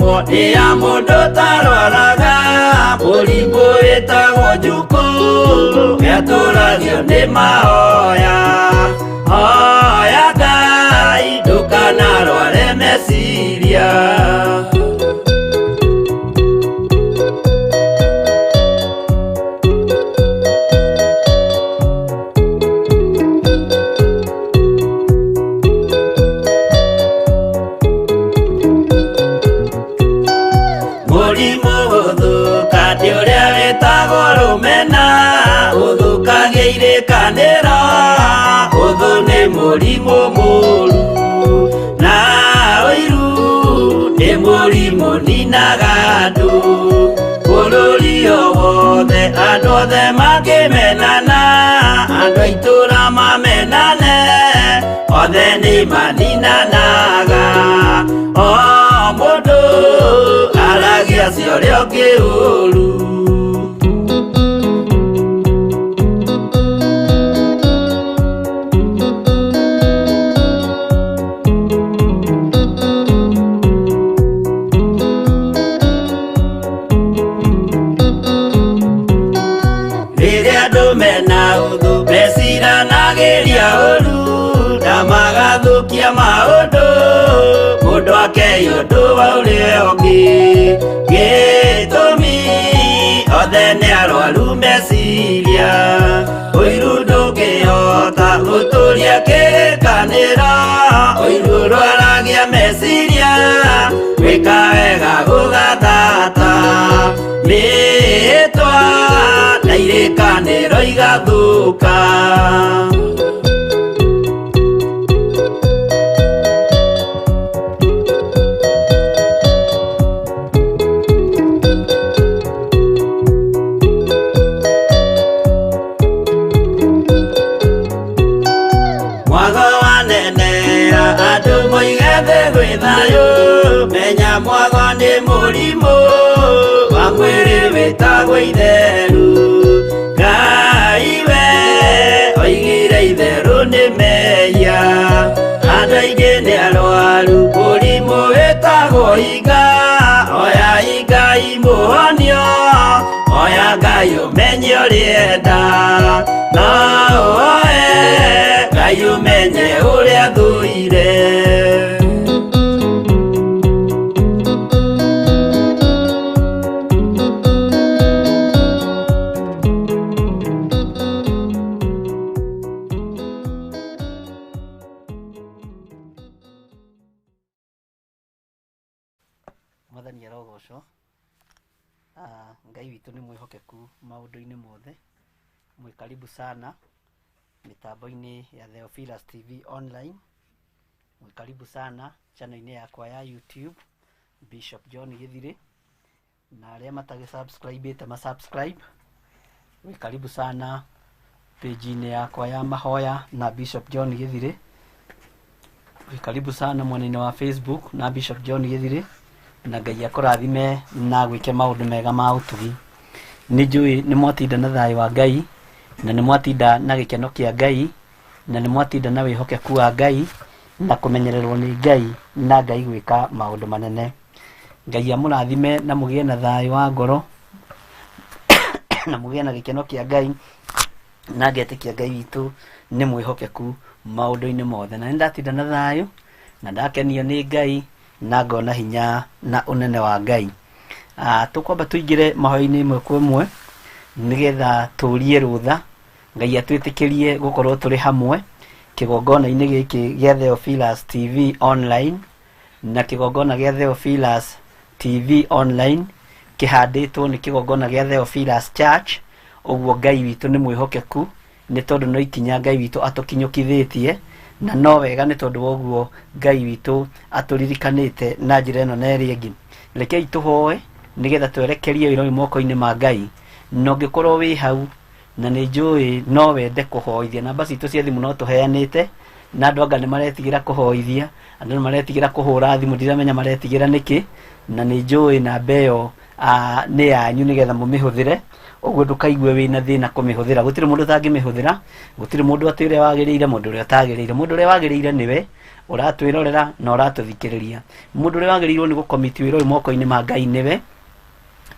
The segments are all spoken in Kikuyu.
Ĩrathimwo nĩ ya mũndũ tarwaraga mũrimũ wĩtagwo njukũ gĩatũragio nĩ mahoya hoya Ngai ndũkanarware meciria. Mũrimũ gũthũka nĩ ũrĩa wĩtagwo rũmena ũthũkagia irĩkanĩro ũthũ nĩ mũrimũ mũru na ũiru nĩ mũrimũ ninaga andũ bũrũri o wothe andũ othe makĩmenana andũ a itũra mamenane othe nĩ maninanaga o mũndũ aragia cia ũrĩa ũngĩ ũru. Rĩrĩa andũ mena ũthũ meciranagĩria ũru na magathũkia maũndũ mũndũ akei ũndũ wa ũrĩa ũngĩ gĩtũmi othe nĩ arwaru meciria ũiru ndũngĩhota gũtũria kĩrĩkanĩro ũiru ũrwaragia meciria gwĩka wega gũgathata mĩĩtwa na irĩkanĩro igathũka. Mwago wanenea andũ moige thĩ gwĩ thayũ menya mwago nĩ mũrimũ wa mwĩrĩ wĩtagwo itheru Ngai we oigire itherũ nĩ mehia andũ aingĩ nĩ arwaru mũrimũ wĩtagwo iga oya Ngai mũhonio oya Ngai ũmenye ũrĩenda no ũoe Ngai ũmenye ũrĩa thũire. Mwathani arogocwo. Ngai witũ nĩ mwĩhokeku maũndũ-inĩ mothe. Mwĩ karibu sana mĩtambo-inĩ ya Theophilus TV online. Mwĩ karibu sana channel-inĩ yakwa ya YouTube Bishop John Gĩthirĩ, na arĩa matagĩ subscribe ma subscribe. Mwĩ karibu sana page-inĩ yakwa ya mahoya na Bishop John Gĩthirĩ. Wĩ karibu sana mwena-inĩ wa Facebook na Bishop John Gĩthirĩ, na Ngai akũrathime na agwĩke maũndũ mega ma ũtugi. Nĩ njũĩ nĩ mwatinda na thayũ wa Ngai, na nĩ mwatinda na gĩkeno kĩa Ngai, na nĩ mwatinda na wĩhokeku wa Ngai, na kũmenyererwo nĩ Ngai, na Ngai gwĩka maũndũ manene. Ngai amũrathime na mũgĩe na thayũ wa ngoro, na mũgĩe na gĩkeno kĩa Ngai, na ngetĩkia Ngai witũ nĩ mwĩhokeku maũndũ-inĩ mothe. Na nĩ ndatinda na thayũ, na ndakenio nĩ Ngai, na ngona hinya na ũnene wa Ngai. Tũkwamba tũingĩre mahoya-inĩ ĩmwe kwa ĩmwe, nĩgetha tũrie rũtha, Ngai atwĩtĩkĩrie gũkorwo tũrĩ hamwe kĩgongona-inĩ gĩkĩ gĩa Theophilus TV online, na kĩgongona gĩa Theophilus TV online kĩhandĩtwo nĩ kĩgongona gĩa Theophilus Church. Ũguo Ngai witũ nĩ mwĩhokeku, nĩ tondũ no ikinya Ngai witũ atũkinyũkithĩtie, na no wega nĩ tondũ wa ũguo Ngai witũ atũririkanĩte na njĩra ĩno na ĩrĩa ĩngĩ. Rekei tũhoe nĩgetha twerekerie wĩra ũyũ moko-inĩ ma Ngai, na ũngĩkorwo wĩ hau na nĩ njũĩ no wende kũhoithia, namba citũ cia thimũ no tũheanĩte, na andũ anga nĩ maretigĩra kũhoithia, andũ nĩ maretigĩra kũhũra thimũ, ndiramenya maretigĩra nĩkĩ, na nĩ njũĩ namba ĩyo nĩ yanyu nĩgetha mũmĩhũthĩre. Ũguo ndũkaigue wĩna thĩna kũmĩhũthĩra, gũtirĩ mũndũ ũtangĩmĩhũthĩra, gũtirĩ mũndũ atĩ ũrĩa wagĩrĩire, mũndũ ũrĩa ũtagĩrĩire. Mũndũ ũrĩa wagĩrĩire nĩwe Ũratwĩrorera na ũratũthikĩrĩria, mũndũ ũrĩa wagĩrĩirwo nĩ gũkomiti wĩra ũyũ moko-inĩ ma Ngai nĩwe,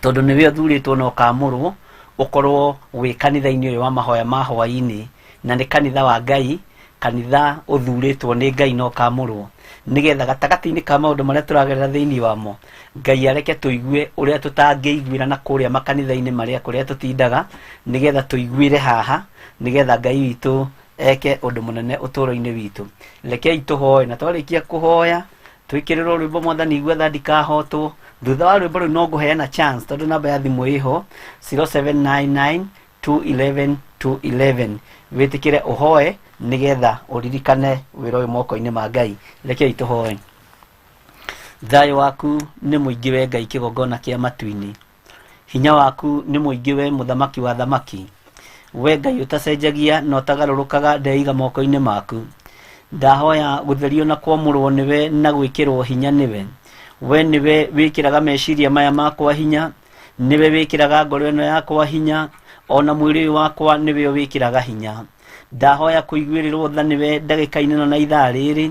tondũ nĩwe ũthurĩtwo na ũkamũrwo ũkorwo wĩ kanitha-inĩ ũyũ wa mahoya ma hwaĩ-inĩ, na nĩ kanitha wa Ngai, kanitha ũthurĩtwo nĩ Ngai na ũkamũrwo, nĩgetha gatagatĩ-inĩ ka maũndũ marĩa tũragerera thĩinĩ wamo, Ngai areke tũigue ũrĩa tũtangĩiguĩra na kũrĩa makanitha-inĩ marĩa kũrĩa tũtindaga, nĩgetha tũiguĩre haha, nĩgetha Ngai witũ eke ũndũ mũnene ũtũũro-inĩ witũ. Rekei tũhoe, na twarĩkia kũhoya twĩkĩrĩrwo rwĩmbo Mwathani igua tha ndikahotwo. Thutha wa rwĩmbo rũu no ngũheana chance, tondũ namba ya thimũ ĩho 0799 211 211, wĩtĩkĩre ũhoe nĩgetha ũririkane wĩra ũyũ moko-inĩ ma Ngai. Rekei tũhoe. Thayũ waku nĩ mũingĩ we Ngai kĩgongona kĩa matu-inĩ, hinya waku nĩ mũingĩ we mũthamaki wa thamaki, we Ngai ũtacenjagia na ũtagarũrũkaga, ndeiga moko-inĩ maku. Ndahoya gũtherio na kwamũrwo nĩwe na gwĩkĩrwo hinya nĩwe. We nĩwe wĩkĩraga meciria maya makwa hinya, nĩwe wĩkĩraga ngoro ĩno yakwa hinya, ona mwĩrĩ ũyũ wakwa nĩwe wĩkĩraga hinya. Ndahoya kũiguĩrĩrwo tha nĩwe ndagĩka-inĩ ĩno na ithaa rĩrĩ,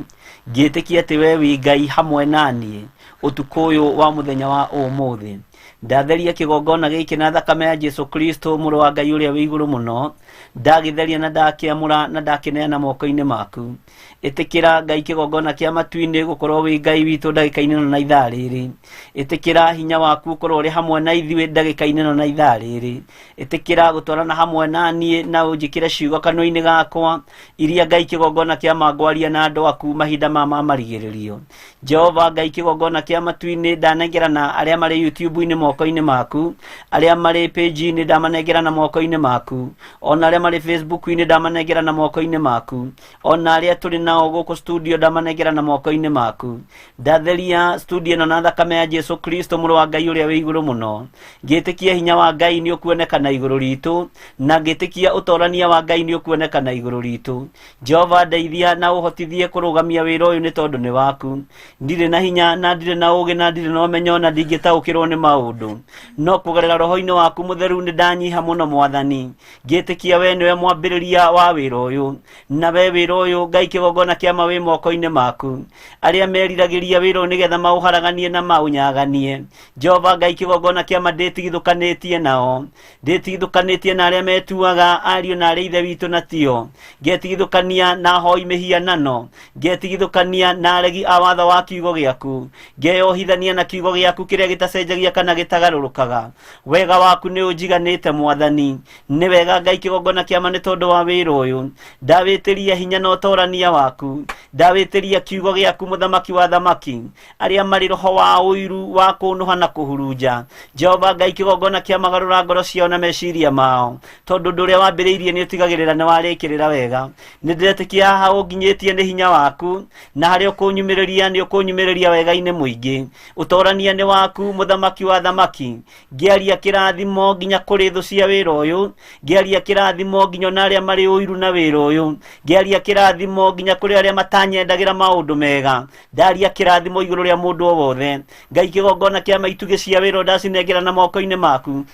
ngĩtĩkia atĩ we wĩ Ngai hamwe na niĩ ũtukũ ũyũ wa mũthenya wa ũmũthĩ. Ndatheria kĩgongona gĩkĩ na thakame ya Jesu Kristo mũrũ wa Ngai ũrĩa wĩ igũrũ mũno, ndagĩtheria na ndakĩamũra na ndakĩneana moko-inĩ maku. Ĩtĩkĩra Ngai kĩgongona kĩa matu-inĩ gũkorwo wĩ Ngai witũ ndagĩka-inĩ ĩno na ithaa rĩrĩ. Ĩtĩkĩra hinya waku ũkorwo ũrĩ hamwe na ithuĩ ndagĩka-inĩ ĩno na ithaa rĩrĩ. Ĩtĩkĩra gũtwarana hamwe na niĩ na ũnjĩkĩre ciugo kanua-inĩ gakwa iria Ngai kĩgongona kĩa mangwaria na andũ aku mahinda ma marigĩrĩrio. Jehova Ngai kĩgongona kĩa matu-inĩ, ndanengerana arĩa marĩ YouTube-inĩ moko-inĩ maku, arĩa marĩ page-inĩ ndamanengerana moko-inĩ maku, ona arĩa marĩ Facebook-inĩ ndamanengerana moko-inĩ maku, ona arĩa tũrĩ nao gũkũ studio ndamanengerana moko-inĩ maku. Ndatheria studio ĩno na thakame ya Jesu Kristo mũrũ wa Ngai ũrĩa wĩ igũrũ mũno, ngĩtĩkia hinya wa Ngai nĩ ũkuonekana igũrũ ritũ, na ngĩtĩkia ũtorania wa Ngai nĩ ũkuonekana igũrũ ritũ. Jehova ndeithia na ũhotithie kũrũgamia wĩra ũyũ nĩ tondũ nĩ waku. Ndirĩ na hinya na ndirĩ na ũũgĩ na ndirĩ na ũmenyo na ndingĩtaũkĩrwo nĩ maũndũ, no kũgerera roho-inĩ waku mũtheru nĩ ndanyiha mũno Mwathani, ngĩtĩkia we nĩwe mwambĩrĩria wa wĩra ũyũ, na we wĩra ũyũ Ngai kĩgongona kĩa ma wĩ moko-inĩ maku. Arĩa meriragĩria wĩra ũyũ nĩgetha maũharaganie na maũnyaganie, Jehova Ngai kĩgongona kĩa ma ndĩtigithũkanĩtie nao, ndĩtigithũkanĩtie na arĩa metuaga ariũ na arĩ ithe witũ na tio, ngetigithũkania na ahoi mĩhianano, ngetigithũkania na aregi a watho wa kiugo gĩaku, ngeyohithania na kiugo gĩaku kĩrĩa gĩtacenjagia kana gĩtagarũrũkaga. Wega waku nĩ ũnjiganĩte Mwathani. Nĩ wega Ngai kĩgongona kĩa ma nĩ tondũ wa wĩra ũyũ. Ndawĩtĩria hinya na ũtorania waku, ndawĩtĩria kiugo gĩaku mũthamaki wa thamaki, arĩa marĩ roho wa ũiru wa kũnũha na kũhurunja. Jehova Ngai kĩgongona kĩa magarũra ngoro ciao na meciria mao, tondũ ũndũ ũrĩa wambĩrĩirie nĩ ũtigagĩrĩra nĩ warĩkĩrĩra wega. Nĩ ndĩretĩkia haha ũnginyĩtie nĩ hinya waku, na harĩa ũkũnyumĩrĩria nĩ ũkũnyumĩrĩria wega-inĩ mũingĩ. Ũtorania nĩ waku mũthamaki wa thamaki. Ngĩaria kĩrathimo nginya kũrĩ thũ cia wĩra ũyũ, ngĩaria kĩrathimo nginya ona arĩa marĩ ũiru na wĩra ũyũ, ngĩaria kĩrathimo nginya kũrĩ arĩa matanyendagĩra maũndũ mega, ndaria kĩrathimo igũrũ rĩa mũndũ o wothe. Ngai kĩgongona kĩa maitugĩ cia wĩra ndacinengera na moko-inĩ maku,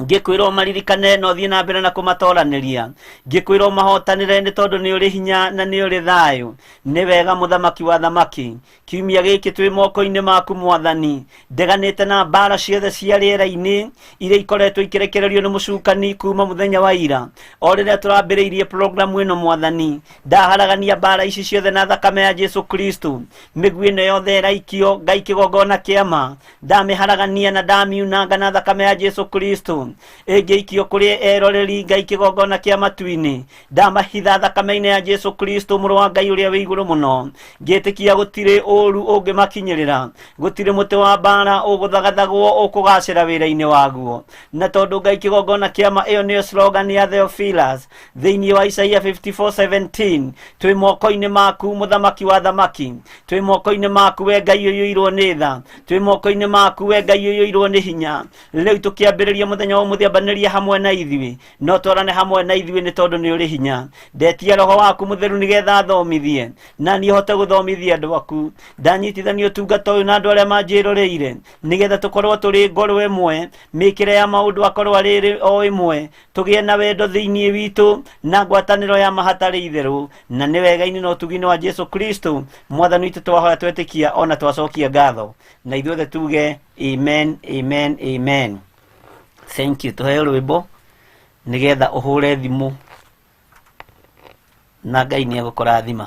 ngĩkwĩra ũmaririkane na ũthiĩ na mbere na kũmatoranĩria, ngĩkwĩra ũmahotanĩre nĩ tondũ nĩ ũrĩ hinya na nĩ ũrĩ thayũ. Nĩ wega mũthamaki wa thamaki, kiumia gĩkĩ twĩ moko-inĩ maku Mwathani. Ndeganĩte na mbara ciothe cia rĩera-inĩ iria ikoretwo ikĩrekererio nĩ mũcukani kuma mũthenya wa ira, o rĩrĩa tũrambĩrĩirie programu ĩno Mwathani. Ndaharagania mbara ici ciothe na thakame ya Jesu Kristo. Mĩguĩ ĩno yothe ĩraikio Ngai kĩgongona kĩa ma, ndamĩharagania na ndamiunanga na thakame ya Jesu Kristo. Ĩngĩikio kũrĩ eroreri Ngai kĩgongona kĩa matu-inĩ, ndamahitha thakame-inĩ ya Jesu Kristo mũrũ wa Ngai ũrĩa wĩ igũrũ mũno, ngĩtĩkia gũtirĩ ũru ũngĩmakinyĩrĩra, gũtirĩ mũtĩ wa mbara ũgũthagathagwo ũkũgacĩra wĩra-inĩ waguo. Na tondũ Ngai kĩgongona kĩa ma ĩyo nĩyo slogan ya Theophilus thĩinĩ wa Isaia 54:17, twĩ moko-inĩ maku mũthamaki wa thamaki, twĩ moko-inĩ maku we Ngai ũiyũirwo nĩ tha, twĩ moko-inĩ maku we Ngai ũiyũirwo nĩ hinya. Rĩu tũkĩambĩrĩria mũthenya Mũthenya wa ũmũthĩ ambanĩria hamwe na ithuĩ, no twarane hamwe na ithuĩ nĩ tondũ nĩ ũrĩ hinya. Ndetia roho waku mũtheru nĩgetha thomithie na niĩ hote gũthomithia andũ aku. Ndanyitithania ũtungata ũyũ na andũ arĩa manjĩroreire nĩgetha tũkorwo tũrĩ ngoro ĩmwe, mĩkĩre ya maũndũ akorwo arĩ o ĩmwe, tũgĩe na wendo thĩinĩ witũ na ngwatanĩro ya mahatarĩ itherũ, na nĩ wega-inĩ na ũtugi-inĩ wa Jesu Kristo mwathani witũ twahoya twetĩkia ona twacokia ngatho, na ithuothe tuge amen, amen, amen. Thank you. Tuheo rwĩmbo nĩgetha ũhũre thimũ na Ngai nĩ egũkũrathima.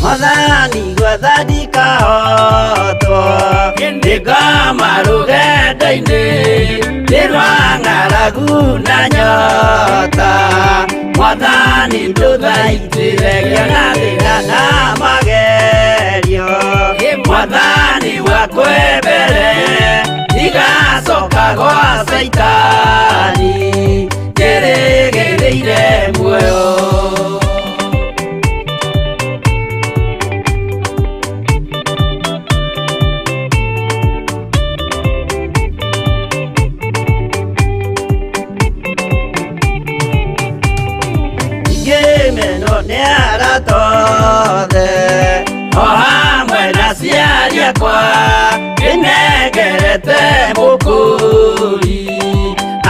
Mwathani gwatha ndikahotwo, ndĩngoma rũgendo-inĩ nĩ rwa ng'aragu na nyota. Mwathani ndũthaitĩre ngĩona thĩna na magerio. Mwathani wakwe mbere ndigacoka gwa Caitani, njĩrĩgĩrĩire muoyo. Ingĩmenwo nĩ arata othe o hamwe na aciari akwa, ndĩnengerete mũkũri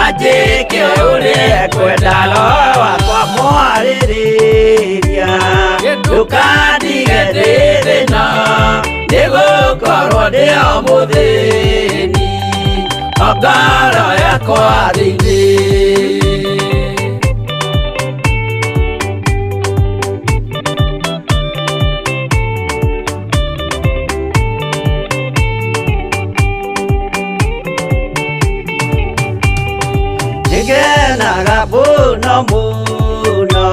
anjĩke ũrĩa ekwenda. Roho wakwa mwarĩrĩria, ndũkandige ndĩ thĩna, nĩgũkorwo ndĩ o mũthĩni o ngoro yakwa thĩinĩ. Nĩngenaga mũno mũno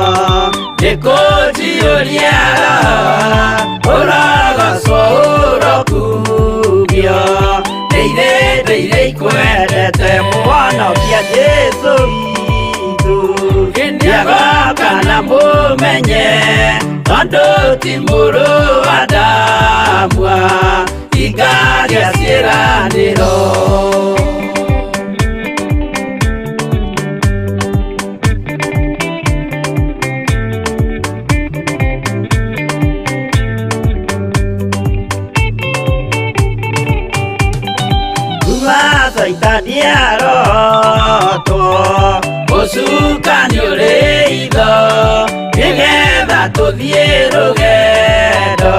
nĩkũnjiyũria roho, ũrogocwo ũrokugio, ndĩire ndĩire ikwendete mũhonokia Jesũ witũ. Nĩagoka na mũmenye tondũ ti mũrũ wa Adamu ikaria ciĩranĩro. Kuma Caitani arotwo, ũcukani ũrĩ itho, nĩgetha tũthiĩ rũgendo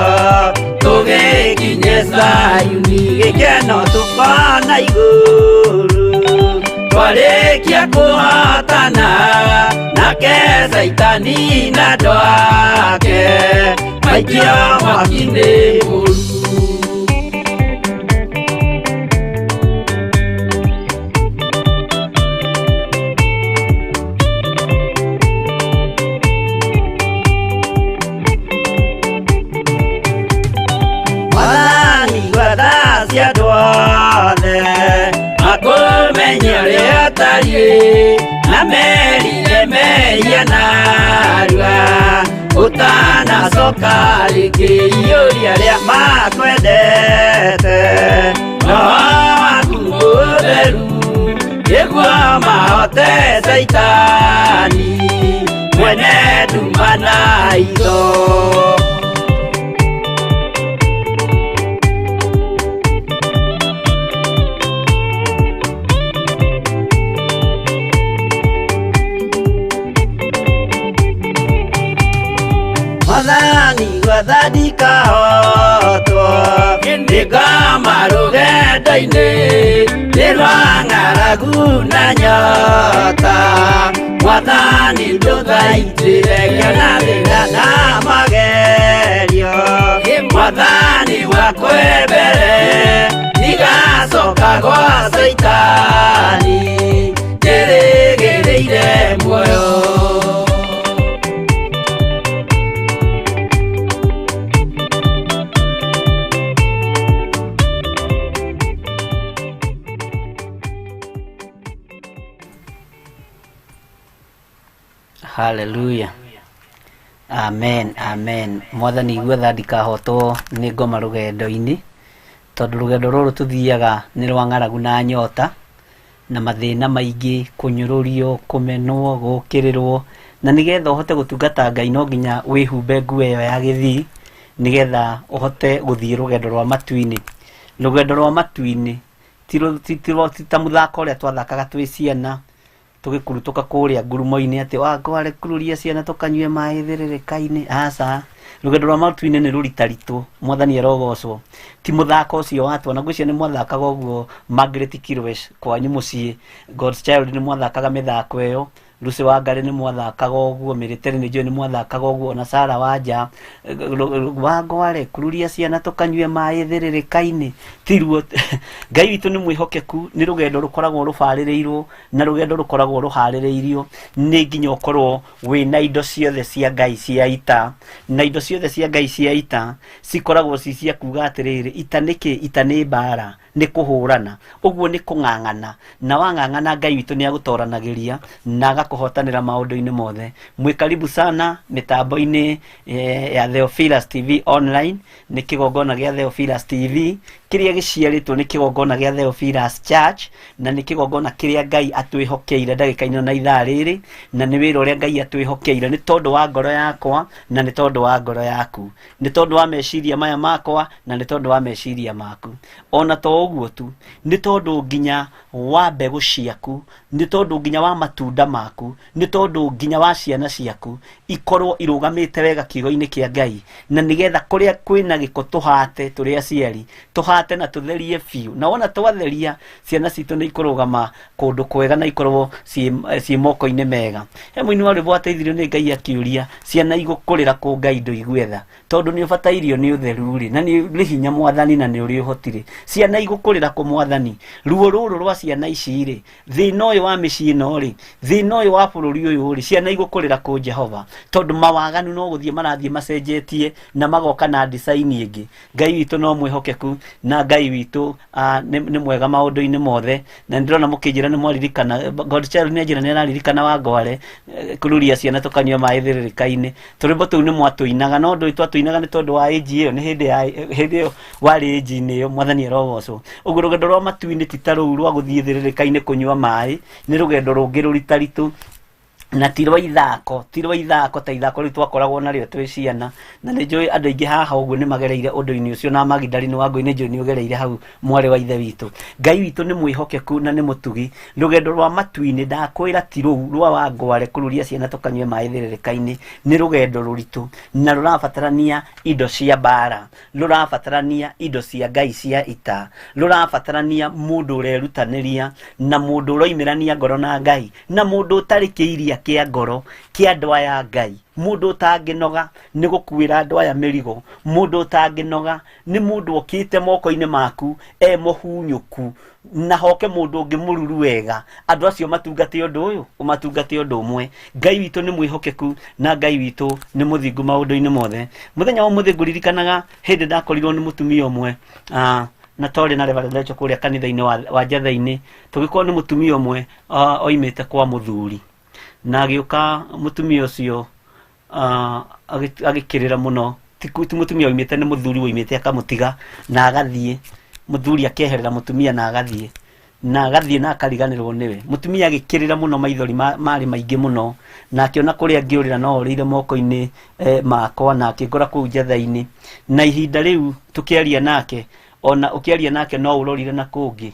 tũgĩkinye Zayuni, gĩkeno tũkona igũrũ twarĩkia kũhotana nake Caitani na andũ ake maikio mwaki-inĩ mũru. Mwathani gwatha cia andũ othe makũmenye ũrĩa ũtariĩ, na merire mehia narua ũtanacoka rĩngĩ. Iyũria arĩa makwendete roho waku mũtheru, nĩguo mahote Caitani mwene nduma na itho. Mwathani gwatha ndikahotwo, ndĩngoma rũgendo-inĩ nĩ rwa ng'aragu na nyota. Mwathani ndũthaitĩre ngĩona thĩna na magerio. Mwathani wakwe mbere ndigacoka gwa Caitani, njĩrĩgĩrĩire muoyo. Hallelujah. Amen, amen. Mwathani igua tha ndikahotwo nĩ ngoma rũgendo-inĩ, tondũ rũgendo rũrũ tũthiaga nĩ rwa ng'aragu na nyota, na mathĩna maingĩ, kũnyũrũrio, kũmenwo, gũkĩrĩrwo, na nĩgetha ũhote gũtungata Ngai no nginya wĩhumbe nguo ĩyo ya gĩthii, nĩgetha ũhote gũthiĩ rũgendo rwa matu-inĩ. Rũgendo rwa matu-inĩ ti ta mũthako ũrĩa twathakaga twĩ ciana, tũgĩkurutũka kũrĩa ngurumo-inĩ atĩ wangware kururia ciana tũkanyue maĩ thĩrĩrĩka-inĩ. Aca, rũgendo rwa matu-inĩ nĩ rũritaritũ, Mwathani arogocwo. Ti mũthako ũcio wa twana, ngwĩciria nĩ mwathakaga ũguo Margaret Kirwesh kwanyu mũciĩ, God's Child nĩ mwathakaga mĩthako ĩyo, Lucy Wangari nĩ mwathakaga ũguo, Mĩrĩtĩrĩ nĩ njũĩ nĩ mwathakaga ũguo, ona Sarah Wanja, Wangware kururia ciana tũkanyue maĩ thĩrĩrĩka-inĩ. Tiruo, Ngai witũ nĩ mwĩhokeku, nĩ rũgendo rũkoragwo rũbarĩrĩirwo na rũgendo rũkoragwo rũharĩrĩirio nĩ nginya ũkorwo wĩna indo ciothe cia Ngai cia ita, na indo ciothe cia Ngai cia ita cikoragwo ci cia kuga atĩrĩrĩ, ita nĩ kĩ? Ita nĩ mbara, nĩ kũhũrana, ũguo nĩ kũng'ang'ana, na wang'ang'ana Ngai witũ nĩ agũtoranagĩria na agakũhotanĩra maũndũ-inĩ mothe. Mwĩ karibu sana mĩtambo-inĩ ya Theophilus TV online. Nĩ kĩgongona gĩa Theophilus TV kĩrĩa gĩciarĩtwo nĩ kĩgongona gĩa Theophilus Church, na nĩ kĩgongona kĩrĩa Ngai atwĩhokeire ndagĩka-inĩ na ithaa rĩrĩ, na nĩ wĩra ũrĩa Ngai atwĩhokeire nĩ tondũ wa ngoro yakwa na nĩ tondũ wa ngoro yaku, nĩ tondũ wa meciria maya makwa na nĩ tondũ wa meciria maku. Ona to ũguo tu, nĩ tondũ nginya wa mbegũ ciaku, nĩ tondũ nginya wa matunda maku, nĩ tondũ nginya wa ciana ciaku ikorwo irũgamĩte wega kiugo-inĩ kĩa Ngai, na nĩgetha kũrĩa kwĩna gĩko tũhate tũrĩ aciari, tũhate na tũtherie biũ, na wona twatheria ciana citũ nĩ ikũrũgama kũndũ kwega na ikorwo ciĩ moko-inĩ mega. He mũini wa rwĩmbo wateithirio nĩ Ngai akĩũria ciana igũkũrĩra kũ Ngai ndũigue tha, tondũ nĩ ũbatairio nĩ ũtheru rĩ, na nĩ ũrĩ hinya Mwathani na nĩ ũrĩ ũhoti rĩ, ciana igũkũrĩra kũ Mwathani? Ruo rũrũ rwa ciana ici rĩ, thĩna ũyũ wa mĩciĩ ĩno rĩ, thĩna ũyũ wa bũrũri ũyũ rĩ, ciana igũkũrĩra kũ Jehova? Tondũ mawaganu no gũthiĩ marathiĩ macenjetie na magoka na design ĩngĩ. Ngai witũ no mwĩhokeku na Ngai witũ nĩ mwega maũndũ-inĩ mothe, na nĩ ndĩrona mũkĩnjĩra nĩ mwaririkana, God Child nĩ anjĩra nĩ araririkana Wangware, kururia ciana tũkanyua maĩ thĩrĩrĩka-inĩ. Tũrwĩmbo tũu nĩ mwatũinaga, no ndũĩ twatũinaga nĩ tondũ wa age ĩyo, nĩ hĩndĩ ya hĩndĩ ĩyo warĩ age-inĩ ĩyo, Mwathani arogocwo. Ũguo rũgendo rwa matu-inĩ ti ta rũu rwa gũthiĩ thĩrĩrĩka-inĩ kũnyua maĩ, nĩ rũgendo rũngĩ rũritaritũ na ti rwa ithako, ti rwa ithako ta ithako rĩu twakoragwo narĩo twĩ ciana, na nĩ njũĩ andũ aingĩ haha ũguo nĩ magereire ũndũ-inĩ ũcio, na Magdalene Wangũi nĩ njũĩ nĩ ũgereire hau mwarĩ wa ithe witũ. Ngai witũ nĩ mwĩhokeku na nĩ mũtugi. Rũgendo rwa matu-inĩ ndakwĩra ti rũu rwa Wangware kũruria ciana tũkanyue maĩ thĩrĩrĩka-inĩ, nĩ rũgendo rũritũ na rũrabatarania indo cia mbara, rũrabatarania indo cia Ngai cia ita, rũrabatarania mũndũ ũrerutanĩria na mũndũ ũroimĩrania ngoro na Ngai, na mũndũ ũtarĩ kĩiria kĩa ngoro kĩa andũ aya Ngai, mũndũ ũtangĩnoga nĩ gũkuĩra andũ aya mĩrigo, mũndũ ũtangĩnoga nĩ mũndũ okĩte moko-inĩ maku e mũhunyũku, na hoke mũndũ ũngĩ mũruru wega. Andũ acio matungate ũndũ ũyũ, ũmatungate ũndũ ũmwe. Ngai witũ nĩ mwĩhokeku na Ngai witũ nĩ mũthingu maũndũ-inĩ mothe. Mũthenya wa ũmũthĩ ngũririkanaga hĩndĩ ndakorirwo nĩ mũtumia ũmwe, na twarĩ na Reverend Rachel kũrĩa kanitha-inĩ wa Njatheinĩ, tũgĩkorwo nĩ mũtumia ũmwe oimĩte kwa mũthuri, na agĩũka mũtumia ũcio agĩkĩrĩra mũno. Ti mũtumia waumĩte, nĩ mũthuri waumĩte akamũtiga na agathiĩ, mũthuri akeherera mũtumia na agathiĩ, na agathiĩ na akariganĩrwo nĩwe. Mũtumia agĩkĩrĩra mũno, maithori marĩ maingĩ mũno, na akĩona kũrĩa angĩũrĩra no orĩire moko-inĩ makwa, na akĩngora kũu Njatheinĩ. Na ihinda rĩu tũkĩaria nake, ona ũkĩaria nake no ũrorire na kũngĩ,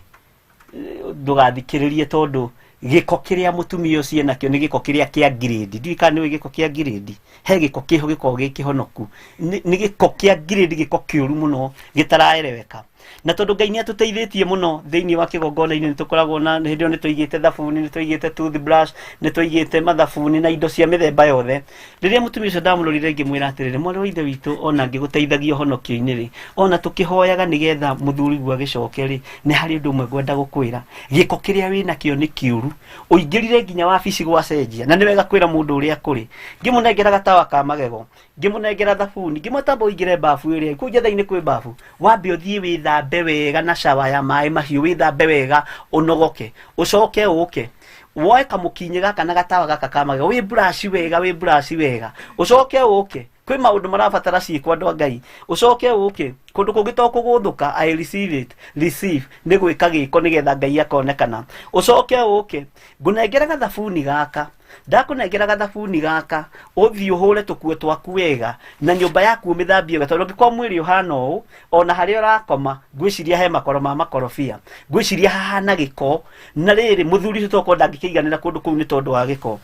ndũgathikĩrĩrie tondũ gĩko kĩrĩa mũtumia ũcio enakĩo nĩ gĩko kĩrĩa kĩa ngirĩndi. Ndiũĩ kana nĩũĩ gĩko kĩa ngirĩndi, he gĩko kĩho gĩkoragwo gĩ kĩhonoku, nĩ gĩko kĩa ngirĩndi, gĩko kĩũru mũno gĩtaraereweka. Na tondũ Ngai nĩ atũteithĩtie mũno thĩinĩ wa kĩgongona-inĩ, nĩ tũkoragwo na hĩndĩ ĩyo nĩ tũigĩte thabuni, nĩ tũigĩte toothbrush, nĩ tũigĩte mathabuni na indo cia mĩthemba yothe. Rĩrĩa mũtumia ũcio ndamũrorire ngĩmwĩra atĩrĩrĩ, mwarĩ wa ithe witũ, ona ngĩgũteithagia ũhonokio-inĩ rĩ, ona tũkĩhoyaga nĩgetha mũthuriguo agĩcoke rĩ, nĩ harĩ ũndũ ũmwe ngwenda gũkwĩra. Gĩko kĩrĩa wĩnakĩo nĩ kĩũru, ũingĩrire nginya wabici gwacenjia, na nĩ wega kwĩra mũndũ ũrĩa kũrĩ. Ngĩmũnengera gatawa ka magego, ngĩmũnengera thabuni, ngĩmwĩta amba ũingĩre mbabu ĩrĩa, kũu Njatheinĩ kwĩ mbabu, wambe ũthiĩ wĩthambe wega na shower ya maĩ mahiũ, wĩthambe wega ũnogoke, ũcoke ũke. Woe kamũkinyĩ gaka na gatawa gaka ka magego, wĩ brush wega, wĩ brush wega, ũcoke ũke. Kwĩ maũndũ marabatara ciĩko, andũ a Ngai. Ũcoke ũke kũndũ kũngĩ to kũgũthũka. I receive it, receive nĩ gwĩka gĩko nĩgetha Ngai akonekana. Ũcoke ũke ngũnengere gathabuni gaka. Ndakũnengera gathabuni gaka, ũthiĩ ũhũre tũkuo twaku wega na nyũmba yaku ũmĩthambie wega, tondũ ũngĩkorwo mwĩrĩ ũhana ũũ, ona harĩa ũrakoma ngwĩciria he makoro ma makorobia, ngwĩciria hahana gĩko. Na rĩrĩ, mũthuri ũcio tokorwo ndangĩkĩiganĩra kũndũ kũu nĩ tondũ wa gĩko.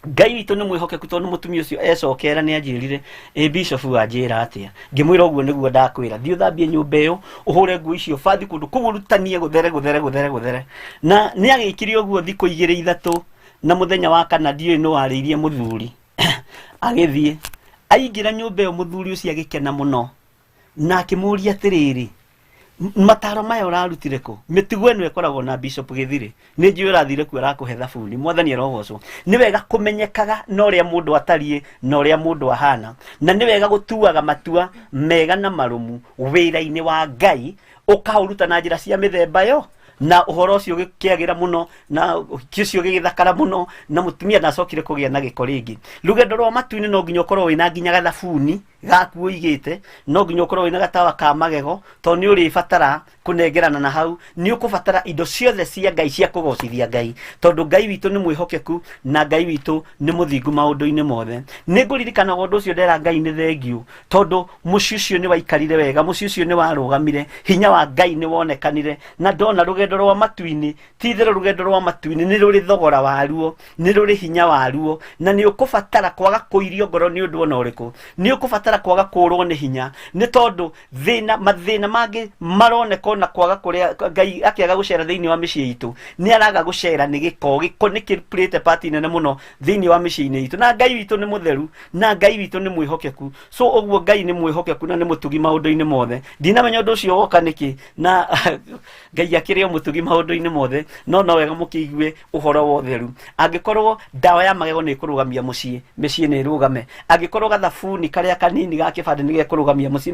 Ngai witũ nĩ mwĩhokeku, tondũ mũtumia ũcio ecokera nĩ anjĩrire, "Ĩ bishop, wanjĩra atĩa?" Ngĩmwĩra, "Ũguo nĩguo ndakwĩra. Thiĩ ũthambie nyũmba ĩyo, ũhũre nguo icio bathi, kũndũ kũu ũrutanie gũthere, gũthere, gũthere, gũthere." Na nĩ agĩkire ũguo thikũ 2 3, na mũthenya wa kana ndiũĩ nĩ warĩirie mũthuri. Agĩthiĩ aingĩra nyũmba ĩyo, mũthuri ũcio agĩkena mũno na akĩmũria atĩrĩrĩ, "Mataro maya ũrarutire kũ? Mĩtugo ĩno ĩkoragwo na Bishop Gĩthirĩ nĩ njũĩ ũrathire kuo arakũhe thabuni." Mwathani arogocwo. Nĩ wega kũmenyekaga na ũrĩa mũndũ atariĩ na ũrĩa mũndũ ahana, na nĩ wega gũtuaga matua mega na marũmu wĩra-inĩ wa Ngai, ũkaũruta na njĩra cia mĩthemba yo. Na ũhoro ũcio ũgĩkĩagĩra mũno, na ũhiki ũcio ũgĩgĩthakara mũno, na mũtumia ndacokire kũgĩa na gĩko rĩngĩ. Rũgendo rwa matu-inĩ no nginya ũkorwo wĩna nginya gathabuni gaku ũigĩte, no nginya ũkorwo wĩna gatawa ka magego, tondũ nĩ ũrĩbatara kũnengerana na hau nĩ ũkũbatara indo ciothe cia Ngai cia kũgocithia Ngai, tondũ Ngai witũ nĩ mwĩhokeku na Ngai witũ nĩ mũthingu maũndũ-inĩ mothe. Nĩ ngũririkanaga ũndũ ũcio, ndera Ngai nĩ thengiũ, tondũ mũciĩ ũcio nĩ waikarire wega, mũciĩ ũcio nĩ warũgamire, hinya wa Ngai nĩ wonekanire. Na ndona rũgendo rwa matu-inĩ, ti itherũ rũgendo rwa matu-inĩ nĩ rũrĩ thogora waruo, nĩ rũrĩ hinya waruo, na nĩ ũkũbatara kwaga kũirio ngoro nĩ ũndũ ona ũrĩkũ. Nĩ ũkũbatara kwaga kũrwo nĩ hinya, nĩ tondũ thĩna mathĩna mangĩ maroneka ona kwaga kũrĩa Ngai akĩaga gũcera thĩinĩ wa mĩciĩ itũ, nĩ araga gũcera nĩ gĩko. Gĩko nĩ kĩpurĩte pati nene mũno thĩinĩ wa mĩciĩ-inĩ itũ, na Ngai witũ nĩ mũtheru na Ngai witũ nĩ mwĩhokeku. So ũguo Ngai nĩ mwĩhokeku na nĩ mũtugi maũndũ-inĩ mothe. Ndinamenya ũndũ ũcio woka nĩkĩ, na Ngai akĩrĩ o mũtugi maũndũ-inĩ mothe, no no wega mũkĩigue ũhoro wa ũtheru. Angĩkorwo ndawa ya magego nĩ ĩkũrũgamia mũciĩ, mĩciĩ nĩ ĩrũgame. Angĩkorwo gathabuni karĩa kanini ga kĩbandĩ nĩ gekũrũgamia mũciĩ,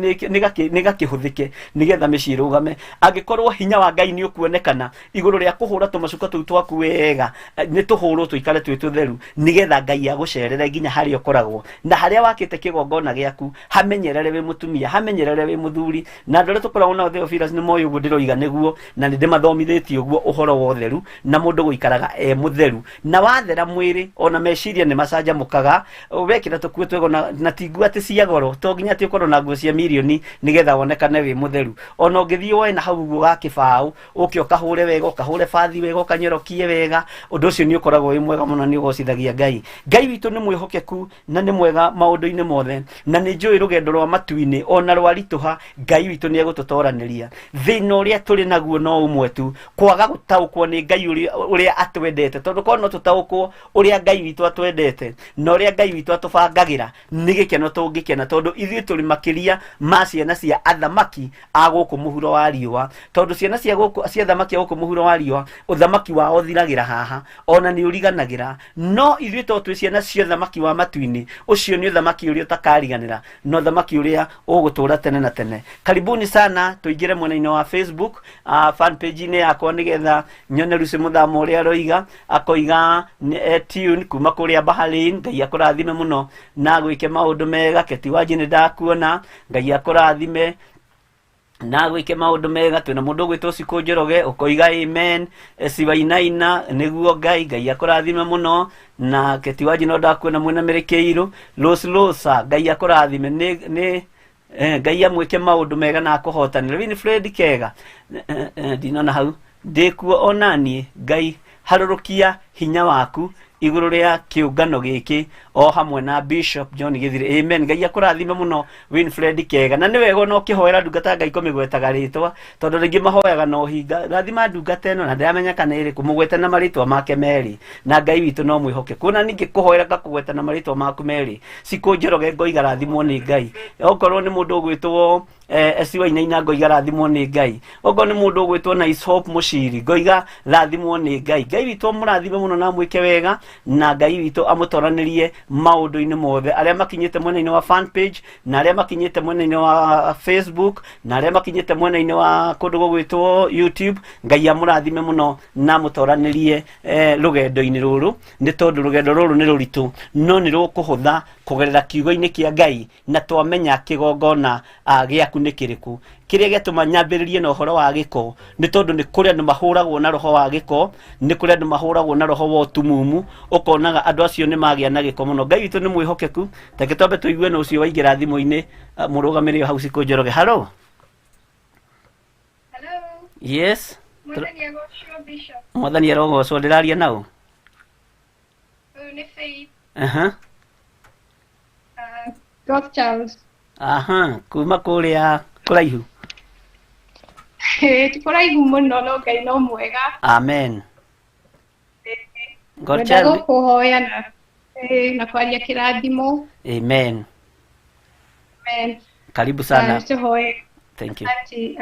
nĩ gakĩhũthĩke nĩgetha mĩciĩ ĩrũgame. Angĩkorwo hinya wa Ngai nĩ ũkuonekana igũrũ rĩa kũhũra tũmacuka tũu twaku wega, nĩ tũhũrwo tũikare twĩ tũtheru, nĩgetha Ngai agũcerere nginya harĩa ũkoragwo na harĩa wakĩte kĩgongona gĩaku. Hamenyerere wĩ mũtumia, hamenyerere wĩ mũthuri. Na andũ arĩa tũkoragwo nao Theophilus nĩ moĩ ũguo ndĩroiga nĩguo, na nĩ ndĩmathomithĩtie ũguo ũhoro wa ũtheru na mũndũ gũikaraga e mũtheru. Na wathera mwĩrĩ, ona meciria nĩ macanjamũkaga. Wekĩra tũkuo twega, na ti nguo atĩ cia goro, to nginya atĩ ũkorwo na nguo cia mirioni nĩgetha wonekane wĩ mũtheru. Ona ũngĩthiĩ woe na hau ũguo ga kĩbaũ, ũke ũkahũre wega, ũkahũre bathi wega, ũkanyorokie wega, ũndũ ũcio nĩ ũkoragwo wĩ mwega mũno, nĩ ũgocithagia Ngai. Ngai witũ nĩ mwĩhokeku na nĩ mwega maũndũ-inĩ mothe, na nĩ njũĩ rũgendo rwa matu-inĩ ona rwaritũha, Ngai witũ nĩ egũtũtoranĩria. Thĩna ũrĩa tũrĩ naguo no ũmwe tu, kwaga gũtaũkwo nĩ Ngai ũrĩa atwendete, tondũ korwo no tũtaũkwo ũrĩa Ngai witũ atwendete na ũrĩa Ngai witũ atũbangagĩra, nĩ gĩkeno tũngĩkena, tondũ ithuĩ tũrĩ makĩria ma ciana cia athamaki a gũkũ mũhuro wa riũa, tondũ ciana cia gũkũ cia athamaki a gũkũ mũhuro wa riũa, ũthamaki wao ũthiragĩra haha, ona nĩ ũriganagĩra. No ithuĩ to twĩ ciana cia ũthamaki wa matu-inĩ, ũcio nĩ ũthamaki ũrĩa ũtakariganĩra na ũthamaki ũrĩa ũgũtũra tene na tene. Karibuni sana, tũingĩre mwena-inĩ wa Facebook, fan page-inĩ yakwa, nĩgetha nyone Lucy Mũthama ũrĩa aroiga. Akoiga nĩ tune kuma kũrĩa Bahrain. Ngai akũrathime mũno na gwĩke maũndũ mega. Keti Wanji, nĩ ndakuona. Ngai akũrathime na gwĩke maũndũ mega. Twĩna mũndũ ũgwĩtwo Cikũ Njoroge, ũkoiga amen. Siwainaina nĩguo Ngai, Ngai akũrathime mũno. Na Keti Wanji, no ndakuona mwĩna mĩrĩkĩirũ. Rose Rosa, Ngai akũrathime nĩ Ngai amwĩke maũndũ mega na akũhotanĩre. Winfred Kega, ndinona hau ndĩkuo onaniĩ. Ngai harũrũkia hinya waku igũrũ rĩa kĩũngano gĩkĩ o hamwe na Bishop John Gĩthirĩ. Amen. Ngai akũrathime mũno, Winfred Kega. Na nĩ wega ona ũkĩhoera ndungata ya Ngai kũmĩgwetaga rĩtwa, tondũ rĩngĩ mahoyaga na ũhinga. Rathima ndungata ĩno na ndĩramenya kana ĩrĩkũ, mũgwete na marĩtwa make merĩ. Na Ngai witũ no mwĩhokeku. Ona ningĩ kũhoera ngakũgweta na marĩtwa maku merĩ. Cikũ Njoroge, ngoiga rathimwo nĩ Ngai. Okorwo nĩ mũndũ ũgwĩtwo Esi Wainaina ngoiga rathimwo nĩ Ngai. Okorwo nĩ mũndũ ũgwĩtwo Nice Hope Mũciri ngoiga rathimwo nĩ Ngai. Ngai witũ amũrathime mũno na amwĩke wega, na Ngai witũ amũtoranĩrie maũndũ-inĩ mothe. Arĩa makinyĩte mwena-inĩ wa fan page, na arĩa makinyĩte mwena-inĩ wa Facebook, na arĩa makinyĩte mwena-inĩ wa kũndũ gũgwĩtwo YouTube, Ngai amũrathime mũno na amũtoranĩrie rũgendo-inĩ rũrũ, nĩ tondũ rũgendo rũrũ nĩ rũritũ, no nĩ rũkũhũtha kũgerera kiugo-inĩ kĩa Ngai, na twamenya kĩgongona gĩaku nĩ kĩrĩkũ. Kĩrĩa gĩatũma nyambĩrĩrie na ũhoro wa gĩko nĩ tondũ nĩ kũrĩ andũ mahũragwo na roho wa gĩko, nĩ kũrĩ andũ mahũragwo na roho wa ũtumumu, ũkonaga andũ acio nĩ magĩa na gĩko mũno. Ngai witũ nĩ mwĩhokeku. Reke twambe tũigue na ũcio waingĩra thimũ-inĩ, mũrũgamĩrĩri hau Cikũ Njoroge. Hello. Hello. Yes. Mwathani agocwo, Bishop. Mwathani arogocwo. Ndĩraria nao? Ũyũ nĩ Faith. Aha. Godchild. Aha, kuma kũrĩa kũraihu. Ti kũraihu mũno, no Ngai no mwega. Amen. Ngwenda Godchild. gũkũhoya na kwaria kĩrathimo. Amen. Amen. Karibu sana. Tũhoe. Thank you. Ati,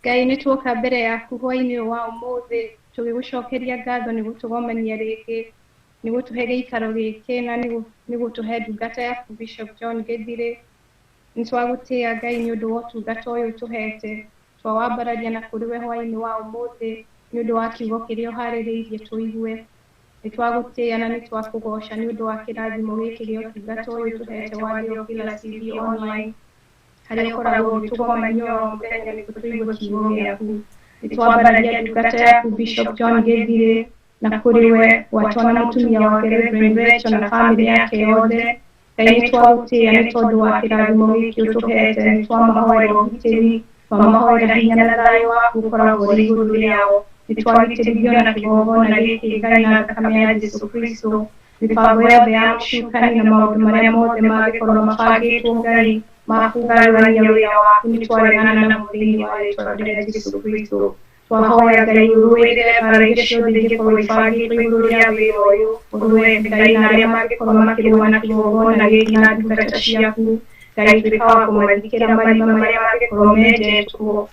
Ngai, nĩ tuoka mbere yaku hwainĩ ũyũ wa ũmũthĩ tũgĩgũcokeria ngatho nĩ gũtũgomania rĩngĩ, nĩ gũtũhe gĩikaro gĩkĩ, na nĩ gũtũhe ndungata yaku Bishop John Gĩthirĩ. Nĩ twagũtĩĩa Ngai nĩ ũndũ wa ũtungata ũyũ ũtũhete. Twawambararia na kũrĩ we hwainĩ wa ũmũthĩ nĩ ũndũ wa kiugo kĩrĩa ũharĩrĩirie tũigue. Nĩ twagũtĩĩa na nĩ twakũgoca nĩ ũndũ wa kĩrathimo gĩkĩ gĩa ũtungata ũyũ ũtũhete wa Theophilus TV Online, harĩa ũkoragwo ũgĩtũgomania oro mũthenya nĩguo tũigue kiugo gĩaku. Nĩ twambararia ndungata yaku Bishop John Gĩthirĩ na kũrĩ we, gwatwa na mũtumia wake Reverend Rachel na famĩlĩ yake yothe. Ngai, nĩ twagũtĩĩa nĩ tondũ wa kĩrathimo gĩkĩ ũtũhete. Nĩ twamahoera ũgitĩri, twamahoera hinya na thayũ waku ũkoragwo ũrĩ igũrũ rĩao. Nĩ twagitĩrithio na kĩgongona gĩkĩ, Ngai, na thakame ya Jesu Kristo. Mĩbango yothe ya mũcukani na maũndũ marĩa mothe mangĩkorwo mabangĩtwo, Ngai, makũgarũrania wĩra waku, nĩ twaregana namo thĩinĩ wa rĩtwa rĩa Jesu Kristo. Twahoya Ngai ũrũĩrĩre mbara iria ciothe ingĩkorwo ibangĩtwo igũrũ rĩa wĩra ũyũ, ũrũe Ngai na arĩa mangĩkorwo makĩrũa na kĩgongona gĩkĩ na ndungata ciaku. Ngai, tuĩka wa kũmathikĩra marima marĩa mangĩkorwo menjetwo,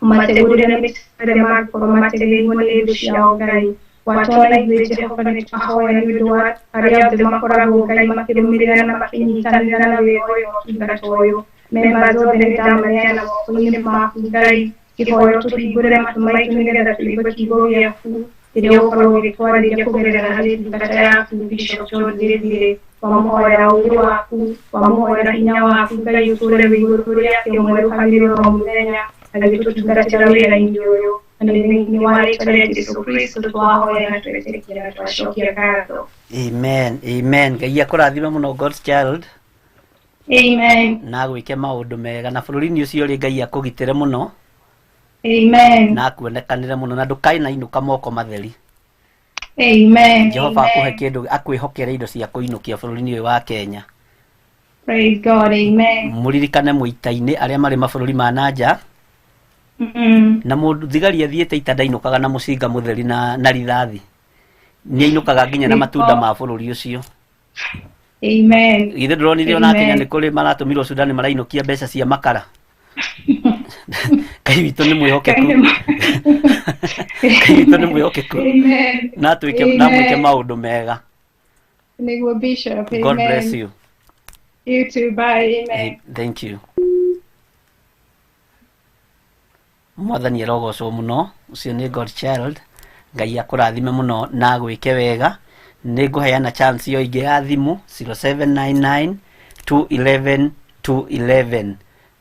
ũmategũrĩre mĩtego ĩrĩa mangĩkorwo mategeirwo nĩ thũ ciao. Ngai, watona ithuĩ Jehova, nĩ twahoya nĩ ũndũ wa arĩa othe makoragwo, Ngai, makĩrũmĩrĩra na makĩnyitanĩra na wĩra ũyũ wa ũtungata ũyũ. Members othe nĩ ndamaneana moko-inĩ maku, Ngai, kĩhoyo tũhingũrĩre matũ maitũ nĩgetha tũigue kiugo gĩaku kĩrĩa ũgũkorwo ũgĩtwarĩria kũgerera harĩ ndungata yaku Bishop John Gĩthirĩ. Twamũhoera ũũgĩ waku, twamũhoera hinya waku, Ngai, ũtũũre wĩ igũrũ rĩake, ũmwerũhagĩre oro mũthenya agĩtũtungatĩra wĩra-inĩ ũyũ. Na nĩ thĩinĩ wa rĩtwa rĩa Jesu Kristo twahoya na twetĩkia na twacokia ngatho. Amen. Amen. Ngai akũrathime mũno, God's child. Amen. Na gwĩke maũndũ mega na bũrũri-inĩ ũcio ũrĩ, Ngai akũgitĩre mũno. Amen. Na akuonekanĩre mũno na ndũkainainũka moko matheri. Amen. Jehova akũhe Amen. kĩndũ, akwĩhokere indo cia kũinũkia bũrũri-inĩ ũyũ wa Kenya. Praise God. Amen. Mũririkane mũita-inĩ arĩa marĩ mabũrũri ma nanja, na mũndũ thigari athiĩte ita ndainũkaga na mũcinga mũtheri na rithathi, nĩ ainũkaga nginya na matunda ma bũrũri ũcio. Amen. Githĩ ndũronire ona Kenya Amen. nĩ kũrĩ maratũmirwo Sudan marainũkia mbeca cia makara? Ngai witũ nĩ mwĩhokeku. Ngai witũ nĩ mwĩhokeku. Amen. Na atwĩke na amwĩke Amen. maũndũ mega. Nĩguo, Bishop. God bless Amen. you. You too. Bye. Amen. Thank you. Mwathani arogocwo mũno. Ũcio nĩ God child. Ngai akũrathime mũno na agwĩke wega. Nĩ ngũheana chance ĩyo ingĩ ya thimũ 0799 211 211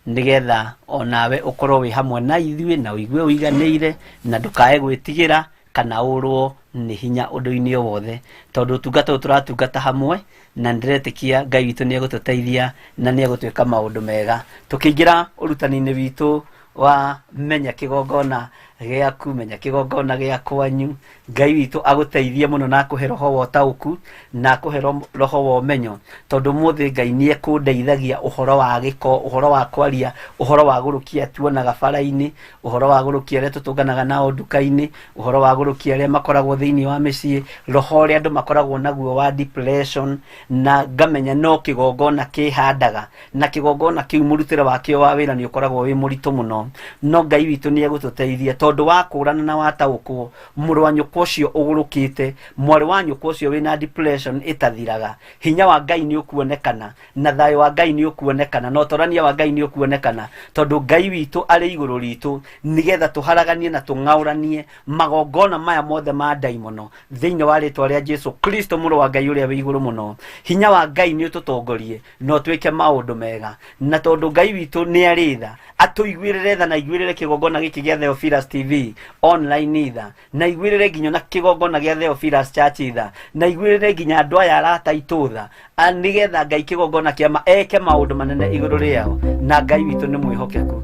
nĩgetha onawe ũkorwo wĩ hamwe na ithuĩ na ũigue ũiganĩire na ndũkae gwĩtigĩra kana ũrwo nĩ hinya ũndũ-inĩ o wothe, tondũ ũtungata ũyũ tũratungata hamwe na nĩndĩretĩkia Ngai witũ nĩ egũtũteithia na nĩ egũtwĩka maũndũ mega. Tũkĩingĩra ũrutani-inĩ witũ wa menya kĩgongona Gĩaku, menya kĩgongona gĩa kwanyu. Ngai witũ agũteithie mũno na akũhe roho wa ũtaũku na akũhe roho wa ũmenyo, tondũ ũmũthĩ Ngai nĩ ekũndeithagia ũhoro wa gĩko, ũhoro wa kwaria, ũhoro wa gũrũkia tuonaga bara-inĩ, ũhoro wa gũrũkia arĩa tũtũnganaga nao nduka-inĩ, ũhoro wa gũrũkia arĩa makoragwo thĩinĩ wa mĩciĩ, roho ũrĩa andũ makoragwo naguo wa depression, na ngamenya no kĩgongona kĩhandaga, na kĩgongona kĩu mũrutĩre wakĩo wa wĩra nĩ ũkoragwo wĩ mũritũ mũno. No Ngai witũ nĩ egũtũteithia, tondũ wakũrana na wataũkwo, mũrũ wa nyũkwa ũcio ũgũrũkĩte, mwarĩ wa nyũkwa ũcio wĩna depression ĩtathiraga, hinya wa Ngai nĩ ũkuonekana, na thayũ wa Ngai nĩ ũkuonekana, na ũtorania wa Ngai nĩ ũkuonekana, tondũ Ngai witũ arĩ igũrũ ritũ, nĩgetha tũharaganie na tũng'aũranie magongona maya mothe ma ndaimono thĩinĩ wa rĩtwa rĩa Jesu Kristo mũrũ wa Ngai ũrĩa wĩ igũrũ mũno. Hinya wa Ngai nĩ ũtũtongorie na ũtwĩke maũndũ mega, na tondũ Ngai witũ nĩ arĩ tha, atũiguĩrĩre tha na aiguĩrĩre kĩgongona gĩkĩ gĩa Theophilus TV online tha, na aiguĩrĩre nginya na kĩgongona gĩa Theophilus Church tha, na aiguĩrĩre nginya andũ aya arata aitũ tha, nĩgetha Ngai kĩgongona kĩa ma eke maũndũ manene igũrũ rĩao, na Ngai witũ nĩ mwĩhokeku.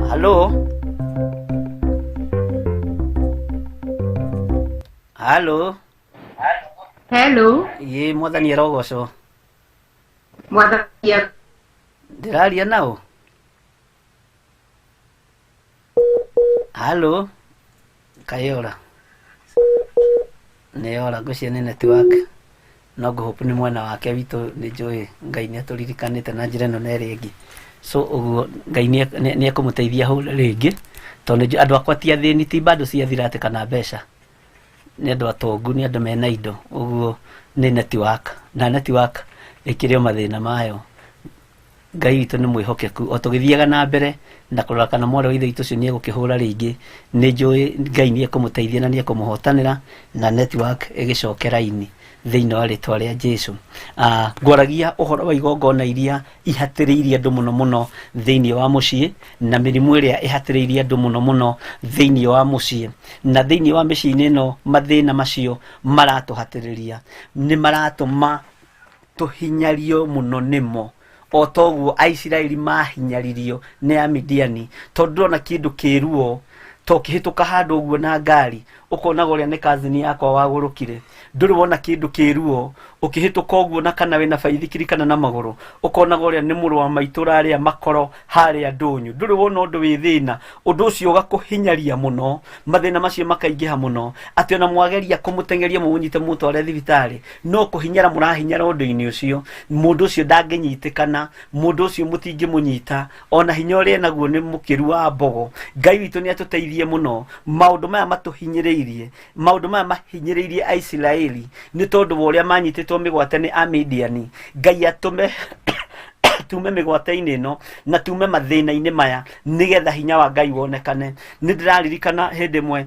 Halo, halo. Hello. Ĩ, Mwathani arogocwo. Mwathani. Ndĩraria nao. Halo, kayora nĩyora, ngwĩciria nĩ network, no ngũhope nĩ mwena wake witũ. Nĩ njũĩ Ngai nĩ atũririkanĩte na njĩra ĩno na ĩrĩa ĩngĩ, so ũguo Ngai nĩ ekũmũteithia hũre rĩngĩ, tondũ nĩ njũĩ andũ akwa ti athĩni, ti bado ciathira atĩ kana mbeca, nĩ andũ atongu, nĩ andũ mena indo. Ũguo nĩ network, na network ĩkĩrĩ o mathĩna mayo. Ngai witũ nĩ mwĩhokeku. O tũgĩthiaga na mbere na kũrora kana mwarĩ wa ithe witũ ũcio nĩ egũkĩhũra rĩngĩ, nĩ njũĩ Ngai nĩ ekũmũteithia na nĩ ekũmũhotanĩra na network ĩgĩcoke raini thĩinĩ wa rĩtwa rĩa Jesu. Ngwaragia ũhoro wa igongona iria ihatĩrĩirie andũ mũno mũno thĩinĩ wa mũciĩ, na mĩrimũ ĩrĩa ĩhatĩrĩirie andũ mũno mũno thĩinĩ wa mũciĩ, na thĩinĩ wa mĩciĩ-inĩ ĩno mathĩna macio maratũhatĩrĩria, nĩ maratũma tũhinyario mũno nĩmo, o toguo Aisiraeli mahinyaririo nĩ Amidiani, tondũ ndũrona kĩndũ kĩruo to kĩhĩtũka handũ ũguo na ngari ũkonaga ũrĩa nĩ kazini yakwa wagũrũkire. Ndũrĩ wona kĩndũ kĩruo ũkĩhĩtũka ũguo na kana wĩna baithikiri kana na magũrũ, ũkonaga ũrĩa nĩ mũrũ wa maitũ ũrarĩa makoro harĩa ndũnyũ. Ndũrĩ wona ũndũ wĩ thĩna, ũndũ ũcio ũgakũhinyaria mũno, mathĩna macio makaingĩha mũno atĩ ona mwageria kũmũteng'eria mũmũnyite mũmũtware thibitarĩ, no kũhinyara mũrahinyara ũndũ-inĩ ũcio. Mũndũ ũcio ndangĩnyitĩkana, mũndũ ũcio mũtingĩmũnyita, ona hinya ũrĩa enaguo nĩ mũkĩru wa mbogo. Ngai witũ nĩ atũteithie mũno. Maũndũ maya matũhinyĩrĩirie, maũndũ maya mahinyĩrĩirie Aisiraeli nĩ tondũ wa ũrĩa manyitĩtwo mĩgwate nĩ Amidiani. Ngai atũme tume mĩgwate-inĩ ĩno na tume mathĩna-inĩ maya, nĩgetha hinya wa Ngai wonekane. Nĩ ndĩraririkana hĩndĩ ĩmwe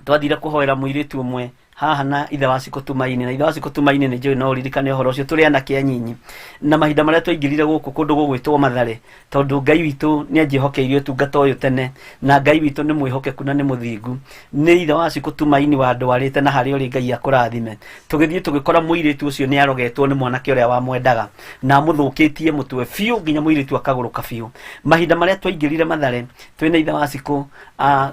twathire kũhoera mũirĩtu ũmwe haha na ithe wa Cikũ Tumaini, na ithe wa Cikũ Tumaini nĩ njũĩ no ũririkane ũhoro ũcio, tũrĩ anake anyinyi, na mahinda marĩa twaingĩrire gũkũ kũndũ gũgwĩtwo Mathare, tondũ Ngai witũ nĩ anjĩhokeire ũtungata ũyũ tene, na Ngai witũ nĩ mwĩhokeku na nĩ mũthingu. Nĩ ithe wa Cikũ Tumaini wandwarĩte, na harĩa ũrĩ Ngai akũrathime. Tũgĩthiĩ tũgĩkora mũirĩtu ũcio nĩ arogetwo nĩ mwanake ũrĩa wamwendaga, na amũthũkĩtie mũtwe biũ nginya mũirĩtu akagũrũka biũ. Mahinda marĩa twaingĩrire Mathare twĩna ithe wa Cikũ,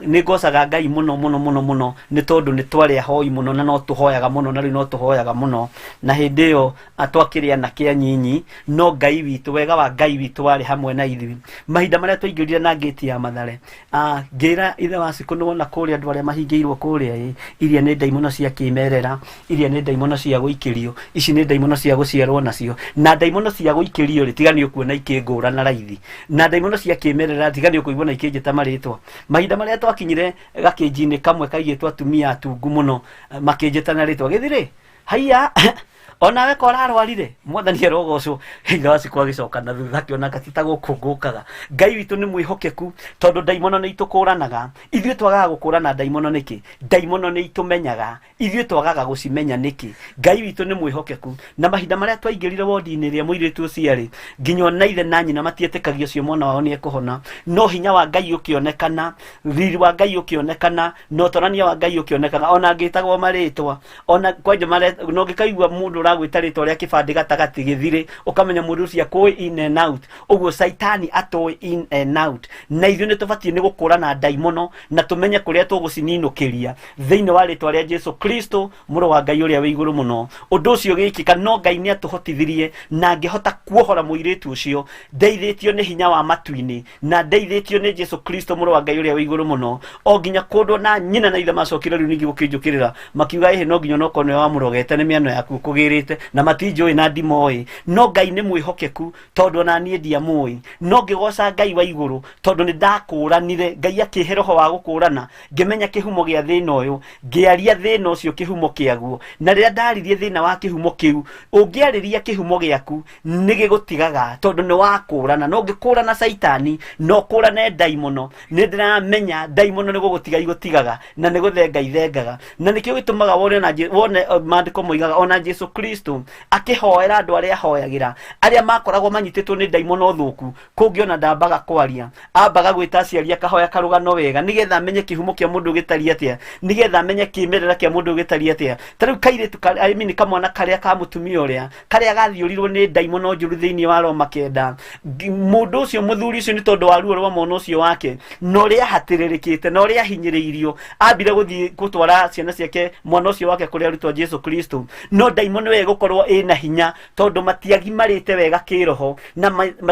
nĩ ngocaga Ngai mũno mũno mũno mũno, nĩ tondũ nĩ twarĩ ahoi mũno, na no tũhoyaga mũno, na rĩu no tũhoyaga mũno. Na hĩndĩ ĩyo twakĩrĩ anake anyinyi, no Ngai witũ, wega wa Ngai witũ warĩ hamwe na ithuĩ. Mahinda marĩa twaingĩrire na ngĩti ya Mathare, ngĩra ithe wa Cikũ, nĩ wona kũrĩa andũ arĩa mahingĩirwo kũrĩa ĩ, iria nĩ ndaimono cia kĩmerera, iria nĩ ndaimono cia gũikĩrio, ici nĩ ndaimono cia gũciarwo nacio. Na ndaimono cia gũikĩrio rĩ, tiga nĩ ũkuona ikĩngũra na raithi, na ndaimono cia kĩmerera tiga nĩ ũkũigua na ikĩnjĩta marĩtwa. Mahinda marĩa twakinyire gakĩnji-inĩ kamwe kaigĩtwo atumia atungu mũno, makĩnjĩta na rĩtwa gĩthirĩ haiya, onawe ko ũrarwarire. Mwathani arogocwo. Ithe wa Cikũ agĩcoka na thutha akĩona gati ta gũkũ ngũkaga. Ngai witũ nĩ mwĩhokeku, tondũ ndaimono nĩ itũkũranaga. Ithuĩ twagaga gũkũrana ndaimono nĩkĩ? Ndaimono nĩ itũmenyaga, ithuĩ twagaga gũcimenya nĩkĩ? Ngai witũ nĩ mwĩhokeku. Na mahinda marĩa twaingĩrire wondi-inĩ ĩrĩa mũirĩtu ũcio arĩ, nginya ona ithe na nyina matietĩkagia ũcio mwana wao nĩ ekũhona, no hinya wa Ngai ũkĩonekana, riri wa Ngai ũkĩonekana, na ũtorania wa Ngai ũkĩonekana. Ona ngĩtagwo marĩtwa, ona kwanja na ũngĩkaigua mũndũ Ũragwĩta rĩtwa rĩa kĩbandĩ gatagatĩ gĩthirĩ, ũkamenya mũndũ ũcio akũĩ in and out. Ũguo Caitani atũĩ in and out, na ithuĩ nĩ tũbatiĩ nĩ gũkũrana ndaimono na tũmenye kũrĩa tũgũcininũkĩria thĩinĩ wa rĩtwa rĩa Jesu Kristo, mũrũ wa Ngai ũrĩa wĩ igũrũ mũno. Ũndũ ũcio ũgĩkĩka, no Ngai nĩ atũhotithirie na ngĩhota kuohora mũirĩtu ũcio, ndeithĩtio nĩ hinya wa matu-inĩ na ndeithĩtio nĩ Jesu Kristo, mũrũ wa Ngai ũrĩa wĩ igũrũ mũno, o nginya kũndũ na nyina na ithe macokire rĩu ningĩ gũkĩnjũkĩrĩra, makiuga, "Ĩhĩ, no nginya onokorwo nĩwe wamũrogete, nĩ mĩano yaku ũkũgĩrĩte," na matinjũĩ na ndimoĩ. No Ngai nĩ mwĩhokeku, tondũ ona niĩ ndiamũĩ, no ngĩgoca Ngai wa igũrũ tondũ nĩ ndakũranire. Ngai akĩhe roho wa gũkũrana, ngĩmenya kĩhumo gĩa thĩna ũyũ, ngĩaria thĩna ũcio kĩhumo kĩaguo. Na rĩrĩa ndaririe thĩna wa kĩhumo kĩu, ũngĩarĩria kĩhumo gĩaku nĩ gĩgũtigaga, tondũ nĩ wakũrana. No ũngĩkũrana Caitani na ũkũrane ndaimono, nĩ ndĩramenya ndaimono nĩ gũgũtiga igũtigaga na nĩ gũthenga ithengaga. Na nĩkĩo gĩtũmaga wone ona wone maandĩko moigaga ona Jesu Kristo akĩhoera andũ arĩa ahoyagĩra, arĩa makoragwo manyitĩtwo nĩ ndaimono thũku, kũngĩ ona ndambaga kwaria, ambaga gwĩta aciari, akahoya karũgano wega, nĩgetha amenye kĩhumo kĩa mũndũ gĩtariĩ atĩa, nĩgetha amenye kĩmerera kĩa mũndũ gĩtariĩ atĩa. Ta rĩu kairĩtu I mean, kamwana karĩa ka mũtumia ũrĩa karĩa gathiũrirwo nĩ ndaimono njũru thĩinĩ wa Roma 9, mũndũ ũcio, mũthuri ũcio, nĩ tondũ wa ruo rwa mwana ũcio wake na ũrĩa ahatĩrĩrĩkĩte na ũrĩa ahinyĩrĩirio, ambire gũthiĩ gũtwara ciana ciake, mwana ũcio wake, kũrĩ arutwo a Jesu Kristo. No ndaimono ĩyo ĩgũkorwo ĩna hinya tondũ matiagimarĩte wega kĩroho na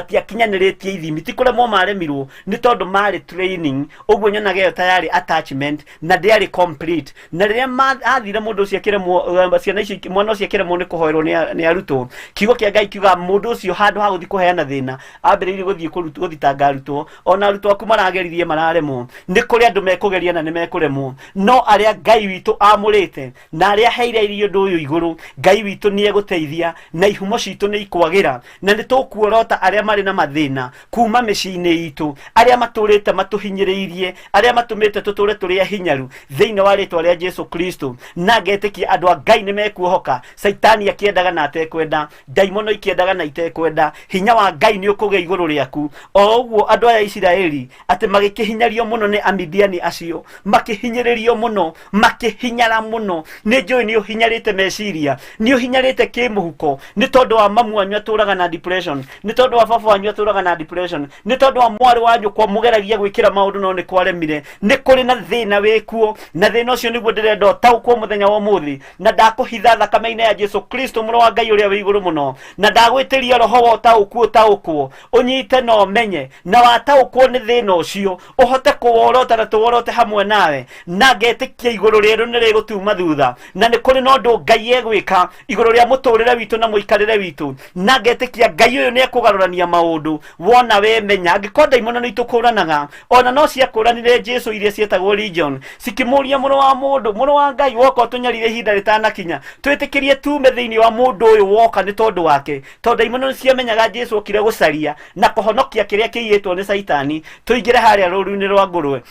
matiakinyanĩrĩtie ithimi. Ti kũremwo maremirwo, nĩ tondũ marĩ training. Ũguo nyonaga ĩyo ta yarĩ attachment na ndĩarĩ complete. Na rĩrĩa athire mũndũ ũcio akĩremwo, ciana icio, mwana ũcio akĩremwo nĩ kũhoerwo nĩ arutwo, kiugo kĩa Ngai kiuga mũndũ ũcio, handũ ha gũthiĩ kũheana thĩna, ambĩrĩirie gũthiĩ gũthitanga arutwo. Ona arutwo aku marageririe mararemwo. Nĩ kũrĩ andũ mekũgeria na nĩ mekũremwo, no arĩa Ngai witũ amũrĩte na arĩa aheire irio ũndũ ũyũ igũrũ, Ngai witũ nĩ egũteithia na ihumo citũ nĩ ikwagĩra, na nĩ tũkuorota arĩa marĩ na mathĩna kuma mĩciĩ-inĩ itũ, arĩa matũrĩte matũhinyĩrĩirie, arĩa matũmĩte tũtũre tũrĩ ahinyaru, thĩinĩ wa rĩtwa rĩa Jesu Kristo. Na ngetĩkia andũ a Ngai nĩ mekuohoka. Caitani akĩendaga na atekwenda, ndaimono ikĩendaga na itekwenda, hinya wa Ngai nĩ ũkũgĩa igũrũ rĩaku. O ũguo andũ aya a Isiraeli atĩ magĩkĩhinyario mũno nĩ Amidiani acio, makĩhinyĩrĩrio mũno, makĩhinyara mũno. Nĩ njũĩ nĩ ũhinyarĩte meciria, nĩ ũhinyarĩte kĩmũhuko, nĩ tondũ wa mamu wanyu atũraga na depression, nĩ tondũ wa baba wanyu atũraga na depression, nĩ tondũ wa mwarĩ wa nyũkwa mũgeragia gwĩkĩra maũndũ no nĩ kwaremire. Nĩ kũrĩ na thĩna wĩkuo, na thĩna ũcio nĩguo ndĩrenda ũtaũkwo mũthenya wa ũmũthĩ. Na ndakũhitha thakame-inĩ ya Jesu Kristo, mũrũ wa Ngai ũrĩa wĩ igũrũ mũno, na ndagwĩtĩria roho wa ũtaũku, ũtaũkwo, ũnyite na ũmenye, na wataũkwo nĩ thĩna ũcio ũhote kũworota na tũworote hamwe nawe. Na ngetĩkia igũrũ rĩerũ nĩ rĩgũtuma thutha, na nĩ kũrĩ na ũndũ Ngai egwĩka igũrũ rĩa mũtũrĩre witũ na mũikarĩre witũ. Na ngetĩkia Ngai ũyũ nĩ ekũgarũrania maũndũ wona wemenya. Angĩkorwo ndaimono nĩ itũkũranaga, ona no ciakũranire Jesu, iria cietagwo legion, cikĩmũria, "Mũrũ wa mũndũ, mũrũ wa Ngai, woka ũtũnyarire ihinda rĩtanakinya? Twĩtĩkĩrie tume thĩinĩ wa mũndũ ũyũ woka nĩ tondũ wake." Tondũ ndaimono nĩ ciamenyaga Jesu okire gũcaria na kũhonokia kĩrĩa kĩiyĩtwo nĩ Caitani. Tũingĩre harĩa rũru-inĩ rwa ngũrwe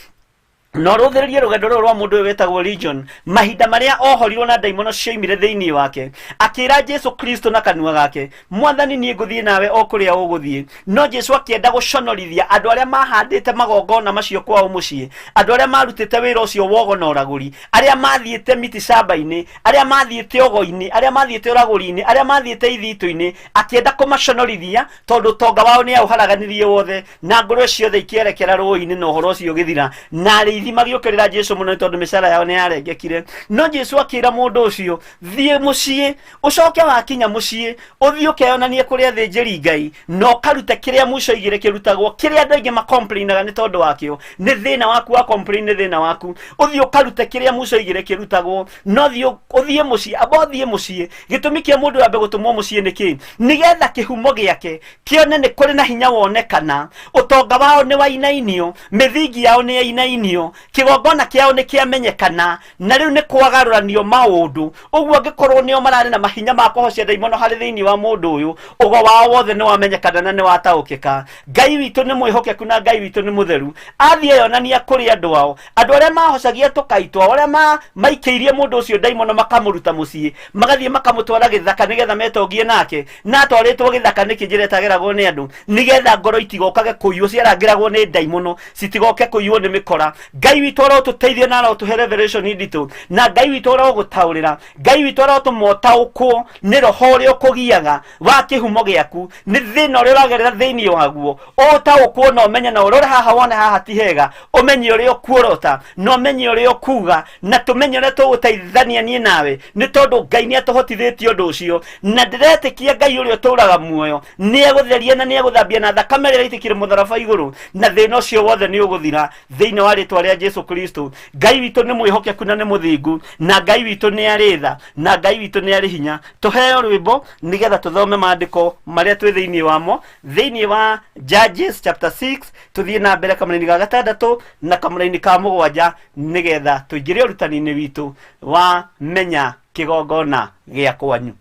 na ũrũthĩrĩrie rũgendo rũrũ rwa mũndũ ũyũ wetagwo Legion, mahinda marĩa ohorirwo na ndaimono cioimire thĩinĩ wake, akĩra Jesu Kristo na kanua gake, "Mwathani, niĩ ngũthiĩ nawe o kũrĩa ũgũthiĩ." No Jesu akĩenda gũconorithia andũ arĩa mahandĩte magongona macio kwao mũciĩ, andũ arĩa marutĩte wĩra ũcio wogo na ũragũri, arĩa mathiĩte miti camba-inĩ, arĩa mathiĩte ũgo-inĩ, arĩa mathiĩte ũragũri-inĩ, arĩa mathiĩte ithitũ-inĩ. Akĩenda kũmaconorithia tondũ ũtonga wao nĩ aũharaganirie wothe, na ngũrwe ciothe ikĩerekera rũĩ-inĩ, na ũhoro ũcio ũgĩthira. Na arĩithi magĩũkĩrĩra Jesu mũno nĩ tondũ mĩcara yao nĩ yarengekire. No Jesu akĩra mũndũ ũcio, "Thiĩ mũciĩ, ũcoke wakinya mũciĩ ũthiĩ ũkeyonanie kũrĩ athĩnjĩri Ngai na ũkarute kĩrĩa Musa oigire kĩrutagwo, kĩrĩa andũ aingĩ makomplainaga nĩ tondũ wakĩo." Nĩ thĩna waku wa complain, nĩ thĩna waku. Ũthiĩ ũkarute kĩrĩa Musa oigire kĩrutagwo. No thiĩ, ũthiĩ mũciĩ, amba ũthiĩ mũciĩ. Gĩtũmi kĩa mũndũ ambe gũtũmwo mũciĩ nĩ kĩ? Nĩgetha kĩhumo gĩake kĩone nĩ kũrĩ na hinya wonekana. Ũtonga wao nĩ wainainio, mĩthingi yao nĩ yainainio, kĩgongona kĩao nĩ kĩamenyekana, na rĩu nĩ kwagarũranio maũndũ. Ũguo angĩkorwo nĩo mararĩ na mahinya ma kũhocia ndaimono harĩ thĩinĩ wa mũndũ ũyũ, ũgo wao wothe nĩ wamenyekana na nĩ wataũkĩka. Ngai witũ nĩ mwĩhokeku na Ngai witũ nĩ mũtheru. Athiĩ eyonania kũrĩ andũ ao, andũ arĩa mahocagia tũkai twao, arĩa maikĩirie mũndũ ũcio ndaimono, makamũruta mũciĩ, magathiĩ makamũtwara gĩthaka nĩgetha metongie nake. Na atwarĩtwo gĩthaka nĩkĩ? Njĩra ĩtageragwo nĩ andũ, nĩgetha ngoro itigokage kũiywo, ciarangĩragwo nĩ ndaimono, citigoke kũiywo nĩ mĩkora. Ngai. Ngai witũ arotũteithia na arotũhe revelation nditũ, na Ngai witũ arogũtaũrĩra, Ngai witũ arotũma ũtaũkwo nĩ roho ũrĩa ũkũgiaga wa kĩhumo gĩaku, nĩ thĩna ũrĩa ũragerera thĩinĩ waguo, ũtaũkwo na ũmenye na ũrore haha wone haha ti hega, ũmenye ũrĩa ũkuorota na ũmenye ũrĩa ũkuga, na tũmenye ũrĩa tũgũteithania niĩ nawe, nĩ tondũ Ngai nĩ atũhotithĩtie ũndũ ũcio. Na ndĩretĩkia Ngai ũrĩa ũtũũraga muoyo nĩ egũtheria na nĩ egũthambia na thakame ĩrĩa ĩitĩkire mũtharaba igũrũ, na thĩna ũcio wothe nĩ ũgũthira thĩinĩ wa rĩtwa rĩa Jesu Kristo. Ngai witũ nĩ mwĩhokeku na nĩ mũthingu, na Ngai witũ nĩ arĩ tha, na Ngai witũ nĩ arĩ hinya. Tũheo rwĩmbo nĩgetha tũthome maandĩko marĩa twĩ thĩinĩ wamo, thĩinĩ wa Judges chapter 6, tũthiĩ na mbere kamũraini ga gatandatũ na kamũraini ka mũgwanja, nĩgetha tũingĩre ũrutani-inĩ witũ wa menya kĩgongona gĩa kwanyu.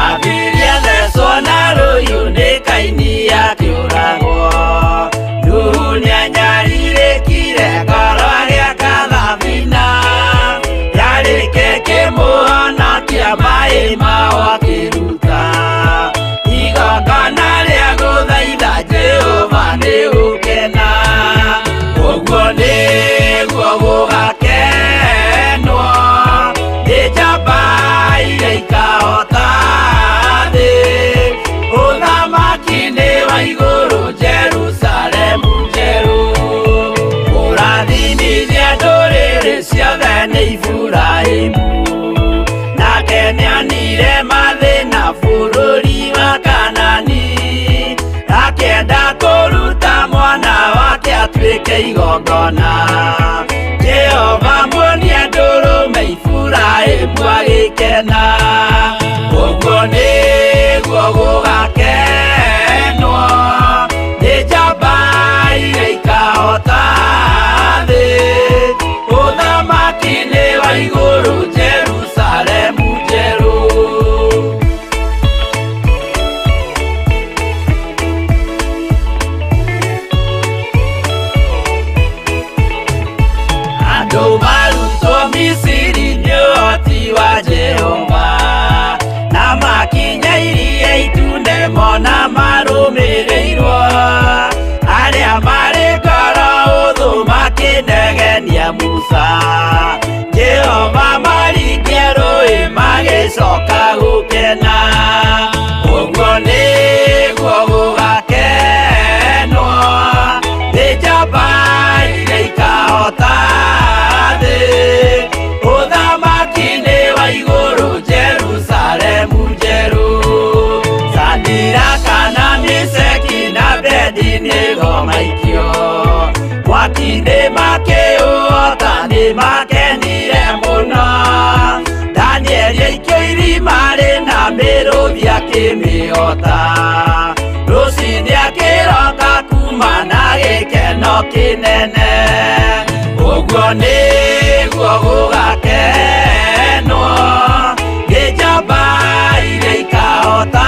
Abiria thecwo na rũhiũ nĩ Kaini akĩũragwo. Nuhu nĩanyarirĩkire ngoro agĩaka thabina, yarĩke kĩmũhonokia maĩ mao akĩruta. Igongona rĩa gũthaitha Jehova nĩ gũkena, ũguo nĩguo gũgakenwo nĩ njamba iria ikahota thĩ. Ũthamaki nĩ wa igũrũ, Jerusalemu njerũ, kũrathimithia ndũrĩrĩ ciothe nĩ Iburahĩmu. Nake nĩonire mathĩna bũrũri wa Kanani, akĩenda kũruta mwana wake atuĩke igongona. Jehova muonia ndũrũme, Iburahĩmu agĩkena. Ũguo nĩguo gũgakenwo nĩ njamba iria ikahota thĩ. Ũthamaki nĩ wa igũrũ, Jerusalemu njerũ. Andũ marutwo Misiri nĩ ũhoti wa Jehova, na makinya iria itune mona marũmĩrĩirwo. Arĩa marĩ ngoro ũthũ makĩnegenia Musa, Jehova maringia rũĩ magĩcoka gũkena. Ũguo nĩguo gũgakenwo nĩ njamba iria ikahota thĩ. Ũthamaki nĩ wa igũrũ, Jerusalemu njerũ. Sadiraka na Misheki na Abednego maikio mwaki-inĩ makĩũhota, nĩ makenire mũno. Danieli aikio irima rĩna mĩrũthi akĩmĩhota, rũcinĩ akĩroka kuma na gĩkeno kĩnene. Ũguo nĩguo gũgakenwo nĩ njamba iria ikahota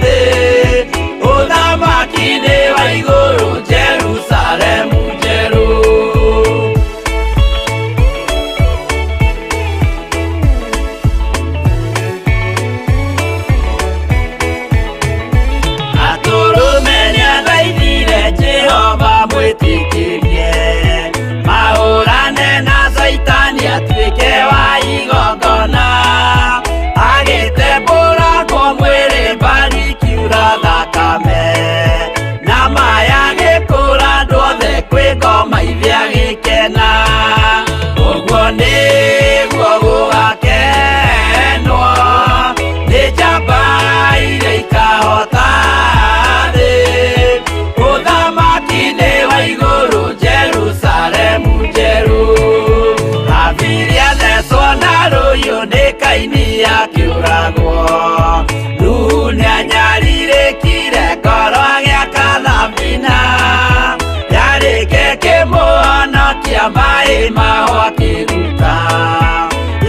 thĩ. Ũthamaki nĩ wa igũrũ, Jerusalemu njerũ. Atũrũme nĩathaithire Jehova mwĩtĩkĩrie mahũrane na Caitani atuĩke wa igongona, agĩtembũrangwo mwĩrĩ mbari kiura thakame, na maya gĩkũra andũ othe kwĩ ngoma ithe agĩkena. Ũguo nĩguo gũgakenwo nĩ njamba iria ikahota thĩ. Ũthamaki nĩ wa igũrũ, Jerusalemu njerũ. Abiria thecwo na rũhiũ nĩ Kaini akĩũragwo. Nuhu nĩanyarirĩkire ngoro agĩaka thabina, yarĩke kĩmũhonokia maĩ mao akĩruta.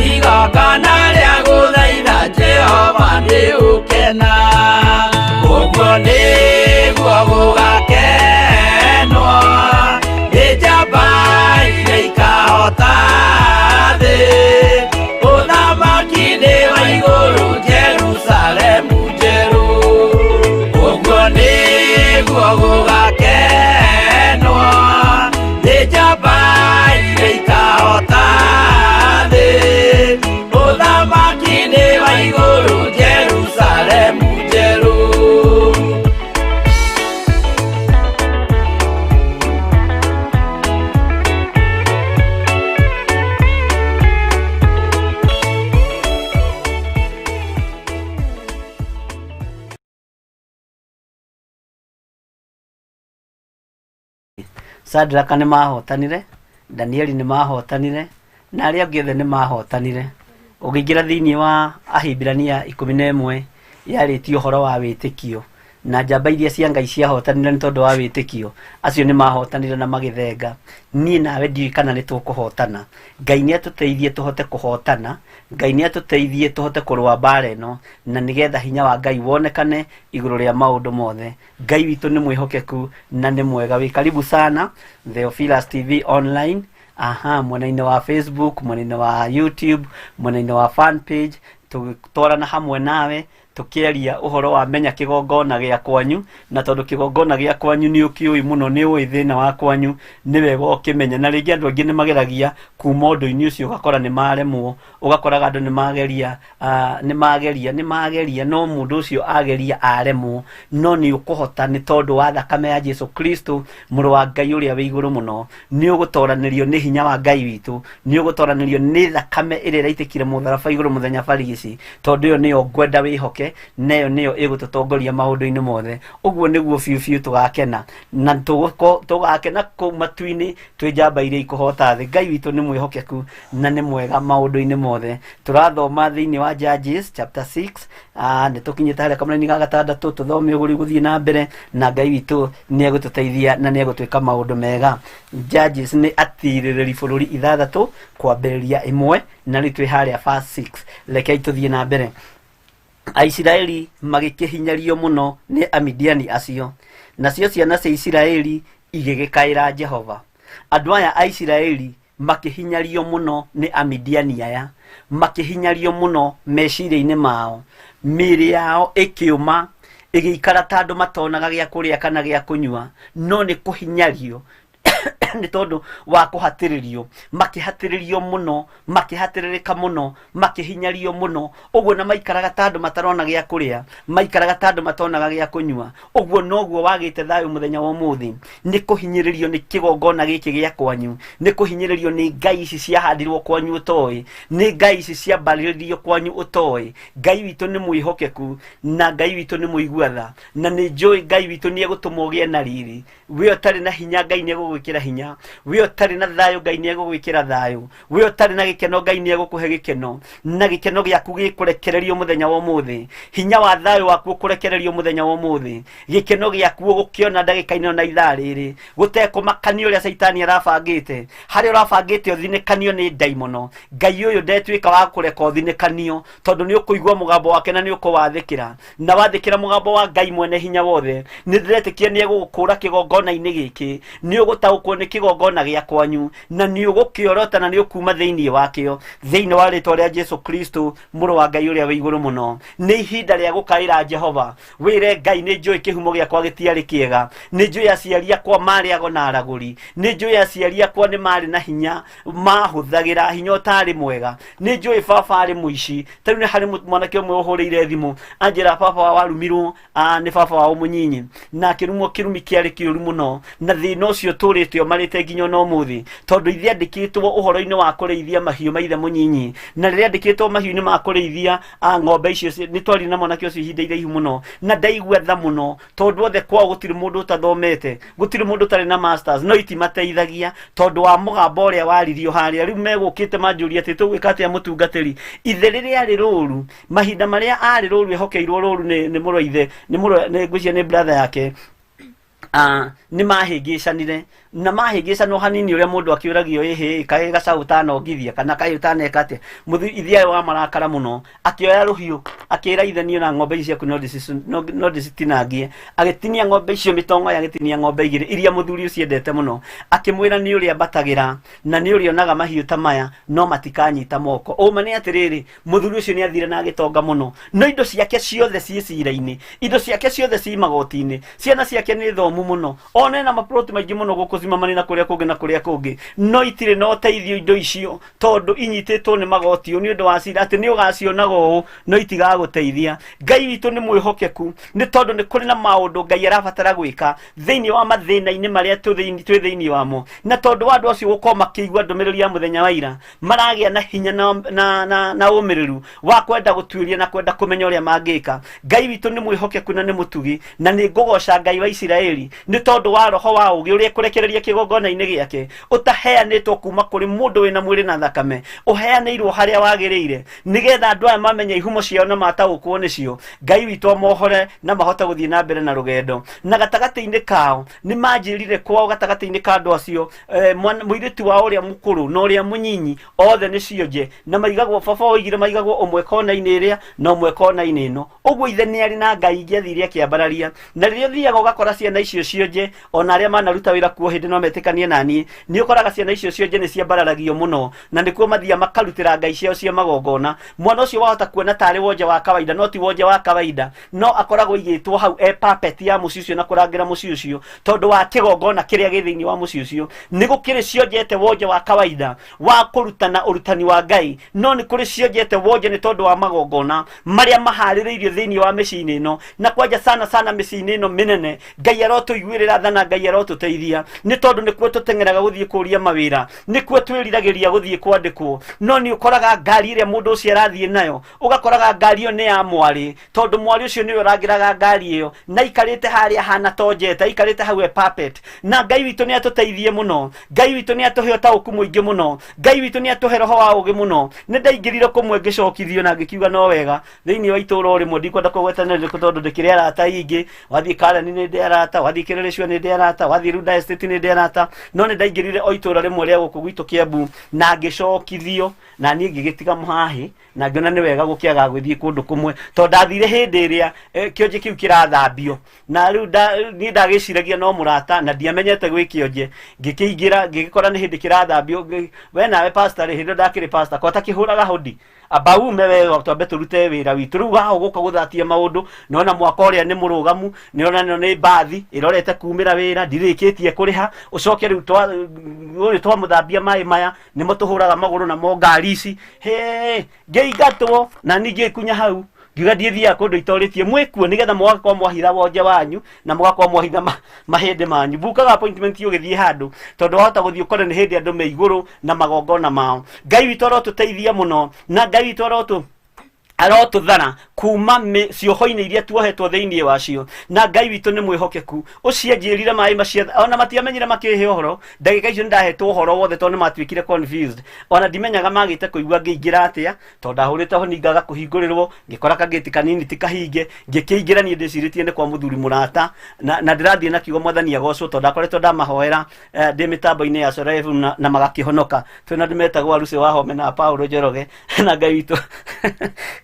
Igongona rĩa gũthaitha Jehova nĩ ũkena, ũguo nĩguo gũgakenwo nĩ njamba iria ikahota thĩ. Ũthamaki nĩ Sadraka nĩ mahotanire, Danieli nĩ mahotanire, na arĩa angĩ othe nĩ mahotanire. Ũngĩingĩra thĩinĩ wa Ahibirania 11 yarĩtie ũhoro wa wĩtĩkio, na njamba iria cia Ngai ciahotanire nĩ tondũ wa wĩtĩkio, acio nĩ mahotanire na magĩthenga. Niĩ nawe ndiũĩ kana nĩ tũkũhotana. Ngai nĩ atũteithie tũhote kũhotana, Ngai nĩ atũteithie tũhote kũrũa mbara ĩno, na nĩgetha hinya wa Ngai wonekane igũrũ rĩa maũndũ mothe. Ngai witũ nĩ mwĩhokeku na nĩ mwega. Wĩ karibu sana Theophilus TV online, aha, mwena-inĩ wa Facebook, mwena-inĩ wa YouTube, mwena-inĩ wa fan page, tũgĩtwarana hamwe nawe tũkĩaria ũhoro wa menya kĩgongona gĩa kwanyu, na tondũ kĩgongona gĩa kwanyu nĩ ũkĩũĩ mũno, nĩ ũĩ thĩna wa kwanyu, nĩ wega ũkĩmenye. Na rĩngĩ andũ aingĩ nĩ mageragia kuma ũndũ-inĩ ũcio, ũgakora nĩ maremwo, ũgakoraga andũ nĩ mageria, nĩ mageria, nĩ mageria, no mũndũ ũcio ageria aremwo, no nĩ ũkũhota nĩ tondũ wa thakame ya Jesu Kristo, mũrũ wa Ngai ũrĩa wĩ igũrũ mũno. Nĩ ũgũtoranĩrio nĩ hinya wa Ngai witũ, nĩ ũgũtoranĩrio nĩ thakame ĩrĩa ĩraitĩkire mũtharaba igũrũ mũthenya barigici, tondũ ĩyo nĩyo ngwenda wĩhoke, na ĩyo nĩyo ĩgũtũtongoria maũndũ-inĩ mothe. Ũguo nĩguo biũ biũ tũgakena, na tũgakena kũu matu-inĩ twĩ njamba iria ikũhota thĩ. Ngai witũ nĩ mwĩhokeku na nĩ mwega maũndũ-inĩ mothe. Tũrathoma thĩinĩ wa Judges chapter 6, nĩ tũkinyĩte harĩa kamũraini ga gatandatũ, tũthome ũguo rĩu gũthiĩ na mbere, na Ngai witũ nĩ egũtũteithia na nĩ egũtwĩka maũndũ mega. Judges nĩ atirĩrĩri bũrũri 6 kwambĩrĩria 1, na rĩu twĩ harĩa verse 6. Rekei tũthiĩ na mbere. Aisiraeli magĩkĩhinyario mũno nĩ Amidiani acio, nacio ciana cia Isiraeli igĩgĩkaĩra Jehova. Andũ aya a Isiraeli makĩhinyario mũno nĩ Amidiani aya, makĩhinyario mũno meciria-inĩ mao, mĩĩrĩ yao ĩkĩũma, ĩgĩikara ta andũ matonaga gĩa kũrĩa kana gĩa kũnyua, no nĩ kũhinyario nĩ tondũ wa kũhatĩrĩrio, makĩhatĩrĩrio mũno, makĩhatĩrĩrĩka mũno, makĩhinyario mũno, ũguo na maikaraga ta andũ matarona gĩa kũrĩa, maikaraga ta andũ matonaga gĩa kũnyua. Ũguo noguo wagĩte thayũ mũthenya wa ũmũthĩ, nĩ kũhinyĩrĩrio nĩ kĩgongona gĩkĩ gĩa kwanyu, nĩ kũhinyĩrĩrio nĩ ngai ici ciahandirwo kwanyu ũtoĩ, nĩ ngai ici ciambarĩrĩrio kwanyu ũtoĩ. Ngai witũ nĩ mwĩhokeku na Ngai witũ nĩ mũigua tha, na nĩ njũĩ Ngai witũ nĩ egũtũma ũgĩe na riri. We ũtarĩ na hinya, Ngai nĩ egũgwĩkĩra hinya. We ũtarĩ na thayũ, Ngai nĩ egũgwĩkĩra thayũ. We ũtarĩ na gĩkeno, Ngai nĩ egũkũhe gĩkeno, na gĩkeno gĩaku gĩkũrekererio mũthenya wa ũmũthĩ. Hinya wa thayũ waku ũkũrekererio mũthenya wa ũmũthĩ. Gĩkeno gĩaku ũgũkĩona ndagĩka-inĩ ĩno na ithaa rĩrĩ, gũtekũmakania ũrĩa Caitani arabangĩte, harĩa ũrabangĩte ũthinĩkanio nĩ ndaimono. Ngai ũyũ ndetuĩka wa kũreka ũthinĩkanio, tondũ nĩ ũkũigua mũgambo wake na nĩ ũkũwathĩkĩra. Na wathĩkĩra mũgambo wa Ngai mwene hinya wothe, nĩ ndĩretĩkia nĩ egũgũkũra kĩgongona-inĩ gĩkĩ, nĩ ũgũtaũkwo nĩ kĩgongona gĩa kwanyu, na nĩ ũgũkĩorota na nĩ ũkuma thĩinĩ wakĩo, thĩinĩ wa rĩtwa rĩa Jesu Kristo, mũrũ wa Ngai ũrĩa wĩ igũrũ mũno. Nĩ ihinda rĩa gũkaĩra Jehova, wĩre Ngai, nĩ njũĩ kĩhumo gĩakwa gĩtiarĩ kĩega, nĩ njũĩ aciari akwa marĩ ago na aragũri, nĩ njũĩ aciari akwa nĩ marĩ na hinya, mahũthagĩra hinya ũtarĩ mwega, nĩ njũĩ baba arĩ mũici. Ta rĩu nĩ harĩ mwanake ũmwe ũhũrĩire thimũ anjĩra baba wao arumirwo, nĩ baba wao mũnyinyi, na akĩrumwo kĩrumi kĩarĩ kĩũru mũno, na thĩna ũcio ũtũrĩte ũmarĩte nginya ona ũmũthĩ, tondũ ithe andĩkĩtwo ũhoro-inĩ wa kũrĩithia mahiũ ma ithe mũnyinyi, na rĩrĩa andĩkĩtwo mahiũ-inĩ ma kũrĩithia, ng'ombe icio nĩ twaririe na mwanake ũcio ihinda iraihu mũno, na ndaigua tha mũno, tondũ othe kwao gũtirĩ mũndũ ũtathomete, gũtirĩ mũndũ ũtarĩ na masters, no itimateithagia tondũ wa mũgambo ũrĩa waririo harĩa. Rĩu megũkĩte manjũria atĩ tũgwĩka atĩa mũtungatĩri. Ithe rĩrĩa arĩ rũru, mahinda marĩa arĩ rũru, ehokeirwo rũru nĩ mũrũ wa ithe, nĩ mũrũ, nĩ ngwĩciria nĩ brother yake, nĩ mahĩngĩcanire, na mahĩngĩcanwo hanini ũrĩa mũndũ akĩũragio, ĩhĩ, kaĩ gacaũ ũtanongithia kana kaĩ ũtaneka atĩa. Mũthuri ithe arĩ wa marakara mũno, akĩoya rũhiũ, akĩra ithe, niĩ ona ng'ombe ici ciaku no ndĩcitinangie. Agĩtinia ng'ombe icio mĩtongo, agĩtinia ng'ombe igĩrĩ iria mũthuri ũcio endete mũno, akĩmwĩra nĩ ũrĩa mbatagĩra na nĩ ũrĩonaga mahiũ ta maya, no matikanyita moko. Ũma nĩ atĩrĩrĩ, mũthuri ũcio nĩ athire na agĩtonga mũno, no indo ciake ciothe ciĩ cira-inĩ, indo ciake ciothe ciĩ magoti-inĩ, ciana ciake nĩ thomu mũno, ona ena maploti maingĩ mũno gũkũ Zimamani na kũrĩa kũngĩ na kũrĩa kũngĩ, no itirĩ na ũteithio indo icio, tondũ inyitĩtwo nĩ magoti nĩ ũndũ wa cira, atĩ nĩ ũgacionaga ũũ, no itigagũteithia. Ngai witũ nĩ mwĩhokeku, nĩ tondũ nĩ kũrĩ na maũndũ Ngai arabatara gwĩka thĩinĩ wa mathĩna-inĩ marĩa twĩ thĩinĩ wamo, na tondũ wa andũ acio gũkorwo makĩigua ndũmĩrĩri ya mũthenya wa ira, maragĩa na hinya na ũmĩrĩru wa kwenda gũtuĩria na kwenda kũmenya ũrĩa mangĩka. Ngai witũ nĩ mwĩhokeku na nĩ mũtugi, na nĩ ngũgoca Ngai wa Isiraeli nĩ tondũ wa roho wa ũũgĩ ũrĩa ekũrekereria akĩũtheria kĩgongona-inĩ gĩake, ũtaheanĩtwo kuma kũrĩ mũndũ wĩna mwĩrĩ na thakame, ũheanĩirwo harĩa wagĩrĩire, nĩgetha andũ aya mamenye ihumo ciao na mataũkwo nĩcio. Ngai witũ amohore na mahote gũthiĩ na mbere na rũgendo. Na gatagatĩ-inĩ kao nĩ manjĩrire kwao, gatagatĩ-inĩ ka andũ acio, mũirĩtu wao ũrĩa mũkũrũ na ũrĩa mũnyinyi othe nĩ cionje, na maigagwo, baba oigire maigagwo ũmwe kona-inĩ ĩrĩa na ũmwe kona-inĩ ĩno. Ũguo ithe nĩ arĩ na ngai ingĩ athire akĩambararia. Na rĩrĩa ũthiaga ũgakora ciana icio cionje, ona arĩa manaruta wĩra kuo hĩndĩ no metĩkanie na niĩ, nĩ ũkoraga ciana icio cionje nĩ ciambararagio mũno, na nĩkuo mathiaga makarutĩra ngai ciao cia magongona. Mwana ũcio wahota kuona tarĩ wonje wa kawaida, no ti wonje wa kawaida, no akoragwo aigĩtwo hau e puppet ya mũciĩ ũcio na kũrangĩra mũciĩ ũcio, tondũ wa kĩgongona kĩrĩa gĩ thĩinĩ wa mũciĩ ũcio. Nĩ gũkĩrĩ cionjete wonje wa kawaida wa kũrutana ũrutani wa Ngai, no nĩ kũrĩ cionjete wonje nĩ tondũ wa magongona marĩa maharĩrĩirio thĩinĩ wa mĩciĩ-inĩ ĩno, na kwanja sana sana mĩciĩ-inĩ ĩno mĩnene. Ngai arotũiguĩrĩra tha na Ngai arotũteithia, nĩ tondũ nĩkuo tũteng'eraga gũthiĩ kũria mawĩra, nĩkuo twĩriragĩria gũthiĩ kwandĩkwo. No nĩ ũkoraga ngari ĩrĩa mũndũ ũcio arathiĩ nayo, ũgakoraga ngari ĩyo nĩ ya mwarĩ, tondũ mwarĩ ũcio nĩwe ũrangĩraga ngari ĩyo, na aikarĩte harĩa hana tonjete, aikarĩte hau e puppet. Na Ngai witũ nĩ atũteithie mũno, Ngai witũ nĩ atũhe ũtaũku mũingĩ mũno, Ngai witũ nĩ atũhe roho wa ũgĩ mũno. Nĩ ndaingĩrire kũmwe ngĩcokithio na ngĩkiuga no wega thĩinĩ wa itũũra o rĩmwe, ndikwenda kũgweta nĩ rĩrĩkũ tondũ ndĩkĩrĩ arata aingĩ. Wathiĩ Kareni nĩ ndĩ arata, wathiĩ Kĩrĩrĩcua nĩ ndĩ arata, wathiĩ Runda Estate nĩ ndĩ arata, no nĩ ndaingĩrire o itũũra rĩmwe rĩa gũkũ gwitũ Kĩambu na ngĩcokithio, na niĩ ngĩgĩtiga mũhahĩ na ngĩona nĩ wega gũkĩaga gũthiĩ kũndũ kũmwe, tondũ ndathire hĩndĩ ĩrĩa kĩonje kĩu kĩrathambio, na rĩu niĩ ndagĩciragia no mũrata na ndiamenyete gwĩ kĩonje. Ngĩkĩingĩra ngĩgĩkora nĩ hĩndĩ kĩrathambio. We nawe pastor rĩ, hĩndĩ ĩyo ndakĩrĩ pastor, ko takĩhũraga hodi amba ume we twambe tũrute wĩra witũ. Rĩu haha ũgũka gũthatia maũndũ, nona mwaka ũrĩa nĩ mũrũgamu, nĩona ĩno nĩ mbathi ĩrorete kumĩra wĩra, ndirĩkĩtie kũrĩha, ũcoke rĩu ũyũ twamũthambia maĩ maya nĩmo tũhũraga magũrũ namo ngari ici. Hĩ, ngĩingatwo na niĩ ngĩkunya hau ngiuga ndiĩthiaga kũndũ itorĩtie mwĩkuo, nĩgetha mũgakorwo mwahitha wonje wanyu na mũgakorwo mwahitha mahĩndĩ manyu. Bukaga appointment ũgĩthiĩ handũ, tondũ wahota gũthiĩ ũkore nĩ hĩndĩ andũ me igũrũ na magongona mao. Ngai witũ arotũteithia mũno, na Ngai witũ arotũthara kuma cioho-inĩ iria tuohetwo thĩinĩ wacio. Na Ngai witũ nĩ mwĩhokeku. Ũcio anjĩrire maĩ macio ona matiamenyire makĩhe ũhoro. Ndagĩka icio nĩndahetwo ũhoro wothe, tondũ nĩmatuĩkire confused, ona ndimenyaga magĩte kũigua ngĩingĩra atĩa, tondũ ndahũrĩte honi ngaga kũhingũrĩrwo, ngĩkora kagĩti kanini ti kahinge, ngĩkĩingĩra. Niĩ ndĩcirĩtie nĩ kwa mũthuri mũrata, na ndĩrathiĩ na kiugo Mwathani agocwo, tondũ ndakoretwo ndamahoera ndĩ mĩtambo-inĩ ya Cora FM na magakĩhonoka. Twĩna andũ metagwo Aruce wa Home na Paulo Njoroge, na Ngai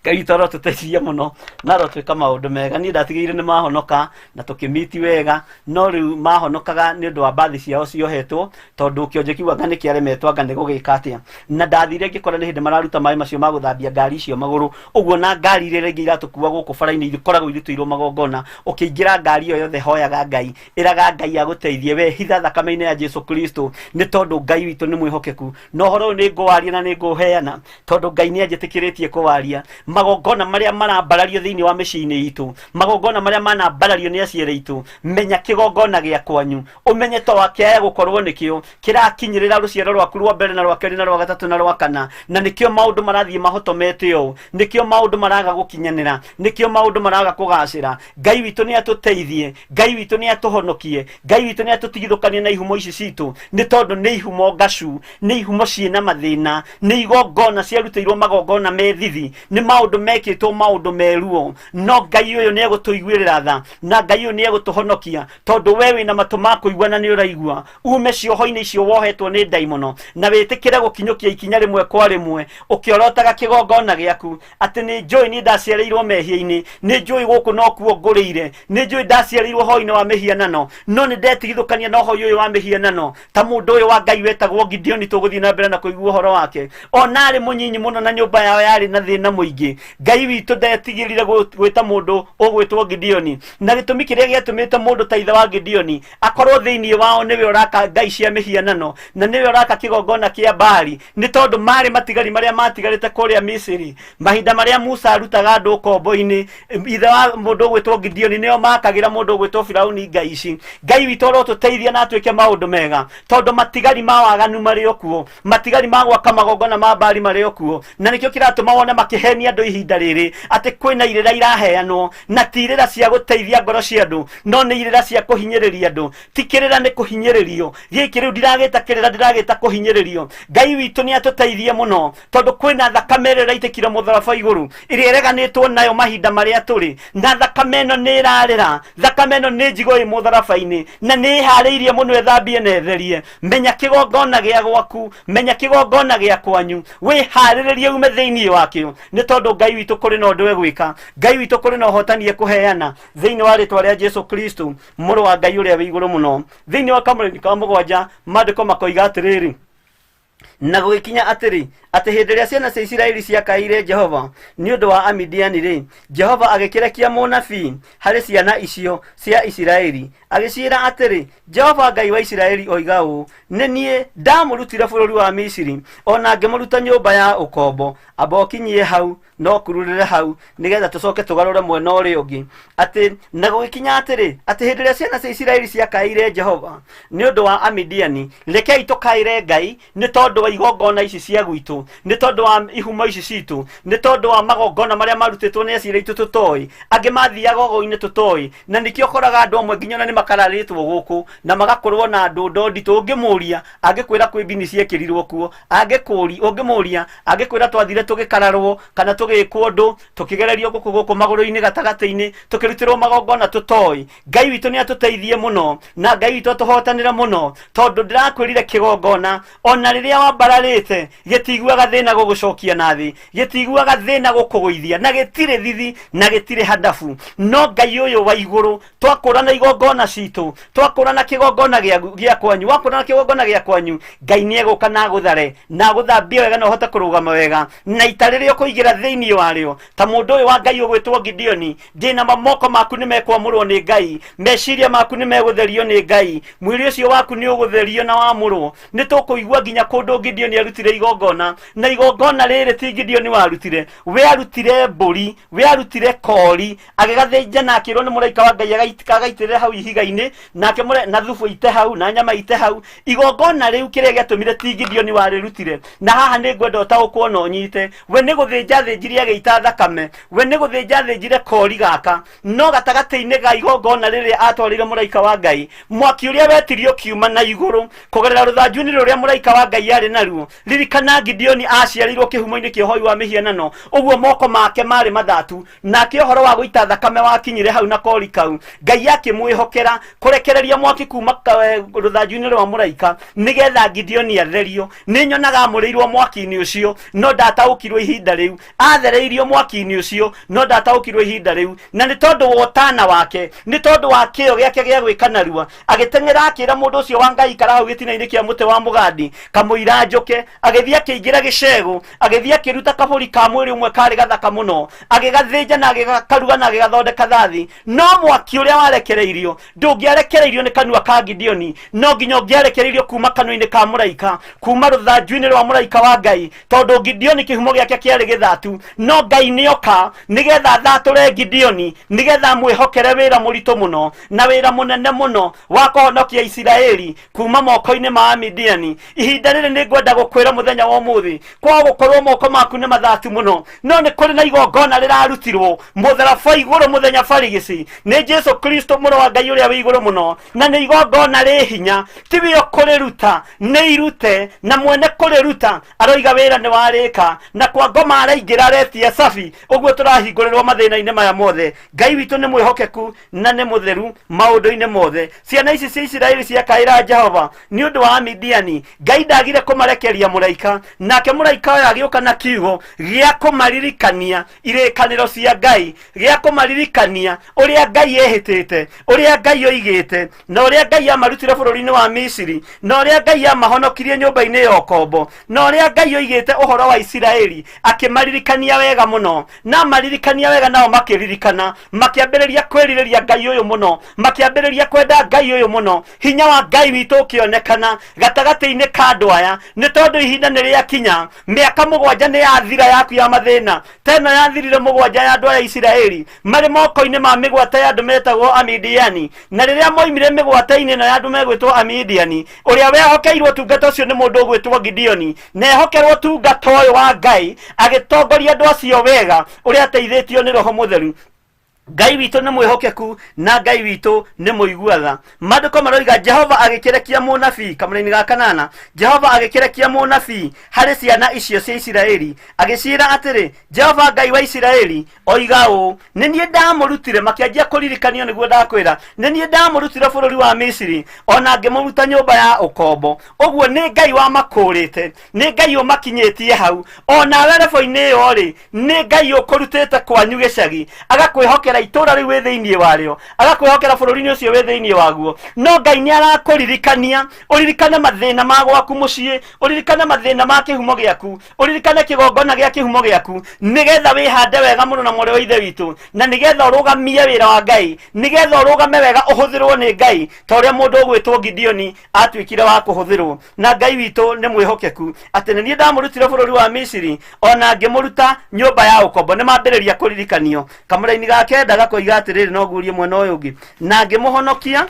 witũ arotũteithia mũno na arotwĩka maũndũ mega. Niĩ ndatigĩire nĩ mahonoka na tũkĩmiti wega, no rĩu mahonokaga nĩ ũndũ wa mbathi ciao ciohetwo, tondũ kĩonje kiu anga nĩ kĩaremetwo, anga nĩ gũgĩka atĩa. Na ndathire ngĩkora nĩ hĩndĩ mararuta maĩ macio ma gũthambia ngari icio magũrũ ũguo, na ngari iria rĩngĩ iratũkua gũkũ bara-inĩ ikoragwo irutĩirwo magongona. Ũkĩingĩra ngari ĩyo yothe, hoyaga Ngai, ĩraga Ngai agũteithie, we hitha thakame-inĩ ya Jesu Kristo, nĩ tondũ Ngai witũ nĩ mwĩhokeku. Na ũhoro ũyũ nĩ ngũwaria na nĩ ngũũheana, tondũ Ngai nĩ anjĩtĩkĩrĩtie kũwaria. Magongona marĩa marambarario thĩinĩ wa mĩciĩ-inĩ itũ, magongona marĩa manambarario nĩ aciari aitũ, menya kĩgongona gĩa kwanyu, ũmenye to wakĩaya gũkorwo nĩkĩo kĩrakinyĩrĩra rũciaro rwaku rwa mbere na rwa kerĩ na rwa gatatũ na rwa kana, na nĩkĩo maũndũ marathiĩ mahotomete ũũ, nĩkĩo maũndũ maraga gũkinyanĩra, nĩkĩo maũndũ maraga kũgacĩra. Ngai witũ nĩ atũteithie, Ngai witũ nĩ atũhonokie, Ngai witũ nĩ atũtigithũkanie na ihumo ici citũ, nĩ tondũ nĩ ihumo ngacu, nĩ ihumo ciĩna mathĩna, nĩ igongona ciarutĩirwo magongona me thithi, nĩ maũndũ mekĩtwo maũndũ meruo. No Ngai ũyũ nĩ egũtũiguĩrĩra tha, na Ngai ũyũ nĩ egũtũhonokia, tondũ we wĩna matũ ma kũigua na nĩ ũraigua. Ume cioho-inĩ icio wohetwo nĩ ndaimono, na wĩtĩkĩre gũkinyũkia ikinya rĩmwe kwa rĩmwe ũkĩorotaga kĩgongona gĩaku, atĩ nĩ njũĩ niĩ ndaciarĩirwo mehia-inĩ, nĩ njũĩ gũkũ nokuo ngũrĩire, nĩ njũĩ ndaciarĩirwo hoi-inĩ wa mĩhianano, no nĩ ndetigithũkania na ũhoi ũyũ wa mĩhianano, ta mũndũ ũyũ wa Ngai wetagwo Gideoni. Tũgũthiĩ na mbere na kũigua ũhoro wake. Ona arĩ mũnyinyi mũno na nyũmba yao yarĩ na thĩna mũingĩ, Ngai witũ ndetigĩrire gwĩta mũndũ ũgwĩtwo Gideoni. Na gĩtũmi kĩrĩa gĩatũmĩte mũndũ ta ithe wa Gideoni akorwo thĩinĩ wao nĩwe ũraka ngai cia mĩhianano na nĩwe ũraka kĩgongona kĩa Baali, nĩ tondũ marĩ matigari marĩa matigarĩte kũrĩa Misiri mahinda marĩa Musa arutaga andũ ũkombo-inĩ. Ithe wa mũndũ ũgwĩtwo Gideoni nĩo makagĩra mũndũ ũgwĩtwo Firauni ngai ici. Ngai witũ arotũteithia na atuĩke maũndũ mega, tondũ matigari ma waganu marĩ o kuo, matigari ma gwaka magongona ma Baali marĩ o kuo, na nĩkĩo kĩratũma wone makĩhenia andũ. andũ ihinda rĩrĩ atĩ kwĩna irĩra iraheanwo na ti irĩra cia gũteithia ngoro cia andũ no nĩ irĩra cia kũhinyĩrĩria andũ ti kĩrĩra nĩ kũhinyĩrĩrio gĩkĩ rĩu ndiragĩta kĩrĩra ndĩragĩta kũhinyĩrĩrio ngai witũ nĩ atũteithie mũno tondũ kwĩna thakame ĩrĩa ĩraitĩkire mũtharaba igũrũ ĩrĩa ĩreganĩtwo nayo mahinda marĩa tũrĩ na thakame ĩno nĩ ĩrarĩra thakame ĩno nĩ njigo ĩ mũtharaba-inĩ na nĩ ĩharĩirie mũno ĩthambie na ĩtherie menya kĩgongona gĩa gwaku menya kĩgongona gĩa kwanyu wĩharĩrĩrie ume thĩinĩ wakĩo nĩ tondũ ngai witũ kũrĩ na ũndũ egwĩka ngai witũ kũrĩ na ũhotani ekũheana thĩinĩ wa rĩtwa rĩa jesu kristo mũrũ wa ngai ũrĩa wĩ igũrũ mũno thĩinĩ wa kamũrĩni ka mũgwanja maandĩko makoiga atĩrĩrĩ na gũgĩkinya atĩrĩ atĩ hĩndĩ ĩrĩa ciana cia isiraeli ciakaĩire jehova nĩ ũndũ wa amidiani rĩ jehova agĩkĩrekia mũnabii harĩ ciana icio cia isiraeli agĩciĩra atĩrĩ jehova ngai wa isiraeli oiga ũũ nĩ niĩ ndamũrutire bũrũri wa misiri ona ngĩmũruta nyũmba ya ũkombo amba ũkinyie hau no kururĩre hau nĩgetha tũcoke tũgarũre mwena ũrĩa ũngĩ atĩ na gũgĩkinya atĩrĩ atĩ hĩndĩ ĩrĩa ciana cia isiraeli ciakaĩire jehova nĩ ũndũ wa amidiani rekei tũkaĩre ngai nĩ tondũ wa igongona ici cia gwitũ nĩ tondũ wa ihumo ici citũ nĩ tondũ wa magongona marĩa marutĩtwo nĩ aciari aitũ tũtoĩ angĩ mathiaga ũgo-inĩ tũtoĩ na nĩkĩo ũkoraga andũ amwe nginya ona nĩ makararĩtwo gũkũ na magakorwo na ndũndo nditũ ũngĩmũria angĩkwĩra kwĩ mbini ciekĩrirwo kuo angĩkũri ũngĩmũria angĩkwĩra twathire tũgĩkararwo kana tũgĩkwo ũndũ tũkĩgererio gũkũ gũkũ magũrũ-inĩ gatagatĩ-inĩ tũkĩrutĩrwo magongona tũtoĩ ngai witũ nĩ atũteithie mũno na ngai witũ atũhotanĩre mũno tondũ ndĩrakwĩrire kĩgongona ona rĩrĩa wambararĩte gĩtiguaga thĩna gũgũcokia na thĩ gĩtiguaga thĩna gũkũgũithia na gĩtirĩ thithi na gĩtirĩ hadabu no ngai ũyũ wa igũrũ twakũrana igongona citũ twakũrana kĩgongona gĩa kwanyu wakũrana kĩgongona gĩa kwanyu ngai nĩ egũka na agũthare na agũthambie wega na ũhote kũrũgama wega na ita rĩrĩa ũkũigĩra thĩinĩ warĩo ta mũndũ ũyũ wa ngai ũgwĩtwo gideoni ndĩna ma moko maku nĩ mekwamũrwo nĩ ngai meciria maku nĩ megũtherio nĩ ngai mwĩrĩ ũcio waku nĩ ũgũtherio na wamũrwo nĩ tũkũigua nginya kũndũ gideoni arutire igongona na igongona rĩrĩ ti gideoni warutire we arutire mbũri we arutire kori agĩgathĩnja na akĩrwo nĩ mũraika wa ngai agaitĩrĩre hau ihiga-inĩ nake na thubu ite hau na nyama ite hau igongona rĩu kĩrĩa gĩatũmire ti gideoni warĩrutire na haha nĩ ngwenda ũtaũkwo na ũnyite we nĩ gũthĩnja thĩnjire agĩita thakame we nĩ gũthĩnja thĩnjire kori gaka no gatagatĩ-inĩ ga igongona rĩrĩa atwarĩire mũraika wa ngai mwaki ũrĩa wetirio ũkiuma na igũrũ kũgerera rũthanju-inĩ rũrĩa mũraika wa ngai arĩ naruo ririkana gideoni aciarĩirwo kĩhumo-inĩ kĩa ũhoi wa mĩhianano ũguo moko make marĩ mathatu nake ũhoro wa gũita thakame wakinyire hau na kori kau ngai akĩmwĩhokera kũrekereria mwaki kuma rũthanju-inĩ rwa mũraika nĩgetha gideoni atherio nĩ nyonaga amũrĩirwo mwaki-inĩ ũcio no ndataũkirwo ihinda rĩu athereirio mwaki-inĩ ũcio no ndataũkirwo ihinda rĩu na nĩ tondũ wa ũtana wake nĩ tondũ wa kĩyo gĩake gĩa gwĩka narua agĩteng'era akĩra mũndũ ũcio wa ngai ikara hau gĩtina-inĩ kĩa mũtĩ wa mũgandi kamũira njũke agĩthiĩ akĩingĩra gĩcegũ agĩthiĩ akĩruta kabũri ka mwĩrĩ ũmwe karĩ gathaka mũno agĩgathĩnja na agĩgakaruga na agĩgathondeka thathi no mwaki ũrĩa warekereirio ndũngĩarekereirio nĩ kanua ka gideoni no nginya ũngĩarekereirio kuma kanua-inĩ ka mũraika kuma rũthanju-inĩ rwa mũraika wa ngai tondũ gideoni kĩhumo gĩake kĩarĩ gĩthatu no ngai nĩoka nĩgetha athatũre gideoni nĩgetha amwĩhokere wĩra mũritũ mũno na wĩra mũnene mũno wa kũhonokia isiraeli kuma moko-inĩ ma amidiani ihinda rĩrĩ nĩ ngwenda gũkwĩra mũthenya wa ũmũthĩ kwaga gũkorwo moko maku nĩ mathatu mũno no nĩ kũrĩ na igongona rĩrarutirwo mũtharaba igũrũ mũthenya barigĩci nĩ jesu kristo mũrũ wa ngai ũrĩa wĩ igũrũ mũno na nĩ igongona rĩ hinya ti wĩo kũrĩruta nĩ irute na mwene kũrĩruta aroiga wĩra nĩ warĩka na kwa ngoma araingĩra aretia cabi ũguo tũrahingũrĩrwo mathĩna-inĩ maya mothe ngai witũ nĩ mwĩhokeku na nĩ mũtheru maũndũ-inĩ mothe ciana ici cia isiraeli ciakaĩra jehova nĩ ũndũ wa amidiani ngai ndagire kũmarekeria mũraika nake mũraika ũyũ agĩũka na kiugo gĩa kũmaririkania irĩkanĩro cia ngai gĩa kũmaririkania ũrĩa ngai ehĩtĩte ũrĩa ngai oigĩte na ũrĩa ngai amarutire bũrũri-inĩ wa misiri na ũrĩa ngai amahonokirie nyũmba-inĩ ya ũkombo na ũrĩa ngai oigĩte ũhoro wa isiraeli akĩmaririkania wega mũno na amaririkania wega nao makĩririkana makĩambĩrĩria kwĩrirĩria ngai ũyũ mũno makĩambĩrĩria kwenda ngai ũyũ mũno hinya wa ngai witũ ũkĩonekana gatagatĩ-inĩ ka andũ aya Nĩ tondũ ihinda nĩ rĩakinya, mĩaka 7 nĩ yathira yaku ya mathĩna. Ta ĩno yathirire 7 ya andũ aya Isiraeli marĩ moko-inĩ ma mĩgwate ya andũ metagwo Amidiani. Na rĩrĩa moimire mĩgwate-inĩ ĩno ya andũ megwĩtwo Amidiani, ũrĩa wehokeirwo ũtungata ũcio nĩ mũndũ ũgwĩtwo Gideoni, na ehokerwo ũtungata ũyũ wa Ngai, agĩtongoria andũ acio wega ũrĩa ateithĩtio nĩ Roho Mũtheru. Ngai witũ nĩ mwĩhokeku na Ngai witũ nĩ mũigua tha. Maandĩko maroiga Jehova agĩkĩrekia mũnabii, kamũra-inĩ ga kanana, Jehova agĩkĩrekia mũnabii harĩ ciana icio cia Isiraeli, agĩciĩra atĩrĩ, Jehova Ngai wa Isiraeli oiga ũũ, nĩ niĩ ndamũrutire, makĩanjia kũririkanio nĩguo ndakwĩra, nĩ niĩ ndamũrutire bũrũri wa Misiri, ona ngĩmũruta nyũmba ya ũkombo. Ũguo nĩ Ngai wamakũũrĩte, nĩ Ngai ũmakinyĩtie hau. Onawe rebo-inĩ ĩyo rĩ, nĩ Ngai ũkũrutĩte kwanyu gĩcagi, agakwĩhokera itũũra rĩu wĩ thĩinĩ warĩo, agakwĩhokera bũrũri-inĩ ũcio wĩ thĩinĩ waguo. No Ngai nĩ arakũririkania, ũririkane mathĩna ma gwaku mũciĩ, ũririkane mathĩna ma kĩhumo gĩaku, ũririkane kĩgongona gĩa kĩhumo gĩaku, nĩgetha wĩhande wega mũno na mwarĩ wa Ithe witũ, na nĩgetha ũrũgamie wĩra wa Ngai, nĩgetha ũrũgame wega ũhũthĩrwo nĩ Ngai ta ũrĩa mũndũ ũgwĩtwo Gideoni atuĩkire wa kũhũthĩrwo. Na Ngai witũ nĩ mwĩhokeku, atĩ nĩ niĩ ndamũrutire bũrũri wa Misiri, ona ngĩmũruta nyũmba ya ũkombo. Nĩ mambĩrĩria kũririkanio. Kamũraini ga 9 gakoiga atĩrĩrĩ, no ngurie mwena ũyũ ũngĩ, na ngĩmũhonokia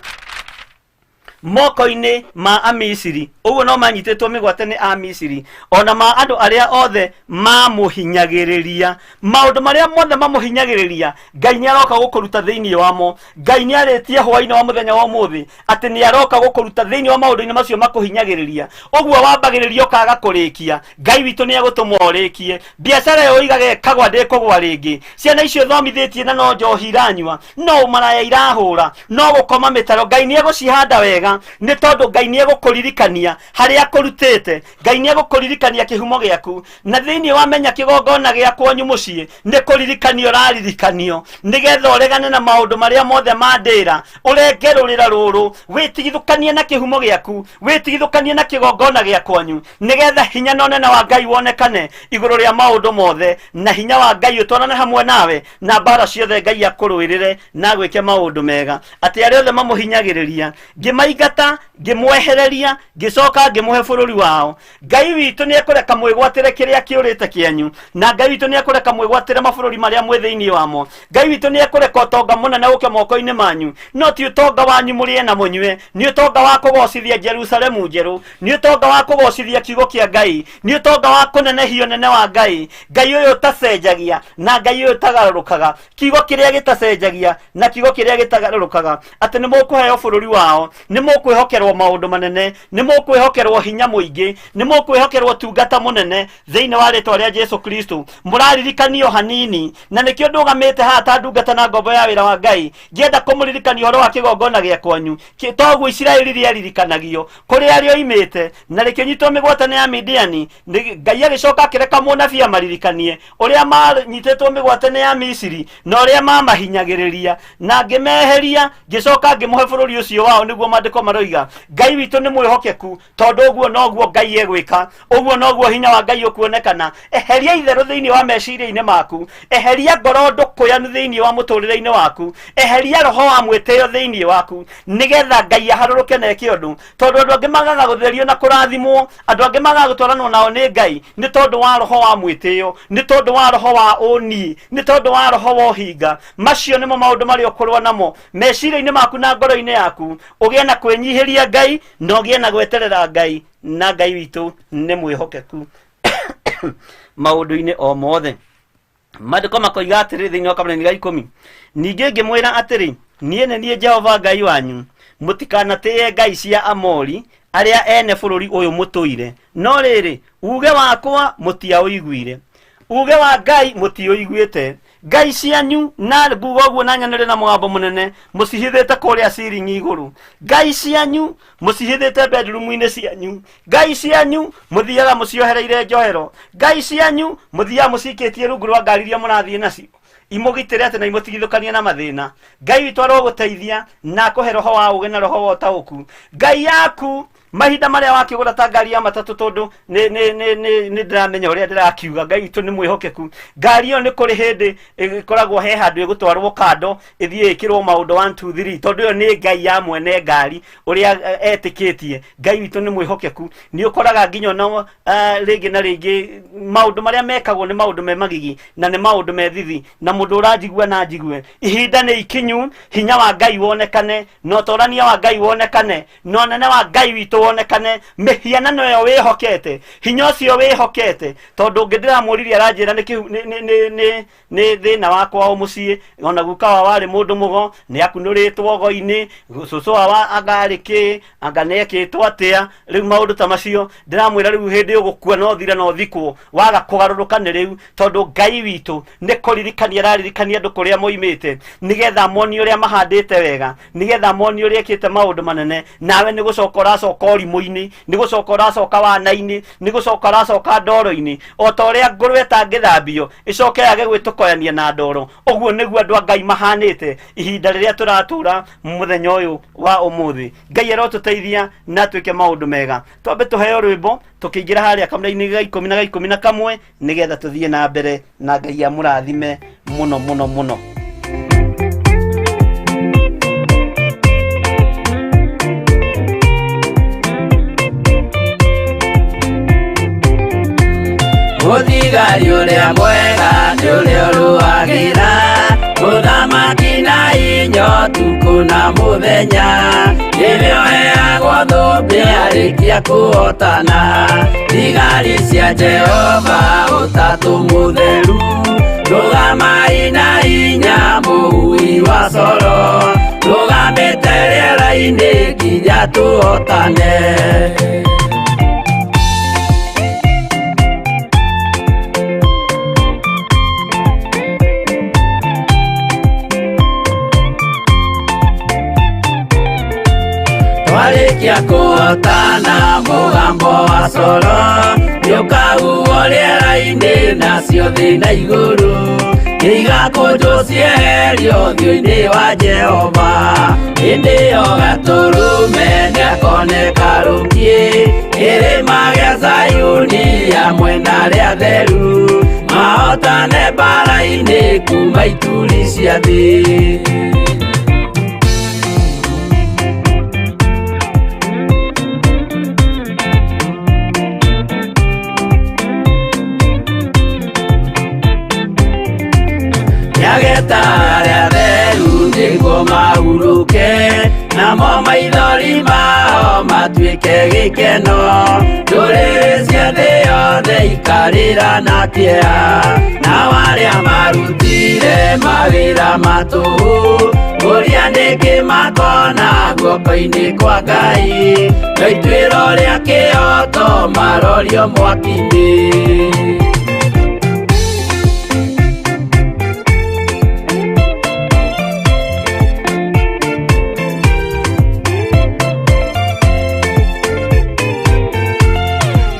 moko-inĩ ma Amisiri. Ũguo no manyitĩtwo mĩgwate nĩ Amisiri, ona ma andũ arĩa othe mamũhinyagĩrĩria. Maũndũ marĩa mothe mamũhinyagĩrĩria, Ngai nĩ aroka gũkũruta thĩinĩ wamo. Ngai nĩ arĩtie hwaĩ-inĩ wa mũthenya wa ũmũthĩ atĩ nĩ aroka gũkũruta thĩinĩ wa maũndũ-inĩ macio makũhinyagĩrĩria. Ũguo wambagĩrĩria ũkaga kũrĩkia, Ngai witũ nĩ egũtũma ũrĩkie. Biacara ĩyo ũigaga ĩkagwa ndĩkũgwa rĩngĩ. Ciana icio ũthomithĩtie na no njohi iranyua, no ũmaraya irahũra, no gũkoma mĩtaro, Ngai nĩ egũcihanda wega, nĩ tondũ Ngai nĩ egũkũririkania harĩa akũrutĩte. Ngai nĩ egũkũririkania kĩhumo gĩaku, na thĩinĩ wa menya kĩgongona gĩa kwanyu mũciĩ nĩ kũririkanio ũraririkanio, nĩgetha ũregane na maũndũ marĩa mothe ma ndĩra, ũrenge rũrĩra rũrũ, wĩtigithũkanie na kĩhumo gĩaku, wĩtigithũkanie na kĩgongona gĩa kwanyu, nĩgetha hinya na ũnene wa Ngai wonekane igũrũ rĩa maũndũ mothe, na hinya wa Ngai ũtwarane hamwe nawe, na mbara ciothe Ngai akũrũĩrĩre na agwĩke maũndũ mega. Atĩ arĩa othe mamũhinyagĩrĩria ngĩmaingata, ngĩmwehereria, ngĩcoka ngĩmũhe bũrũri wao. Ngai witũ nĩ ekũreka mwĩgwatĩre kĩrĩa kĩũrĩte kĩanyu, na Ngai witũ nĩ ekũreka mwĩgwatĩre mabũrũri marĩa mwĩ thĩinĩ wamo. Ngai witũ nĩ ekũreka ũtonga mũnene ũke moko-inĩ manyu, no ti ũtonga wanyu mũrĩe na mũnyue, nĩ ũtonga wa kũgocithia Jerusalemu njerũ, nĩ ũtonga wa kũgocithia kiugo kĩa Ngai, nĩ ũtonga wa kũnenehia ũnene wa Ngai. Ngai ũyũ ũtacenjagia na Ngai ũyũ ũtagarũrũkaga, kiugo kĩrĩa gĩtacenjagia na kiugo kĩrĩa gĩtagarũrũkaga, atĩ nĩ mũkũheo bũrũri wao, nĩ mũkwĩhokerwo maũndũ manene, nĩ mũkwĩhokerwo hinya mũingĩ, nĩ mũkwĩhokerwo ũtungata mũnene thĩinĩ wa rĩtwa rĩa Jesu Kristo. Mũraririkanio hanini, na nĩkĩo ndũgamĩte haha ta ndungata na ngombo ya wĩra wa Ngai, ngĩenda kũmũririkania ũhoro wa kĩgongona gĩa kwanyu. Toguo Isiraeli rĩaririkanagio kũrĩa rĩoimĩte na rĩkĩnyitwo mĩgwate nĩ Amidiani. Ngai agĩcoka akĩreka mũnabii amaririkanie ũrĩa manyitĩtwo mĩgwate nĩ Amisiri na ũrĩa mamahinyagĩrĩria, na ngĩmeheria, ngĩcoka ngĩmũhe bũrũri ũcio wao. Nĩguo maandĩko maroiga. Ngai witũ nĩ mwĩhokeku, tondũ ũguo noguo Ngai egwĩka, ũguo noguo hinya wa Ngai ũkuonekana. Eheria itherũ thĩinĩ wa meciria-inĩ maku, eheria ngoro ndũkũyanu thĩinĩ wa mũtũrĩre-inĩ waku, eheria roho wa mwĩtĩo thĩinĩ waku, nĩgetha Ngai aharũrũke na eke ũndũ. Tondũ andũ angĩ magaga gũtherio na kũrathimwo, andũ angĩ magaga gũtwaranwo nao nĩ Ngai nĩ tondũ wa roho wa mwĩtĩo, nĩ tondũ wa roho wa ũni, nĩ tondũ wa roho wa ũhinga. Macio nĩmo maũndũ marĩa ũkũrũa namo meciria-inĩ maku na ngoro-inĩ yaku. Ũgĩe na kwĩnyihĩria Ngai na ũgĩe na gweterera Ngai, na Ngai witũ nĩ mwĩhokeku maũndũ-inĩ o mothe. Maandĩko makoiga atĩrĩ thĩinĩ wa kamũraini ga 10, ningĩ ngĩmwĩra atĩrĩ, niĩ nĩ niĩ Jehova Ngai wanyu, mũtikanatĩĩe ngai cia Amori arĩa ene bũrũri ũyũ mũtũire, no rĩrĩ, uuge wakwa mũtiaũiguire. Uuge wa Ngai mũtiũiguĩte. Ngai cianyu, na nguga ũguo na nyanĩrĩre na mũgambo mũnene, mũcihithĩte kũrĩa ciringi igũrũ. Ngai cianyu mũcihithĩte bedroom-inĩ cianyu. Ngai cianyu mũthiaga mũciohereire njohero. Ngai cianyu mũthiaga mũcikĩtie rungu rwa ngari iria mũrathiĩ nacio, imũgitĩre atĩ na imũtigithũkanie na mathĩna. Ngai witũ arogũteithia na akũhe roho wa ũũgĩ na roho wa ũtaũku. Ngai yaku Mahinda marĩa wakĩgũra ta ngari ya matatũ, tondũ nĩ ndĩramenya ũrĩa ndĩrakiuga, Ngai witũ nĩ mwĩhokeku. Ngari ĩyo nĩ kũrĩ hĩndĩ ĩkoragwo he handũ ĩgũtwarwo kando, ĩthiĩ ĩkĩrwo maũndũ 1 2 3, tondũ ĩyo nĩ ngai ya mwene ngari ũrĩa etĩkĩtie. Ngai witũ nĩ mwĩhokeku. Nĩ ũkoraga nginya ona rĩngĩ na rĩngĩ maũndũ marĩa mekagwo nĩ maũndũ me magigi na nĩ maũndũ me thithi, na mũndũ ũranjigua na njigue, ihinda nĩ ikinyu hinya wa Ngai wonekane, na ũtorania wa Ngai wonekane, na ũnene wa Ngai witũ wonekane. Mĩhianano ĩyo wĩhokete, hinya ũcio wĩhokete, tondũ ũngĩ ndĩramũririe aranjĩra nĩ kĩhu- nĩ- nĩ- nĩ- nĩ- nĩ thĩna wakwa o mũciĩ, ona guka wao warĩ mũndũ mũgo, nĩ akunũrĩtwo go-inĩ, cũcũ wao anga arĩ kĩ, anga nĩ ekĩtwo atĩa. Rĩu maũndũ ta macio ndĩramwĩra, rĩu hĩndĩ ũgũkua no thira no thikwo, waga kũgarũrũka nĩ rĩu, tondũ Ngai witũ nĩ kũririkania araririkania andũ kũrĩa moimĩte, nĩgetha monie ũrĩa mahandĩte wega, nĩgetha monie ũrĩa ekĩte maũndũ manene. Nawe nĩ gũcoka ũracoka ũrimũ-inĩ, nĩ gũcoka ũracoka wana-inĩ, nĩ gũcoka ũracoka ndoro-inĩ, o ta ũrĩa ngũrwe ĩtangĩthambio ĩcoke yage gwĩtũkoyania na ndoro. Ũguo nĩguo andũ a Ngai mahanĩte ihinda rĩrĩa tũratũra mũthenya ũyũ wa ũmũthĩ. Ngai arotũteithia na twĩke maũndũ mega. Twambe tũheo rwĩmbo tũkĩingĩra harĩa kamũra-inĩ ga ikũmi na ga 11, nĩgetha tũthiĩ na mbere, na Ngai amũrathime mũno mũno mũno. Mũthigari ũrĩa mwega nĩ ũrĩa ũrũagĩra mũthamaki na inyo tukũ na mũthenya, nĩwe ũheagwo thũmbĩ arĩkia kũhotana. Thigari cia Jehova ũtatũ mũtheru, rũgamai na hinya, mũhui wa coro, rũgamĩte rĩera-inĩ nginya tũhotane. Twarĩkia kũhotana, mũgambo wa coro nĩũkahuhwo rĩera-inĩ, nacio thĩ na igũrũ nĩigakũnjwo cieherio ũthiũ-inĩ wa Jehova. Hĩndĩ ĩyo Gatũrũme nĩakoneka rũkiĩ kĩrĩma gĩa Zayuni, hamwe na arĩa atheru mahotane mbara-inĩ kuma ituri cia thĩ. Nĩageta arĩa atheru nĩguo mahurũke, namo maithori mao matuĩke gĩkeno. Ndũrĩrĩ cia thĩ yothe ikarĩra na kĩeha, nao arĩa marutire mawĩra ma tũhũ kũria nĩkĩ makona guoko-inĩ kwa Ngai, no ituĩro rĩa kĩhoto marorio mwaki-inĩ.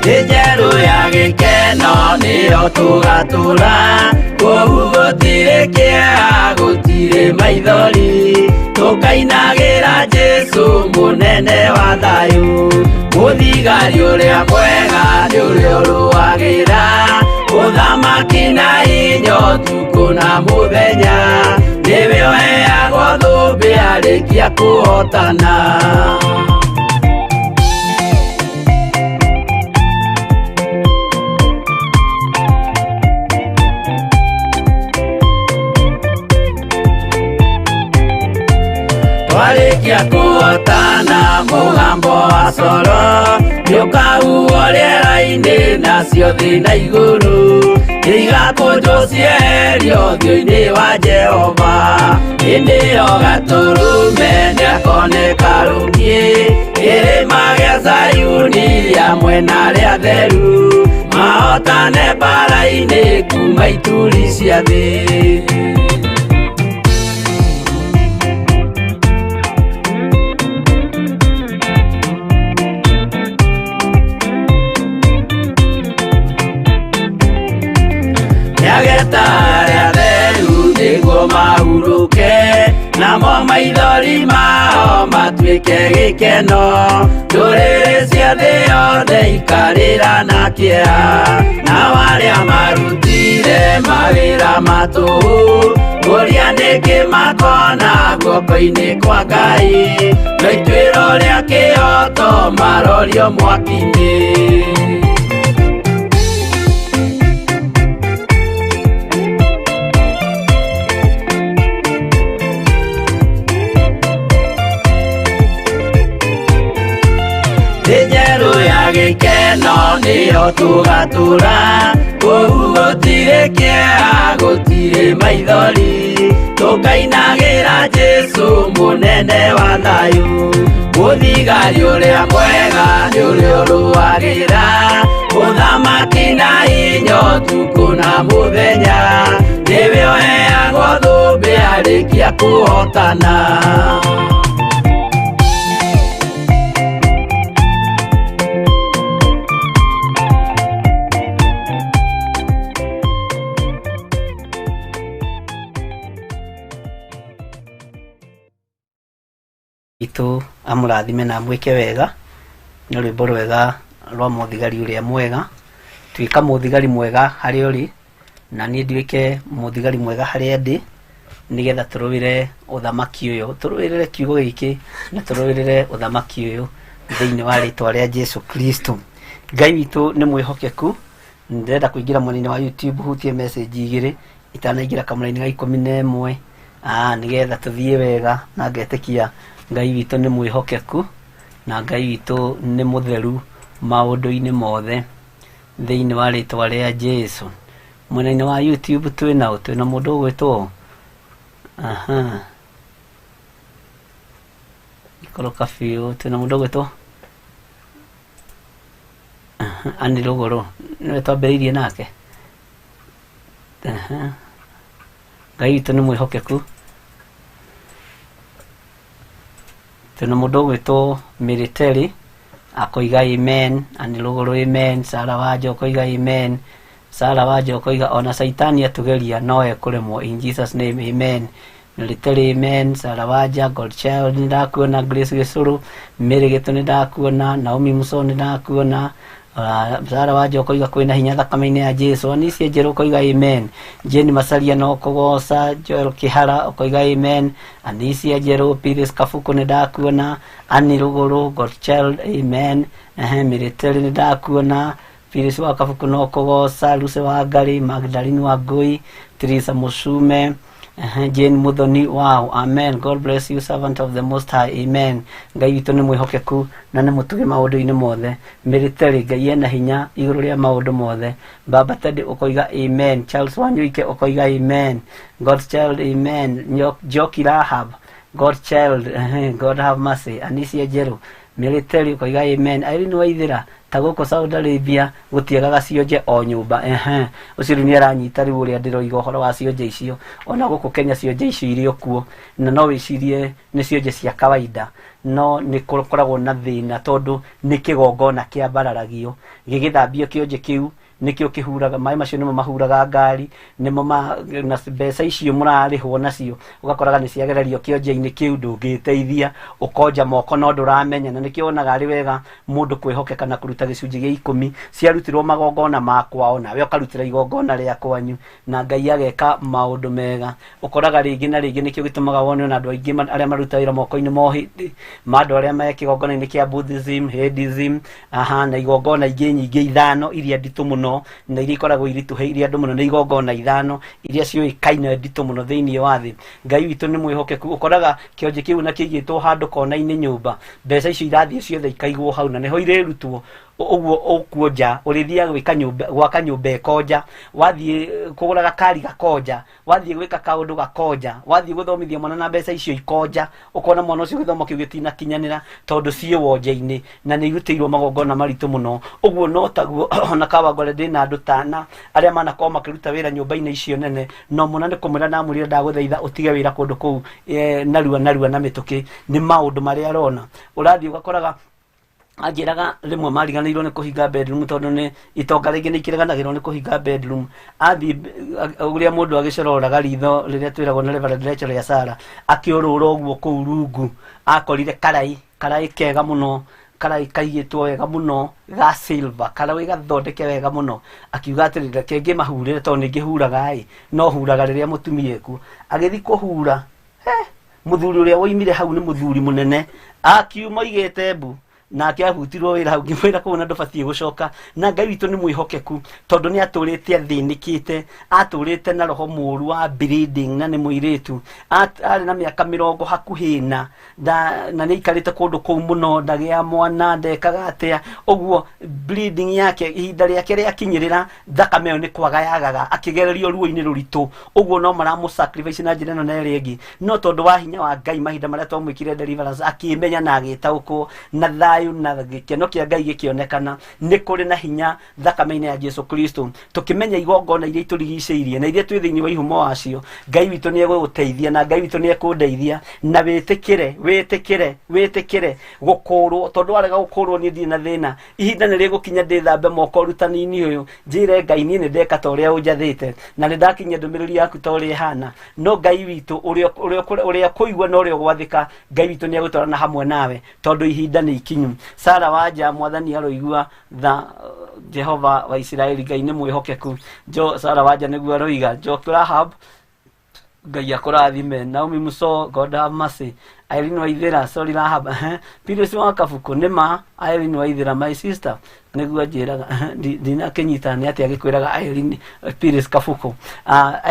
Thĩ njerũ ya gĩkeno nĩyo tũgatũra, kũu gũtirĩ kĩeha, gũtirĩ maithori, tũkainagĩra Jesũ mũnene wa thayũ. Mũthigari ũrĩa mwega nĩ ũrĩa ũrũagĩra ũthamaki na inyo tukũ na mũthenya, nĩwe ũheagwo thũmbĩ arĩkia kũhotana. Twarĩkia kũhotana, mũgambo wa coro nĩũkahuhwo rĩera-inĩ, nacio thĩ na igũrũ nĩigakũnjwo cieherio ũthiũ-inĩ wa Jehova. Hĩndĩ ĩyo Gatũrũme nĩakoneka rũkiĩ kĩrĩma gĩa Zayuni, hamwe na arĩa atheru mahotane mbara-inĩ kuma ituri cia thĩ. Nĩageta arĩa atheru nĩguo mahurũke, namo Namo maithori mao matuĩke gĩkeno, ndũrĩrĩ cia thĩ yothe ikarĩra na kĩeha. Nao arĩa marutire mawĩra ma tũhũ, kũria nĩkĩ makona guoko-inĩ kwa Ngai, no ituĩro rĩa kĩhoto marorio mwaki-inĩ. Thĩ njerũ ya gĩkeno nĩyo tũgatũra, kũu gũtirĩ kĩeha, gũtirĩ maithori, tũkainagĩra Jesũ mũnene wa thayũ. Mũthigari ũrĩa mwega nĩ ũrĩa ũrũagĩra ũthamaki na hinya ũtukũ na mũthenya, nĩwe ũheagwo thũmbĩ arĩkia kũhotana. Witũ amũrathime na amwĩke wega. Nĩ rwĩmbo rwega rwa mũthigari ũrĩa mwega. Tuĩka mũthigari mwega harĩa ũrĩ, na niĩ nduĩke mũthigari mwega harĩa ndĩ, nĩgetha tũrũĩre ũthamaki ũyũ, tũrũĩrĩre kiugo gĩkĩ na tũrũĩrĩre ũthamaki ũyũ thĩinĩ wa rĩtwa rĩa Jesu Kristo. Ngai witũ nĩ mwĩhokeku. Ndĩrenda kũingĩra mwena-inĩ wa YouTube hutie message igĩrĩ itanaingĩra kamũraini ga 11, nĩgetha tũthiĩ wega, na ngetĩkia Ngai witũ nĩ mwĩhokeku na Ngai witũ nĩ mũtheru maũndũ-inĩ mothe thĩinĩ wa rĩtwa rĩa Jesu. Mwena-inĩ wa YouTube twĩna ũ? Twĩna mũndũ ũgwĩtwo aha ikoroka biũ, twĩna mũndũ ũgwĩtwo Anĩ Rũgũrũ, nĩwe twambĩrĩirie nake. Aha. Ngai witũ nĩ mwĩhokeku. Twĩna mũndũ ũgwĩtwo Mĩrĩteri akoiga amen, Anĩ Rũgũrũ amen, Sara Wanja ũkoiga amen, Sara Wanja ũkoiga ona Caitani atũgeria no ekũremwo in Jesus name amen. Mĩrĩteri amen, Sara Wanja, God Child nĩ ndakuona, Grace Gĩcũrũ, Mary Gĩtũ nĩ ndakuona, Naomi Muso nĩ ndakuona, Sara Wanja ũkoiga kwĩna hinya thakame-inĩ ya Jesu, Anicia Njerũ ũkoiga amen, Jane Masaria no kũgoca, Joel Kĩhara ũkoiga amen, Anicia Njerũ, Phyllis Kabuku nĩ ndakuona, Annie Rũgũrũ, God Child amen, ehe Mĩrĩteri nĩ ndakuona, Phyllis wa Kabuku no kũgoca, Lucy wa Ngarĩ, Magdalene wa Ngũi, Teresa Mũcume, Ehe, Jane Muthoni, wow, amen. God bless you, servant of the Most High, amen. Ngai witũ nĩ mwĩhokeku na nĩ mũtugi maũndũ-inĩ mothe. Mĩrĩterĩ, Ngai ena hinya igũrũ rĩa maũndũ mothe. Baba Teddy ũkoiga amen. Charles Wanyuike ũkoiga amen. God's child, amen. Njoki Rahab, God's child, ehe, God have mercy. Anicia Njerũ, Mĩrĩterĩ ũkoiga amen. Irene Waithĩra, ta gũkũ Saudi Arabia gũtiagaga cionje o nyũmba. Ehe, ũcio rĩu nĩ aranyita rĩu ũrĩa ndĩroiga ũhoro wa cionje icio. Ona gũkũ Kenya cionje icio irĩ o kuo, na no wĩcirie nĩ cionje cia kawaida, no nĩ gũkoragwo na thĩna tondũ nĩ kĩgongona kĩambararagio gĩgĩthambio. Kĩonje kĩu nĩkĩo kĩhuraga maĩ macio, nĩmo mahuraga ngari, nĩmo ma, na mbeca icio mũrarĩhwo nacio ũgakoraga nĩ ciagererio kĩonje-inĩ kĩu. Ndũngĩteithia ũkonja moko no ndũramenya, na nĩkĩo wonaga arĩ wega mũndũ kwĩhokeka na kũruta gĩcunjĩ gĩa 10. Ciarutirwo magongona ma kwao, nawe ũkarutĩra igongona rĩa kwanyu, na Ngai ageka maũndũ mega. Ũkoraga rĩngĩ na rĩngĩ nĩkĩo gĩtũmaga wone ona andũ aingĩ arĩa maruta wĩra moko-inĩ ma ũhĩndĩ ma andũ arĩa me kĩgongona-inĩ kĩa Buddhism, Hinduism, aha, na igongona ingĩ nyingĩ ithano iria nditũ mũno na iria ikoragwo iritũhĩire andũ mũno. Nĩ igongona ithano iria ciũĩkaine nditũ mũno thĩinĩ wa thĩ. Ngai witũ nĩ mwĩhokeku. Ũkoraga kĩonje kĩu na kĩigĩtwo handũ kona-inĩ nyũmba, mbeca icio irathiĩ ciothe ikaigwo hau na nĩho irĩrutwo. Ũguo ũkuonja, ũrĩthiaga gwĩka nyũmba, gwaka nyũmba ĩkonja, wathiĩ kũgũra gakari gakonja, wathiĩ gwĩka kaũndũ gakonja, wathiĩ gũthomithia mwana na mbeca icio ikonja, ũkona mwana ũcio gĩthomo kĩu gĩtinakinyanĩra tondũ ciĩ wonje-inĩ na nĩ irutĩirwo magongona maritũ mũno. Ũguo no taguo ona Kawangware ndĩna andũ tana arĩa manakorwo makĩruta wĩra nyũmba-inĩ icio nene, no mũna nĩ kũmwĩra ndamwĩrire ndagũthaitha ũtige wĩra kũndũ kũu narua narua na mĩtũkĩ, nĩ maũndũ marĩa arona. Ũrathiĩ ũgakoraga Anjĩraga rĩmwe mariganĩirwo nĩ kũhinga bedroom, tondũ nĩ itonga rĩngĩ nĩ ikĩreganagĩrwo nĩ kũhinga bedroom. Athiĩ ũrĩa mũndũ agĩcororaga ritho rĩrĩa twĩragwo na Reverend Rachel ya Sara, akĩũrũra ũguo kũu rungu, akorire karai, karai kega mũno, karai kaigĩtwo wega mũno ga silver, karai gathondeke wega mũno. Akiuga atĩrĩrĩ, reke ngĩmahurĩre, tondũ nĩ ngĩhuraga ĩ, no huraga rĩrĩa mũtumia ekuo. Agĩthiĩ kũhura, he mũthuri ũrĩa woimire hau nĩ mũthuri mũnene, akiuma oigĩte mbu, nake ahutirwo wĩra hau. Ngĩmwĩra kũu na ndũbatiĩ gũcoka. Na Ngai witũ nĩ mwĩhokeku, tondũ nĩ atũrĩte athĩnĩkĩte, atũrĩte na roho mũru wa bleeding, na nĩ mũirĩtu. Arĩ na mĩaka 40 hakuhĩ na na nĩ aikarĩte kũndũ kũu mũno, ndagĩa mwana, ndekaga atĩa ũguo. Bleeding yake, ihinda rĩake rĩakinyĩrĩra, thakame ĩyo nĩ kwaga yagaga, akĩgererio ruo-inĩ rũritũ ũguo, no maramũ sacrifice na njĩra ĩno na ĩrĩa ĩngĩ. No tondũ wa hinya wa Ngai, mahinda marĩa twamwĩkire deliverance, akĩmenya na agĩtaũkwo, na thayũ na gĩkeno kĩa Ngai gĩkĩonekana. Nĩ kũrĩ na hinya thakame-inĩ ya Jesu Kristo. Tũkĩmenya igongona iria itũrigicĩirie na iria twĩ thĩinĩ wa ihumo wacio, Ngai witũ nĩ egũgũteithia na Ngai witũ nĩ ekũndeithia. Na wĩtĩkĩre, wĩtĩkĩre, wĩtĩkĩre gũkũrwo, tondũ warega gũkũrwo, niĩ ndirĩ na thĩna. Ihinda nĩ rĩgũkinya ndĩthambe moko ũrutani-inĩ ũyũ, njĩre Ngai, niĩ nĩ ndeka ta ũrĩa ũnjathĩte na nĩ ndakinyia ndũmĩrĩri yaku ta ũrĩa ĩhana. No Ngai witũ ũrĩa ũrĩa ũrĩa kũigua na ũrĩa ũgwathĩka, Ngai witũ nĩ egũtwarana hamwe nawe, tondũ ihinda nĩ ikinyu. Sara Wanja, Mwathani aroigua tha, Jehova wa Isiraeli, Ngai nĩ mwĩhokeku. Jo Sara Wanja nĩguo aroiga. Jo Rahab, Ngai akũrathime. Naomi Muso, God have mercy. Irene Waithera, sorry Rahab. Pires wa Kabuku, nĩ ma. Irene Waithera, my sister, nĩguo anjĩraga. Ndinakĩnyita nĩ atĩa agĩkwĩraga Irene Pires Kabuku.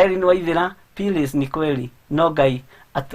Irene Waithera, Pires, ni kweli, no Ngai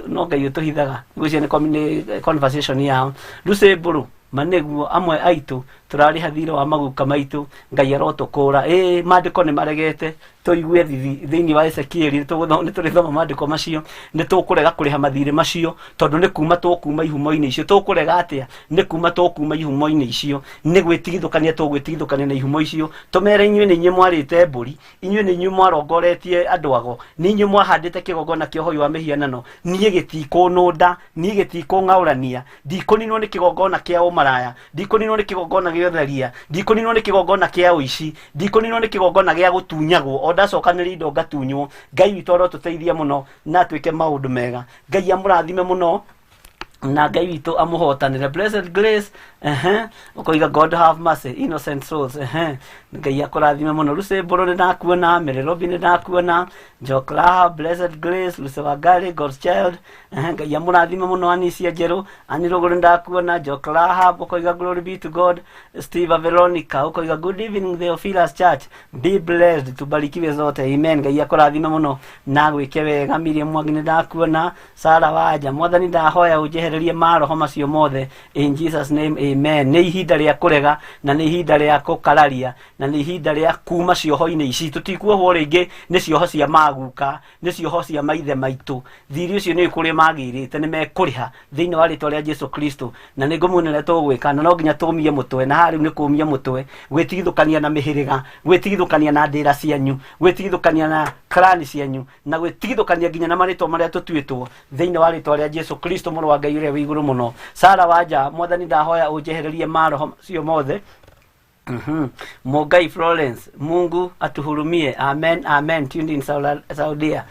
no Ngai ũtũhithaga. Ngwĩciria nĩ conversation yao. Lucy Mbũrũ, ma nĩguo, amwe aitũ tũrarĩha thirĩ wa maguka maitũ. Ngai arotũkũra. Ĩĩ, maandĩko nĩ maregete tũigue thithi thĩinĩ wa Ezekieli. Nĩ tũrĩthoma maandĩko macio. Nĩ tũkũrega kũrĩha mathirĩ macio, tondũ nĩ kuma tũkuma ihumo-inĩ icio. Tũkũrega atĩa? Nĩ kuma tũkuma ihumo-inĩ icio, nĩ gwĩtigithũkania tũgwĩtigithũkania na ihumo icio, tũmere inyuĩ nĩ inyuĩ mwarĩte mbũri, inyuĩ nĩ inyuĩ mwarongoretie andũ ago, nĩ inyuĩ mwahandĩte kĩgongona kĩa ũhoi wa mĩhianano. Niĩ gĩtikũnũnda, niĩ gĩtikũng'aũrania. Ndikũninwo nĩ kĩgongona kĩa ũmaraya, ndikũninwo nĩ kĩgongona gĩa ũtharia, ndikũninwo nĩ kĩgongona kĩa ũici, ndikũninwo nĩ kĩgongona gĩa gũtunyagwo. O ndacokanĩrĩria indo ngatunywo. Ngai witũ arotũteithia mũno na atwĩke maũndũ mega. Ngai amũrathime mũno na Ngai witũ amũhotanĩre. Blessed Grace, ehe, ũkoiga God have mercy, innocent souls. Ehe, Ngai akũrathime mũno. Lucy Mbũrũ, nĩ ndakuona. Mary Robi, nĩ ndakuona. Jokla, Blessed Grace, Lucy Wangari, God's Child, ehe, Ngai amũrathime mũno. Anisia Njerũ, Ani Rũgũrũ, nĩ ndakuona. Jokla, ũkoiga glory be to God. Steve Veronica, ũkoiga good evening Theophilus Church, be blessed, tubarikiwe zote, amen. Ngai akũrathime mũno na gwĩke wega. Miriam Mwangi, nĩ ndakuona. Sara Wanja, Mwathani ndahoya ũnjehererie maroho macio mothe, in Jesus name, amen. Nĩ ihinda rĩa kũrega, na nĩ ihinda rĩa kũkararia, na nĩ ihinda rĩa kuma cioho-inĩ ici. Tũtikuohwo rĩngĩ nĩ cioho cia maguka, nĩ cioho cia maithe maitũ. Thirĩ ũcio nĩ kũrĩa magĩrĩte, nĩ mekũrĩha thĩinĩ wa rĩtwa rĩa Jesu Kristo. Na nĩ ngũmuona ũrĩa tũgwĩka, na no nginya tũmie mũtwe. Na haha rĩu nĩ kũmia mũtwe, gwĩtigithũkania na mĩhĩrĩga, gwĩtigithũkania na ndĩra cianyu, gwĩtigithũkania na clan cianyu, na gwĩtigithũkania nginya na marĩtwa marĩa tũtuĩtwo, thĩinĩ wa rĩtwa rĩa Jesu Kristo, mũrũ wa Ngai ũrĩa wĩ igũrũ mũno. Sara Wanja, Mwathani ndahoya ũnjehererie maroho macio mothe. Mogai Florence, Mungu atuhurumie. Amen, amen. Tuned in Saudia.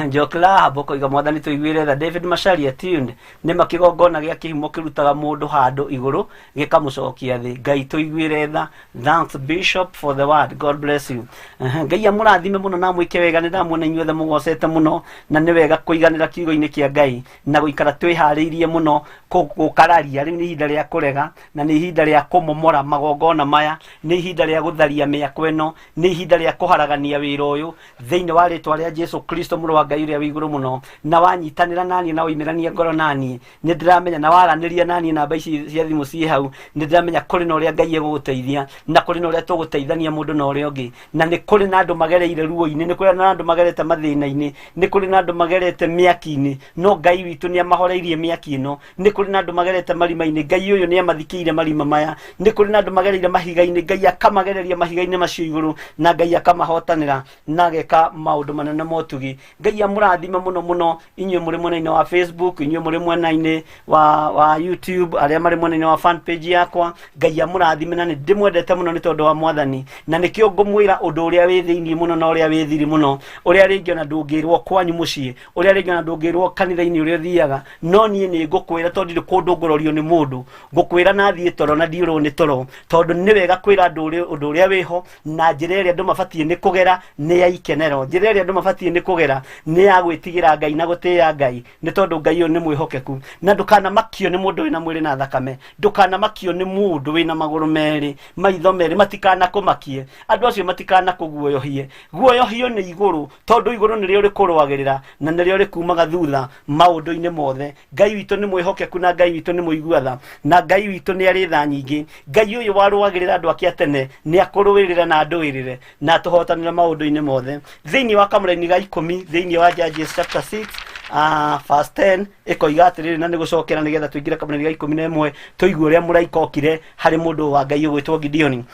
Jokla Bokoiga, Mwathani tũiguĩre tha. David Macharia, tuned. Nĩ ma, kĩgongona gĩa kĩhumo kĩrutaga mũndũ handũ igũrũ gĩkamũcokia thĩ. Ngai tũiguĩre tha. Thanks Bishop for the word. God bless you. Ngai amũrathime mũno na mwĩke wega. Nĩ ndamuona inyuothe mũgocete mũno, na nĩ wega kũiganĩra kiugo-inĩ kĩa Ngai na gũikara twĩharĩirie mũno gũkararia. Rĩu nĩ ihinda rĩa kũrega, na nĩ ihinda rĩa kũmomora magongona maya, nĩ ihinda rĩa gũtharia mĩako ĩno, nĩ ihinda rĩa kũharagania wĩra ũyũ thĩinĩ wa rĩtwa rĩa Jesu Kristo, mũrũ wa Ngai ũrĩa wĩ igũrũ mũno. Na wanyitanĩra naniĩ na woimĩrania ngoro naniĩ, nĩ ndĩramenya, na waranĩria naniĩ, namba ici cia thimũ ciĩ hau, nĩ ndĩramenya kũrĩ na ũrĩa Ngai egũgũteithia, na kũrĩ na ũrĩa tũgũteithania mũndũ na ũrĩa ũngĩ. Na nĩ kũrĩ na andũ magereire ruo-inĩ, nĩ kũrĩ na andũ magerete mathĩna-inĩ, nĩ kũrĩ na andũ magerete mĩaki-inĩ, no Ngai witũ nĩ amahoreirie mĩaki ĩno. Nĩ kũrĩ na andũ magerete marima-inĩ, Ngai ũyũ nĩ amathikĩire marima maya. Nĩ kũrĩ na andũ magereire mahiga-inĩ, Ngai akamagereria mahiga-inĩ macio igũrũ, na Ngai akamahotanĩra na ageka maũndũ manene motugi. Ngai amũrathime mũno mũno inyuĩ mũrĩ mwena-inĩ wa Facebook, inyuĩ mũrĩ mwena-inĩ wa YouTube, arĩa marĩ mwena-inĩ wa fan page yakwa. Ngai amũrathime na nĩ ndĩmwendete mũno nĩ tondũ wa Mwathani, na nĩkĩo ngũmwĩra ũndũ ũrĩa wĩ thĩinĩ mũno na ũrĩa wĩ thiri mũno, ũrĩa rĩngĩ ona ndũngĩrwo kwanyu mũciĩ, ũrĩa rĩngĩ ona ndũngĩrwo kanitha-inĩ ũrĩa ũthiaga, no niĩ nĩ ngũkwĩra tondũ ndirĩ kũndũ ngũrorio nĩ mũndũ. Ngũkwĩra na thiĩ toro na ndiũrwo nĩ toro, tondũ nĩ wega kwĩra andũ ũndũ ũrĩa wĩho, na njĩra ĩrĩa andũ mabatiĩ nĩ kũgera nĩ ya ikenero, njĩra ĩrĩa andũ mabatiĩ nĩ kũgera nĩ ya gwĩtigĩra Ngai na gũtĩĩa Ngai, nĩ tondũ Ngai ũyũ nĩ mwĩhokeku. Na ndũkanamakio nĩ mũndũ wĩna mwĩrĩ na thakame, ndũkanamakio nĩ mũndũ wĩna magũrũ merĩ, maitho merĩ, matikanakũmakie andũ acio, matikanakũguoyohie. Guoyohio nĩ igũrũ, tondũ igũrũ nĩrĩo rĩkũrũagĩrĩra na nĩrĩo rĩkumaga thutha maũndũ-inĩ mothe. Ngai witũ nĩ mwĩhokeku na Ngai witũ nĩ mũigua tha na Ngai witũ nĩ arĩ tha nyingĩ. Ngai ũyũ warũagĩrĩra andũ ake a tene nĩ akũrũĩrĩra na andũĩrĩre na atũhotanĩre maũndũ-inĩ mothe. Thĩinĩ wa kamũraini ga 10 thĩinĩ wa Judges chapter 6 verse 10 ĩkoiga atĩrĩrĩ, na nĩ gũcokera nĩgetha tũingĩre kamũraini ga 11 tũigue ũrĩa mũraika okire harĩ mũndũ wa Ngai ũgwĩtwo Gideoni.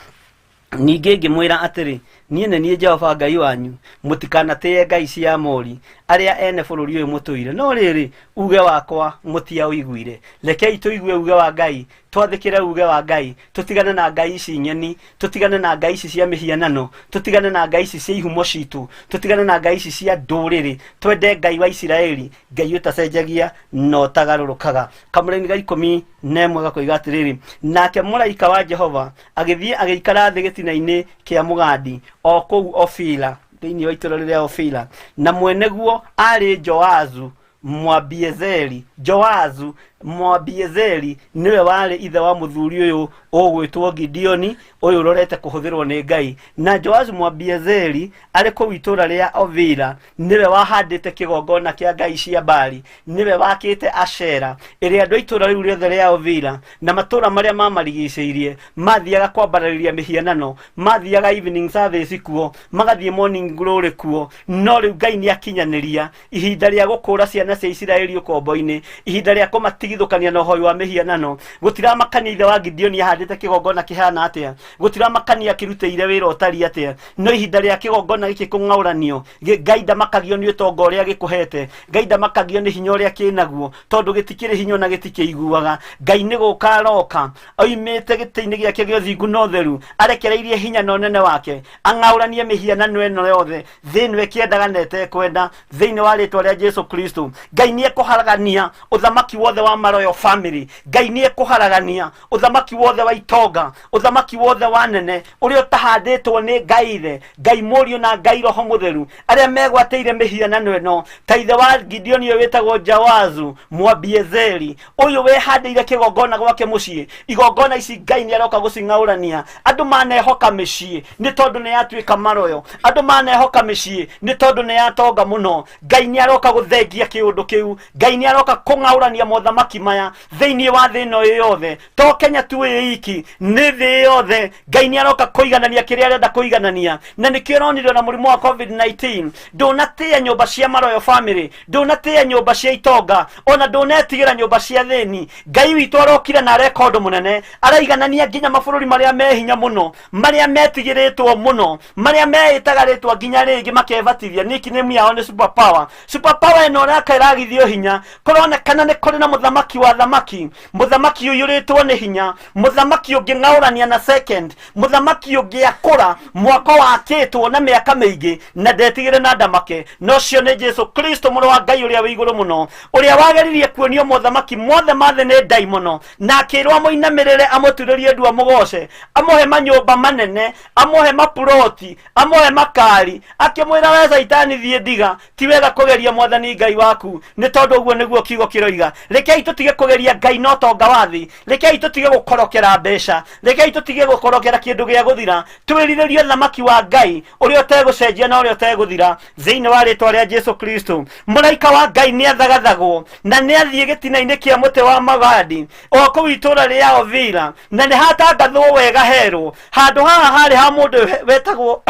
Ningĩ ngĩmwĩra atĩrĩ, niĩ nĩ niĩ Jehova Ngai wanyu, mũtikanatĩĩe ngai cia Aamori, arĩa ene bũrũri ũyũ mũtũire. No rĩrĩ, uuge wakwa mũtiaũiguire. Rekei tũigue uuge wa Ngai, twathĩkĩre uuge wa Ngai, tũtigane na ngai ici ng'eni, tũtigane na ngai ici cia mĩhianano, tũtigane na ngai ici cia ihumo citũ, tũtigane na ngai ici cia ndũrĩrĩ, twende Ngai wa Isiraeli, Ngai ũtacenjagia na ũtagarũrũkaga. Kamũraini ga 11 gakoiga atĩrĩrĩ, nake mũraika wa Jehova agĩthiĩ agĩikara thĩ gĩtina-inĩ kĩa mũgandi o kũu Ofira, thĩinĩ wa itũũra rĩrĩa Ofira, na mwene guo aarĩ Joazu Mwabiezeri. Joazu Mwabiezeri nĩwe warĩ ithe wa mũthuri ũyũ ũgwĩtwo Gideoni, ũyũ ũrorete kũhũthĩrwo nĩ Ngai. Na Joazu Mwabiezeri arĩ kũu itũũra rĩa Ofira nĩwe wahandĩte kĩgongona kĩa ngai cia Baali, nĩwe wakĩte Ashera ĩrĩa andũ a itũũra rĩu rĩothe rĩa Ofira na matũũra marĩa mamarigicĩirie mathiaga kwambararĩria mĩhianano, mathiaga evening service kuo, magathiĩ morning glory kuo. No rĩu Ngai nĩ akinyanĩria ihinda rĩa gũkũũra ciana cia Isiraeli ũkombo-inĩ, ihinda rĩa kũmatigithũkania na ũhoi wa mĩhianano. Gũtiramakania ithe wa Gideoni ahandĩte kĩgongona kĩhana atĩa, gũtiramakania akĩrutĩire wĩra ũtariĩ atĩa, no ihinda rĩa kĩgongona gĩkĩ kũng'aũranio, Ngai ndamakagio nĩ ũtonga ũrĩa gĩkũhete, Ngai ndamakagio nĩ hinya ũrĩa kĩnaguo, tondũ gĩtikĩrĩ hinya ona gĩtikĩiguaga. Ngai nĩ gũka aroka oimĩte gĩtĩ-inĩ gĩake gĩa ũthingu na ũtheru, arekereirie hinya na ũnene wake, ang'aũranie mĩhianano ĩno yothe thĩ ĩno ĩkĩendaga na ĩtekwenda, thĩinĩ wa rĩtwa rĩa Jesu Kristo. Ngai nĩ ekũharagania ũthamaki wothe wa maroyal family, Ngai nĩ ekũharagania ũthamaki wothe wa itonga, ũthamaki wothe wa nene ũrĩa ũtahandĩtwo nĩ Ngai Ithe, Ngai Mũriũ na Ngai Roho Mũtheru, arĩa megwatĩire mĩhianano ĩno ta ithe wa Gideoni ũyũ wĩtagwo Jawazu Mwabiezeri, ũyũ wĩhandĩire kĩgongona gwake mũciĩ. Igongona ici Ngai nĩ aroka gũcing'aũrania. Andũ manehoka mĩciĩ nĩ tondũ nĩ yatuĩka maroyo, andũ manehoka mĩciĩ nĩ tondũ nĩ yatonga mũno. Ngai nĩ aroka gũthengia kĩũndũ kĩu, Ngai nĩ aroka kũng'aũrania mothamaki maya thĩinĩ wa thĩ ĩno ĩ yothe, to Kenya tu ĩ iki, nĩ thĩ yothe. Ngai nĩ aroka kũiganania kĩrĩa arenda kũiganania, na nĩkĩo ũronire ona mũrimũ wa COVID-19 ndũnatĩĩa nyũmba cia maroyo family, ndũnatĩĩa nyũmba cia itonga, ona ndũnetigĩra nyũmba cia thĩni. Ngai witũ arokire na areka ũndũ mũnene, araiganania nginya mabũrũri marĩa me hinya mũno, marĩa metigĩrĩtwo mũno, marĩa meĩtaga rĩtwa nginya rĩngĩ makebatithia nickname yao nĩ super power. Super power ĩno ũraka ĩragithio hinya, kũronekana nĩ kũrĩ na mũthamaki wa thamaki, mũthamaki ũiyũrĩtwo nĩ hinya, mũthamaki ũngĩng'aũrania na second, mũthamaki ũngĩakũra mwako wakĩtwo na mĩaka mĩingĩ na ndetigĩre na ndamake, na ũcio nĩ Jesu Kristo mũrũ wa Ngai ũrĩa wĩ igũrũ mũno, ũrĩa wageririe kuonio mothamaki mothe ma thĩ nĩ ndaimono, na akĩrwo amũinamĩrĩre, amũturĩrie ndu, amũgoce, amũhe manyũmba manene, amũhe mapuroti, amũhe makari, akĩmwĩra we Caitani thiĩ ndiga, ti wega kũgeria Mwathani Ngai waku, nĩ tondũ ũguo nĩguo kiugo kĩroiga. Rekei tũtige kũgeria Ngai na ũtonga wa thĩ, rekei tũtige gũkorokera mbeca, rekei tũtige gũkorokera kĩndũ gĩa gũthira, twĩrirĩrie ũthamaki wa Ngai ũrĩa ũtegũcenjia na ũrĩa ũtegũthira, thĩinĩ wa rĩtwa rĩa Jesu Kristo. Mũraika wa Ngai nĩ athagathagwo na nĩ athiĩ gĩtina-inĩ kĩa mũtĩ wa magandi o kũu itũũra rĩa Ovira, na nĩ hatangathwo wega herwo handũ haha harĩ ha mũndũ wetagwo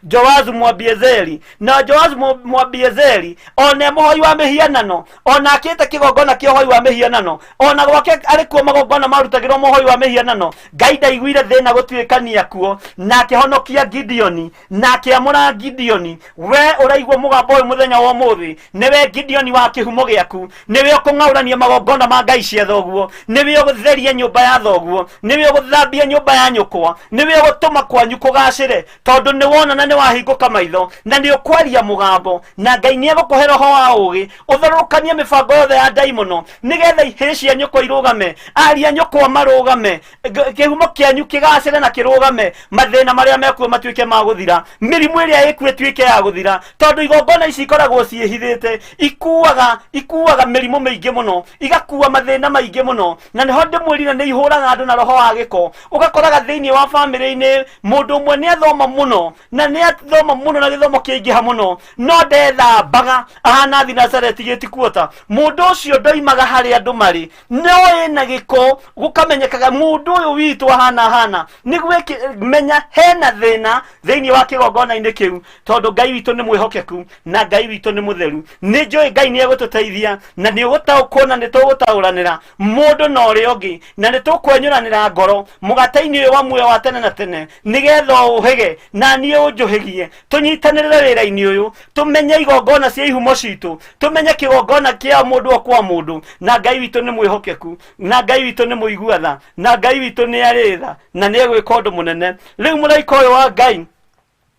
Joasu Mwabiezeri. Na Joasu Mwabiezeri ona mũhoi wa mĩhianano, ona akĩte kĩgongona kĩa ũhoi wa mĩhianano, ona gwake arĩ kuo magongona marutagĩrwo mũhoi wa mĩhianano. Ngai ndaiguire thĩna gũtuĩkania kuo, na akĩhonokia Gideoni, na akĩamũra Gideoni. We ũraigua mũgambo ũyũ mũthenya wa ũmũthĩ, nĩwe Gideoni wa kĩhumo gĩaku, nĩwe ũkũng'aũrania magongona ma ngai cia thoguo, nĩwe ũgũtheria nyũmba ya thoguo, nĩwe ũgũthambia nyũmba ya nyũkwa, nĩwe ũgũtũma kwanyu kũgacĩre, tondũ nĩ wona na nĩ wahingũka maitho na nĩ ũkwaria mũgambo, na Ngai nĩ egũkũhe roho wa ũgĩ ũtharũrũkanie mĩbango yothe ya ndaimono, nĩgetha ihĩĩ cia nyũkwa irũgame, aria nyũkwa marũgame, kĩhumo kĩanyu kĩgacĩre na kĩrũgame, mathĩna marĩa mekuo matuĩke ma gũthira, mĩrimũ ĩrĩa ĩkuo ĩtuĩke ya gũthira, tondũ igongona ici ikoragwo ciĩhithĩte, ikuaga mĩrimũ mĩingĩ mũno, igakua mathĩna maingĩ mũno. Na nĩho ndĩmwĩrire nĩ ihũraga andũ na roho wa gĩko. Ũgakoraga thĩinĩ wa bamĩrĩ-inĩ mũndũ ũmwe nĩ athoma mũno, na nĩ athoma mũno na gĩthomo kĩingĩha mũno, no ndethambaga, ahana thi Nazareti gĩtikuota. Mũndũ ũcio ndoimaga harĩa andũ marĩ, no ĩna gĩko, gũkamenyekaga mũndũ ũyũ witũ ahana hana. Nĩguo menya hena thĩna thĩinĩ wa kĩgongona-inĩ kĩu, tondũ Ngai witũ nĩ mwĩhokeku na Ngai witũ nĩ mũtheru. Nĩ njũĩ Ngai nĩ egũtũteithia, na nĩ ũgũtaũkwo na nĩ tũgũtaũranĩra mũndũ na ũrĩa ũngĩ, na nĩ tũkwenyũranĩra ngoro mũgate-inĩ ũyũ wa muoyo wa tene na tene, nĩgetha ũhĩge na niĩ ũnjũhĩgie, tũnyitanĩrĩre wĩra-inĩ ũyũ, tũmenye igongona cia ihumo citũ, tũmenye kĩgongona kĩa mũndũ o kwa mũndũ. Na Ngai witũ nĩ mwĩhokeku, na Ngai witũ nĩ mũigua tha, na Ngai witũ nĩ arĩ tha, na nĩ egwĩka ũndũ mũnene. Rĩu mũraika ũyũ wa Ngai,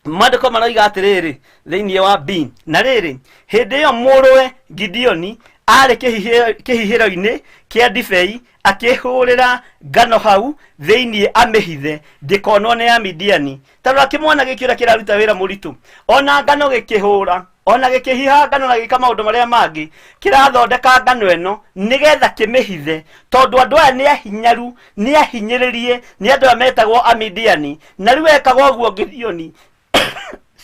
maandĩko maroiga atĩrĩrĩ thĩinĩ wa B, na rĩrĩ, hĩndĩ ĩyo mũrũwe Gideoni arĩ kĩhihĩro-inĩ kĩa ndibei, akĩhũrĩra ngano hau thĩinĩ amĩhithe ndĩkonwo nĩ Amidiani. Tondũ akĩmwona gĩkĩ ũrĩa kĩraruta wĩra mũritũ, ona ngano gĩkĩhũra, ona gĩkĩhiha ngano na gĩka maũndũ marĩa mangĩ, kĩrathondeka ngano ĩno nĩgetha kĩmĩhithe, tondũ andũ aya nĩ ahinyaru, nĩ ahinyĩrĩrie, nĩ andũ aya metagwo Amidiani. Na rĩu ekaga ũguo Gideoni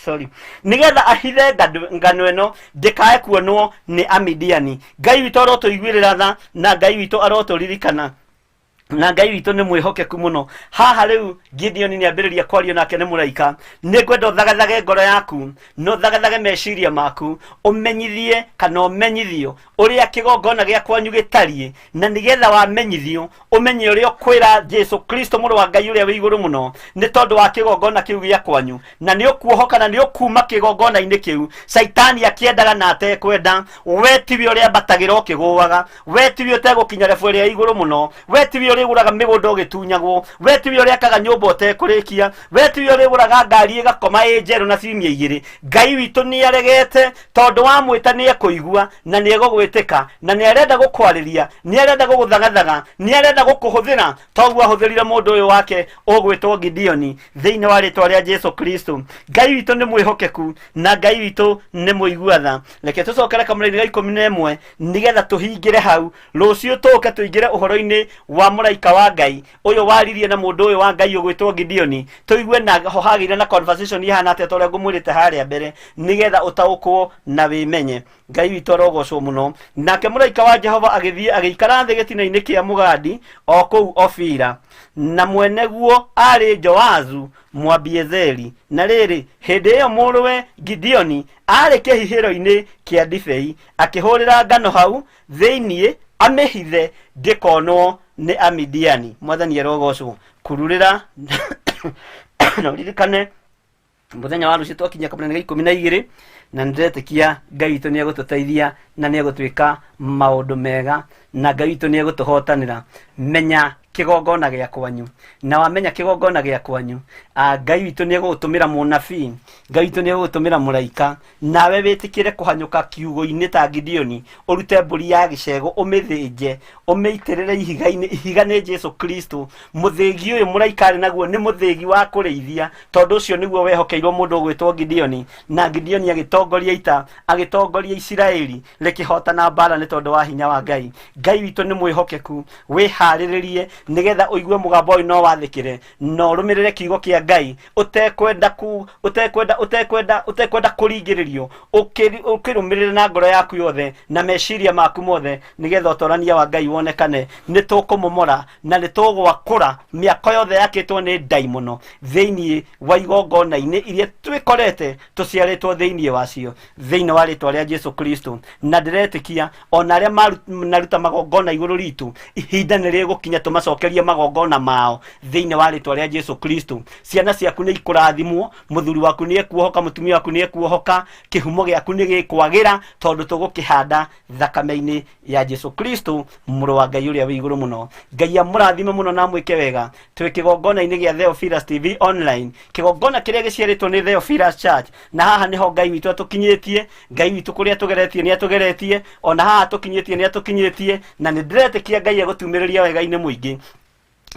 sorry, nĩgetha ahithe ngano ĩno ndĩkae kuonwo nĩ Amidiani. Ngai witũ arotũiguĩrĩra tha, na Ngai witũ arotũririkana, na Ngai witũ nĩ mwĩhokeku mũno. Haha rĩu Gideoni nĩ ambĩrĩria kwario nake nĩ mũraika. Nĩ ngwenda ũthagathage ngoro yaku, na ũthagathage meciria maku, ũmenyithie kana ũmenyithio ũrĩa kĩgongona gĩa kwanyu gĩtariĩ, na nĩgetha wamenyithio ũmenye ũrĩa ũkwĩra Jesu Kristo mũrũ wa Ngai ũrĩa wĩ igũrũ mũno, nĩ tondũ wa kĩgongona kĩu gĩa kwanyu, na nĩ ũkuohoka na nĩ ũkuma kĩgongona-inĩ kĩu Caitani akĩendaga na atekwenda. We tiwe ũrĩa ambatagĩra ũkĩgũaga, we tiwe ũtegũkinya rebu ĩrĩa igũrũ mũno, we tiwe ũrĩgũraga mĩgũnda ũgĩtunyagwo, we tiwe ũrĩakaga nyũmba ũtekũrĩkia, we tiwe ũrĩgũraga ngari ĩgakoma ĩ njerũ na ciumia igĩrĩ. Ngai witũ nĩ aregete, tondũ wamwĩta nĩ ekũigua na nĩ egũgwĩtĩka, na nĩ arenda gũkwarĩria, nĩ arenda gũgũthagathaga, nĩ arenda gũkũhũthĩra toguo ahũthĩrire mũndũ ũyũ wake ũgwĩtwo Gideoni, thĩinĩ wa rĩtwa rĩa Jesu Kristo. Ngai witũ nĩ mwĩhokeku na Ngai witũ nĩ mũigua tha. Reke tũcokere kamũraini ga 11 nĩgetha tũhingĩre hau. Rũciũ tũke tũingĩre ũhoro-inĩ wa mũraika wa Ngai ũyũ waririe na mũndũ ũyũ wa Ngai ũgwĩtwo Gideoni, tũigue na ho hagĩire na conversation ihana atĩa, ta ũrĩa ngũmwĩrĩte harĩa mbere, nĩgetha ũtaũkwo na wĩmenye. Ngai witũ arogocwo mũno. Nake mũraika wa Jehova agĩthiĩ agĩikara thĩ gĩtina-inĩ kĩa mũgandi o kũu Ofira, na mwene guo arĩ Joazu Mwabiezeri. Na rĩrĩ, hĩndĩ ĩyo mũrũwe Gideoni arĩ kĩhihĩro-inĩ kĩa ndibei, akĩhũrĩra ngano hau thĩinĩ amĩhithe ndĩkonwo nĩ Amidiani. Mwathani arogocwo. Kururĩra na ũririkane mũthenya wa rũciũ twakinya kamũranĩ ga 12, na nĩndĩretĩkia Ngai witũ nĩ egũtũteithia na nĩ egũtwĩka maũndũ mega, na Ngai witũ nĩ egũtũhotanĩra. Menya kĩgongona gĩa kwanyu, na wamenya kĩgongona gĩa kwanyu, Ngai witũ nĩ egũgũtũmĩra mũnabii, Ngai witũ nĩ egũgũtũmĩra mũraika, nawe wĩtĩkĩre kũhanyũka kiugo-inĩ ta Gideoni, ũrute mbũri ya gĩcegũ, ũmĩthĩnje, ũmĩitĩrĩre ihiga-inĩ. Ihiga nĩ Jesu Kristo. Mũthĩgi ũyũ mũraika arĩ naguo nĩ mũthĩgi wa kũrĩithia, tondũ ũcio nĩguo wehokeirwo mũndũ ũgwĩtwo Gideoni, na Gideoni agĩtongoria ita, agĩtongoria Isiraeli rĩkĩhotana mbara nĩ tondũ wa hinya wa Ngai. Ngai witũ nĩ mwĩhokeku. Wĩharĩrĩrie Nĩgetha ũigue mũgambo ũyũ no wathĩkĩre na ũrũmĩrĩre kiugo kĩa Ngai ũtekwenda ku ũtekwenda ũtekwenda ũtekwenda kũringĩrĩrio, ũkĩrũmĩrĩre na ngoro yaku yothe na meciria maku mothe, nĩgetha ũtorania wa Ngai wonekane. Nĩ tũkũmomora na nĩ tũgwakũra mĩako yothe yakĩtwo nĩ ndaimono thĩinĩ wa igongona-inĩ iria twĩkorete tũciarĩtwo thĩinĩ wacio, thĩinĩ wa rĩtwa rĩa Jesu Kristo. Na ndĩretĩkia ona arĩa maruta magongona igũrũ ritũ, ihinda nĩ rĩgũkinya tũmacokerie magongona mao thĩinĩ wa rĩtwa rĩa Jesu Kristo. Ciana ciaku nĩ ikũrathimwo, mũthuri waku nĩ ekuohoka, mũtumia waku nĩ ekuohoka, kĩhumo gĩaku nĩ gĩkwagĩra, tondũ tũgũkĩhanda thakame-inĩ ya Jesu Kristo, mũrũ wa Ngai ũrĩa wĩ igũrũ mũno. Ngai amũrathime mũno na amwĩke wega. Twĩ kĩgongona-inĩ gĩa Theophilus TV Online, kĩgongona kĩrĩa gĩciarĩtwo nĩ Theophilus Church, na haha nĩho Ngai witũ atũkinyĩtie. Ngai witũ kũrĩa tũgeretie nĩ atũgeretie, ona haha tũkinyĩtie nĩ atũkinyĩtie, na nĩ ndĩretĩkia Ngai egũtumĩrĩria wega-inĩ mũingĩ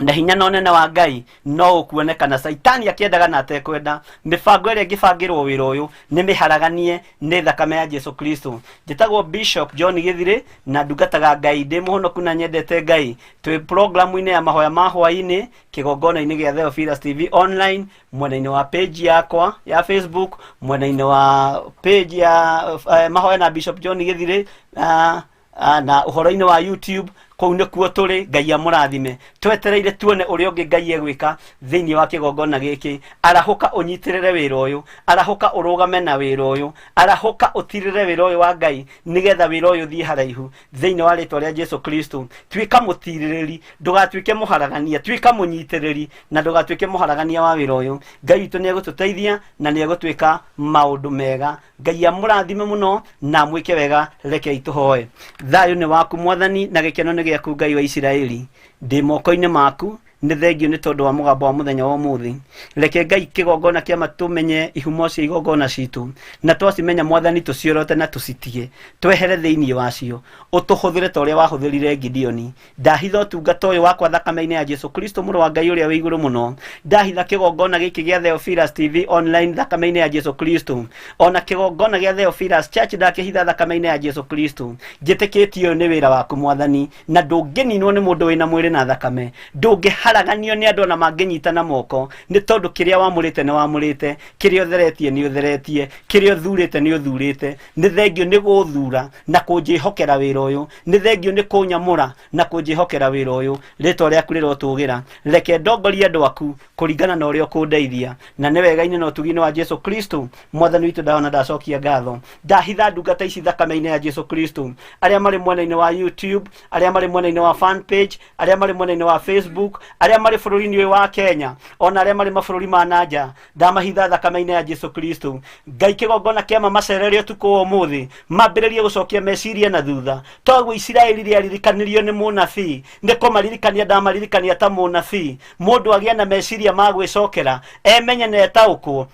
na hinya na ũnene wa Ngai no ũkuonekana. Caitani akĩendaga na atekwenda, mĩbango ĩrĩa ĩngĩbangĩrwo wĩra ũyũ nĩ mĩharaganie nĩ thakame ya Jesu Kristo. Njĩtagwo Bishop John Gĩthirĩ na ndungataga Ngai ndĩ mũhonoku na nyendete Ngai. Twĩ programu-inĩ ya mahoya ma hwaĩ-inĩ kĩgongona-inĩ gĩa Theophilus TV Online, mwena-inĩ wa page yakwa ya Facebook, mwena-inĩ wa page ya mahoya na Bishop John Gĩthirĩ, na ũhoro-inĩ wa YouTube. Kũu nĩkuo tũrĩ. Ngai amũrathime. Twetereire tuone ũrĩa ũngĩ Ngai egwĩka thĩinĩ wa kĩgongona gĩkĩ. Arahũka ũnyitĩrĩre wĩra ũyũ, arahũka ũrũgame na wĩra ũyũ, arahũka ũtirĩre wĩra ũyũ wa Ngai, nĩgetha wĩra ũyũ ũthiĩ haraihu thĩinĩ wa rĩtwa rĩa Jesu Kristo. Tuĩka mũtirĩrĩri, ndũgatuĩke mũharagania. Tuĩka mũnyitĩrĩri na ndũgatuĩke mũharagania wa wĩra ũyũ. Ngai witũ nĩ egũtũteithia na nĩ egũtwĩka maũndũ mega. Ngai amũrathime mũno na amwĩke wega. Rekei tũhoe. Thayũ nĩ waku Mwathani, na gĩkeno nĩ gĩaku, Ngai wa Isiraeli. Ndĩ moko-inĩ maku. Nĩ thengio nĩ tondũ wa mũgambo wa mũthenya wa ũmũthĩ. Reke Ngai kĩgongona kĩama tũmenye ihumo cia igongona citũ, na twacimenya, Mwathani, tũciorote na tũcitige, twehere thĩinĩ wacio. Ũtũhũthĩre ta ũrĩa wahũthĩrire Gideoni. Ndahitha ũtungata ũyũ wakwa thakame-inĩ ya Jesu Kristo, mũrũ wa Ngai ũrĩa wĩ igũrũ mũno. Ndahitha kĩgongona gĩkĩ gĩa Theophilus TV Online thakame-inĩ ya Jesu Kristo, ona kĩgongona gĩa Theophilus Church ndakĩhitha thakame-inĩ ya Jesu Kristo. Njĩtĩkĩtie ũyũ nĩ wĩra waku, Mwathani, na ndũngĩninwo nĩ mũndũ wĩna mwĩrĩ na thakame, ndũngĩharaganio nĩ andũ ona mangĩnyitana moko, nĩ tondũ kĩrĩa wamũrĩte nĩ wamũrĩte, kĩrĩa ũtheretie nĩ ũtheretie, kĩrĩa ũthurĩte nĩ ũthurĩte. Nĩ thengio nĩ gũthura na kũnjĩhokera wĩra ũyũ. Nĩ thengio nĩ kũnyamũra na kũnjĩhokera wĩra ũyũ. Rĩtwa rĩaku rĩrotũgĩra. Reke ndongorie andũ aku kũringana na ũrĩa ũkũndeithia, na nĩ wega-inĩ na ũtugi-inĩ wa Jesu Kristo Mwathani witũ ndahona ndacokia ngatho. Ndahitha ndungata ici thakame-inĩ ya Jesu Kristo, arĩa marĩ mwena-inĩ wa YouTube, arĩa marĩ mwena-inĩ wa fan page, arĩa marĩ mwena-inĩ wa Facebook, arĩa marĩ bũrũri-inĩ ũyũ wa Kenya, ona arĩa marĩ mabũrũri ma nanja. Ndamahitha thakame-inĩ ya Jesu Kristo. Ngai, kĩgongona kĩama macerere ũtukũ wa ũmũthĩ, mambĩrĩrie gũcokia meciria na thutha toguo Isiraeli rĩaririkanirio nĩ mũnabii. Nĩ kũmaririkania ndamaririkania ta mũnabii, mũndũ agĩe na meciria ma gwĩcokera, emenye na etaũkwo,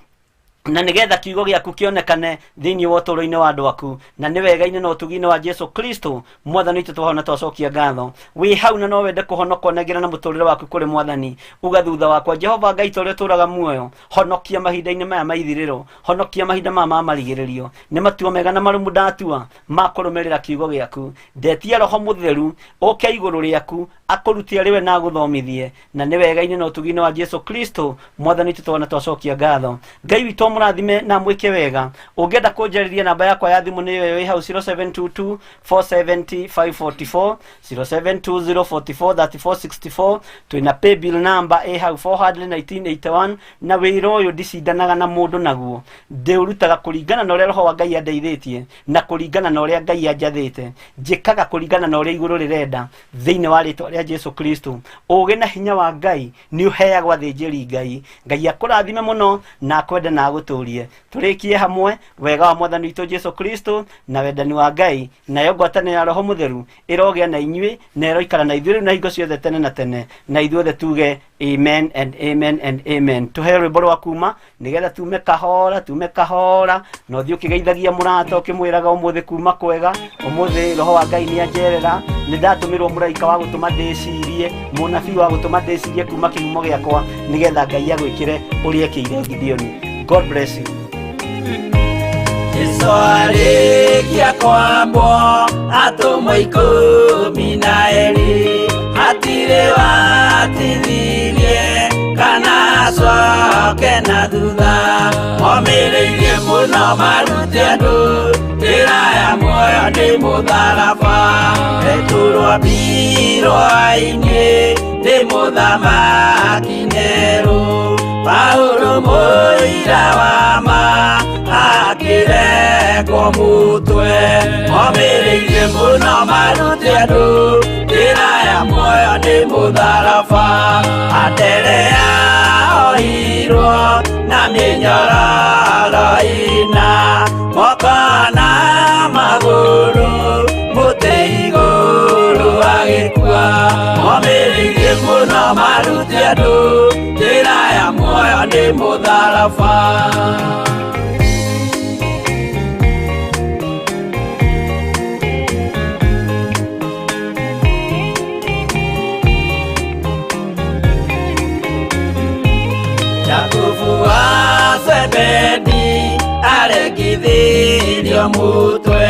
na nĩgetha kiugo gĩaku kĩonekane thĩinĩ wa ũtũũro-inĩ wa andũ aku. Na nĩ wega-inĩ na ũtugi-inĩ wa Jesu Kristo Mwathani witũ twahona twacokia ngatho. Wĩ hau na no wende kũhonokwo, nengerana mũtũrĩre waku kũrĩ Mwathani. Uga thutha wakwa: Jehova Ngai, ta ũrĩa ũtũũraga muoyo, honokia mahinda-inĩ maya ma ithirĩro, honokia mahinda maya ma marigĩrĩrio. Nĩ matua mega na marũmu ndatua ma kũrũmĩrĩra kiugo gĩaku. Ndetia Roho Mũtheru ũke igũrũ rĩaku, akũrute arĩ we na agũthomithie. Na nĩ wega-inĩ na ũtugi-inĩ wa Jesu Kristo Mwathani witũ twona twacokia ngatho. Ngai witũ amũrathime na amwĩke wega. Ũngĩenda kũnjarĩria, namba yakwa ya thimũ nĩyo ĩyo ĩ hau, 0722 470 544, 0720 44 34 64. Twĩna paybill number ĩ hau, 41981. Na wĩra ũyũ ndicindanaga na mũndũ naguo, ndĩũrutaga kũringana na ũrĩa Roho wa Ngai andeithĩtie na kũringana na ũrĩa Ngai anjathĩte. Njĩkaga kũringana na ũrĩa igũrũ rĩrenda thĩinĩ wa rĩtwa rĩa Jesu Kristo. Ũũgĩ na hinya wa Ngai nĩ ũheagwo athĩnjĩri Ngai. Ngai akũrathime mũno na akwende na agũtũrie. Tũrĩkie hamwe: wega wa Mwathani witũ Jesu Kristo na wendani wa Ngai nayo ngwatanĩro ya Roho Mũtheru ĩrogĩa na inyuĩ na ĩroikara na ithuĩ rĩu na hingo ciothe tene na tene. Na ithuothe tuge amen and amen and amen. Tũheo rwĩmbo rwa kuma nĩgetha tume kahora, tume kahora, na ũthiĩ ũkĩgeithagia mũrata ũkĩmwĩraga ũmũthĩ kuma kwega, ũmũthĩ Roho wa Ngai nĩ anjerera, nĩ ndatũmĩrwo mũraika wa gũtũma ndĩcirie, mũnabii wa gũtũma ndĩcirie kuma kĩhumo gĩakwa, nĩgetha Ngai agwĩkĩre ũrĩa ekĩire Gideoni. God bless you. Jesu arĩkia kwambwo, atũmwo 12 hatirĩ. Gũtirĩ watithirie kana acoke na thutha. Momĩrĩirie mũno marute andũ njĩra ya muoyo nĩ mũtharaba. Petero ambirwo ainĩ nĩ mũthamaki Nero. Paulo mũira wa ma akĩrekwo mũtwe. Momĩrĩirie mũno marute andũ njĩra ya muoyo nĩ mũtharaba. Anderea ohirwo na mĩnyororo ĩna moko na magũrũ mũtĩ igũrũ agĩkua. Momĩrĩirie mũno marute andũ njĩra ya muoyo nĩ mũtharaba. Jakubu wa Zebedi arekithirio mũtwe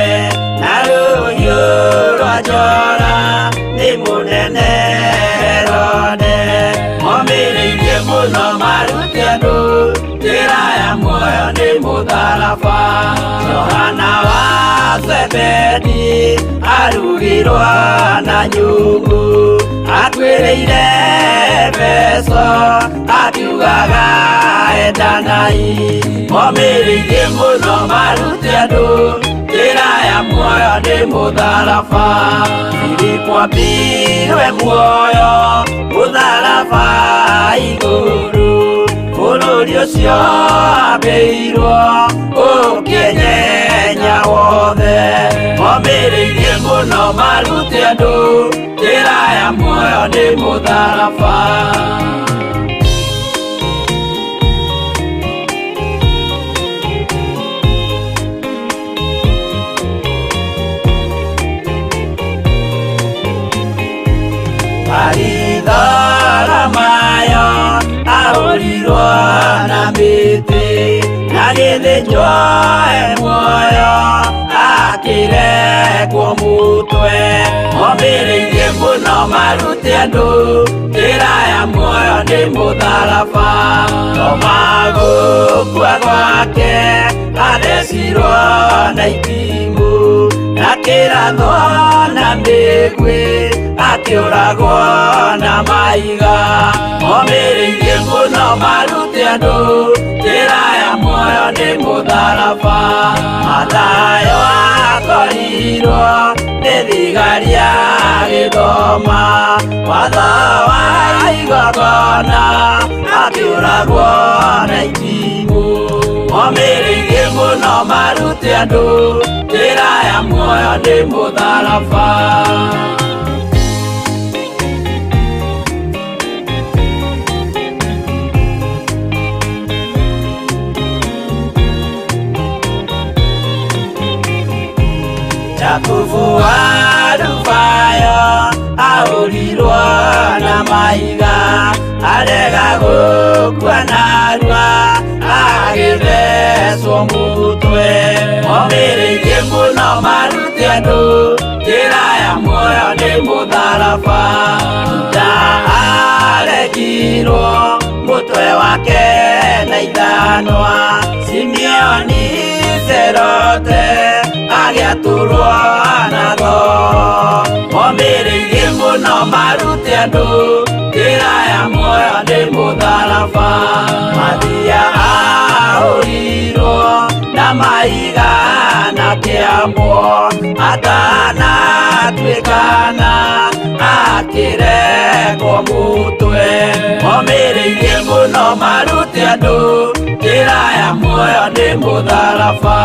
na rũhiũ rwa njora nĩ mũnene Herode. Momĩrĩirie mũno marute andũ njĩra ya muoyo nĩ mũtharaba. Johana wa Zebedi arugirwo na nyungu akuĩrĩire mbeca akiugaga endanai. Momĩrĩirie mũno marute andũ njĩra ya muoyo nĩ mũtharaba. Filipo ambirwe muoyo mũtharaba igũrũ. Bũrũri ũcio ambĩirwo ũkĩenyenya wothe. Momĩrĩirie mũno marute andũ njĩra ya muoyo nĩ mũtharaba. Baritholomayo ahũrirwo na mĩtĩ na gĩthĩnjwo e muoyo akĩrekwo mũtwe. Momĩrĩirie mũno marute andũ njĩra ya muoyo nĩ mũtharaba. Toma gũkua gwake athecirwo na itimũ na kĩrathwo na mĩguĩ akĩũragwo na mahiga. Momĩrĩirie mũno marute andũ njĩra ya muoyo nĩ mũtharaba. Mathayo akorirwo nĩ thigari agĩthoma watho wa igongona akĩũragwo na itimũ. Momĩrĩirie mũno marute andũ njĩra ya muoyo nĩ mũtharaba. Jakubu wa Alufayo ahũrirwo na mahiga arega gũkua narua agĩthecwo mũtwe. Momĩrĩirie mũno marute andũ njĩra ya muoyo nĩ mũtharaba. Juda arekirwo mũtwe wake na ithanwa. Simeoni Serote agĩatũrwo na thoo. Momĩrĩirie mũno marute andũ njĩra ya muoyo nĩ mũtharaba. Mathia ahũrirwo na mahiga na kĩambwo atanatuĩkana akĩrekwo mũtwe. Momĩrĩirie mũno marute andũ njĩra ya muoyo nĩ mũtharaba.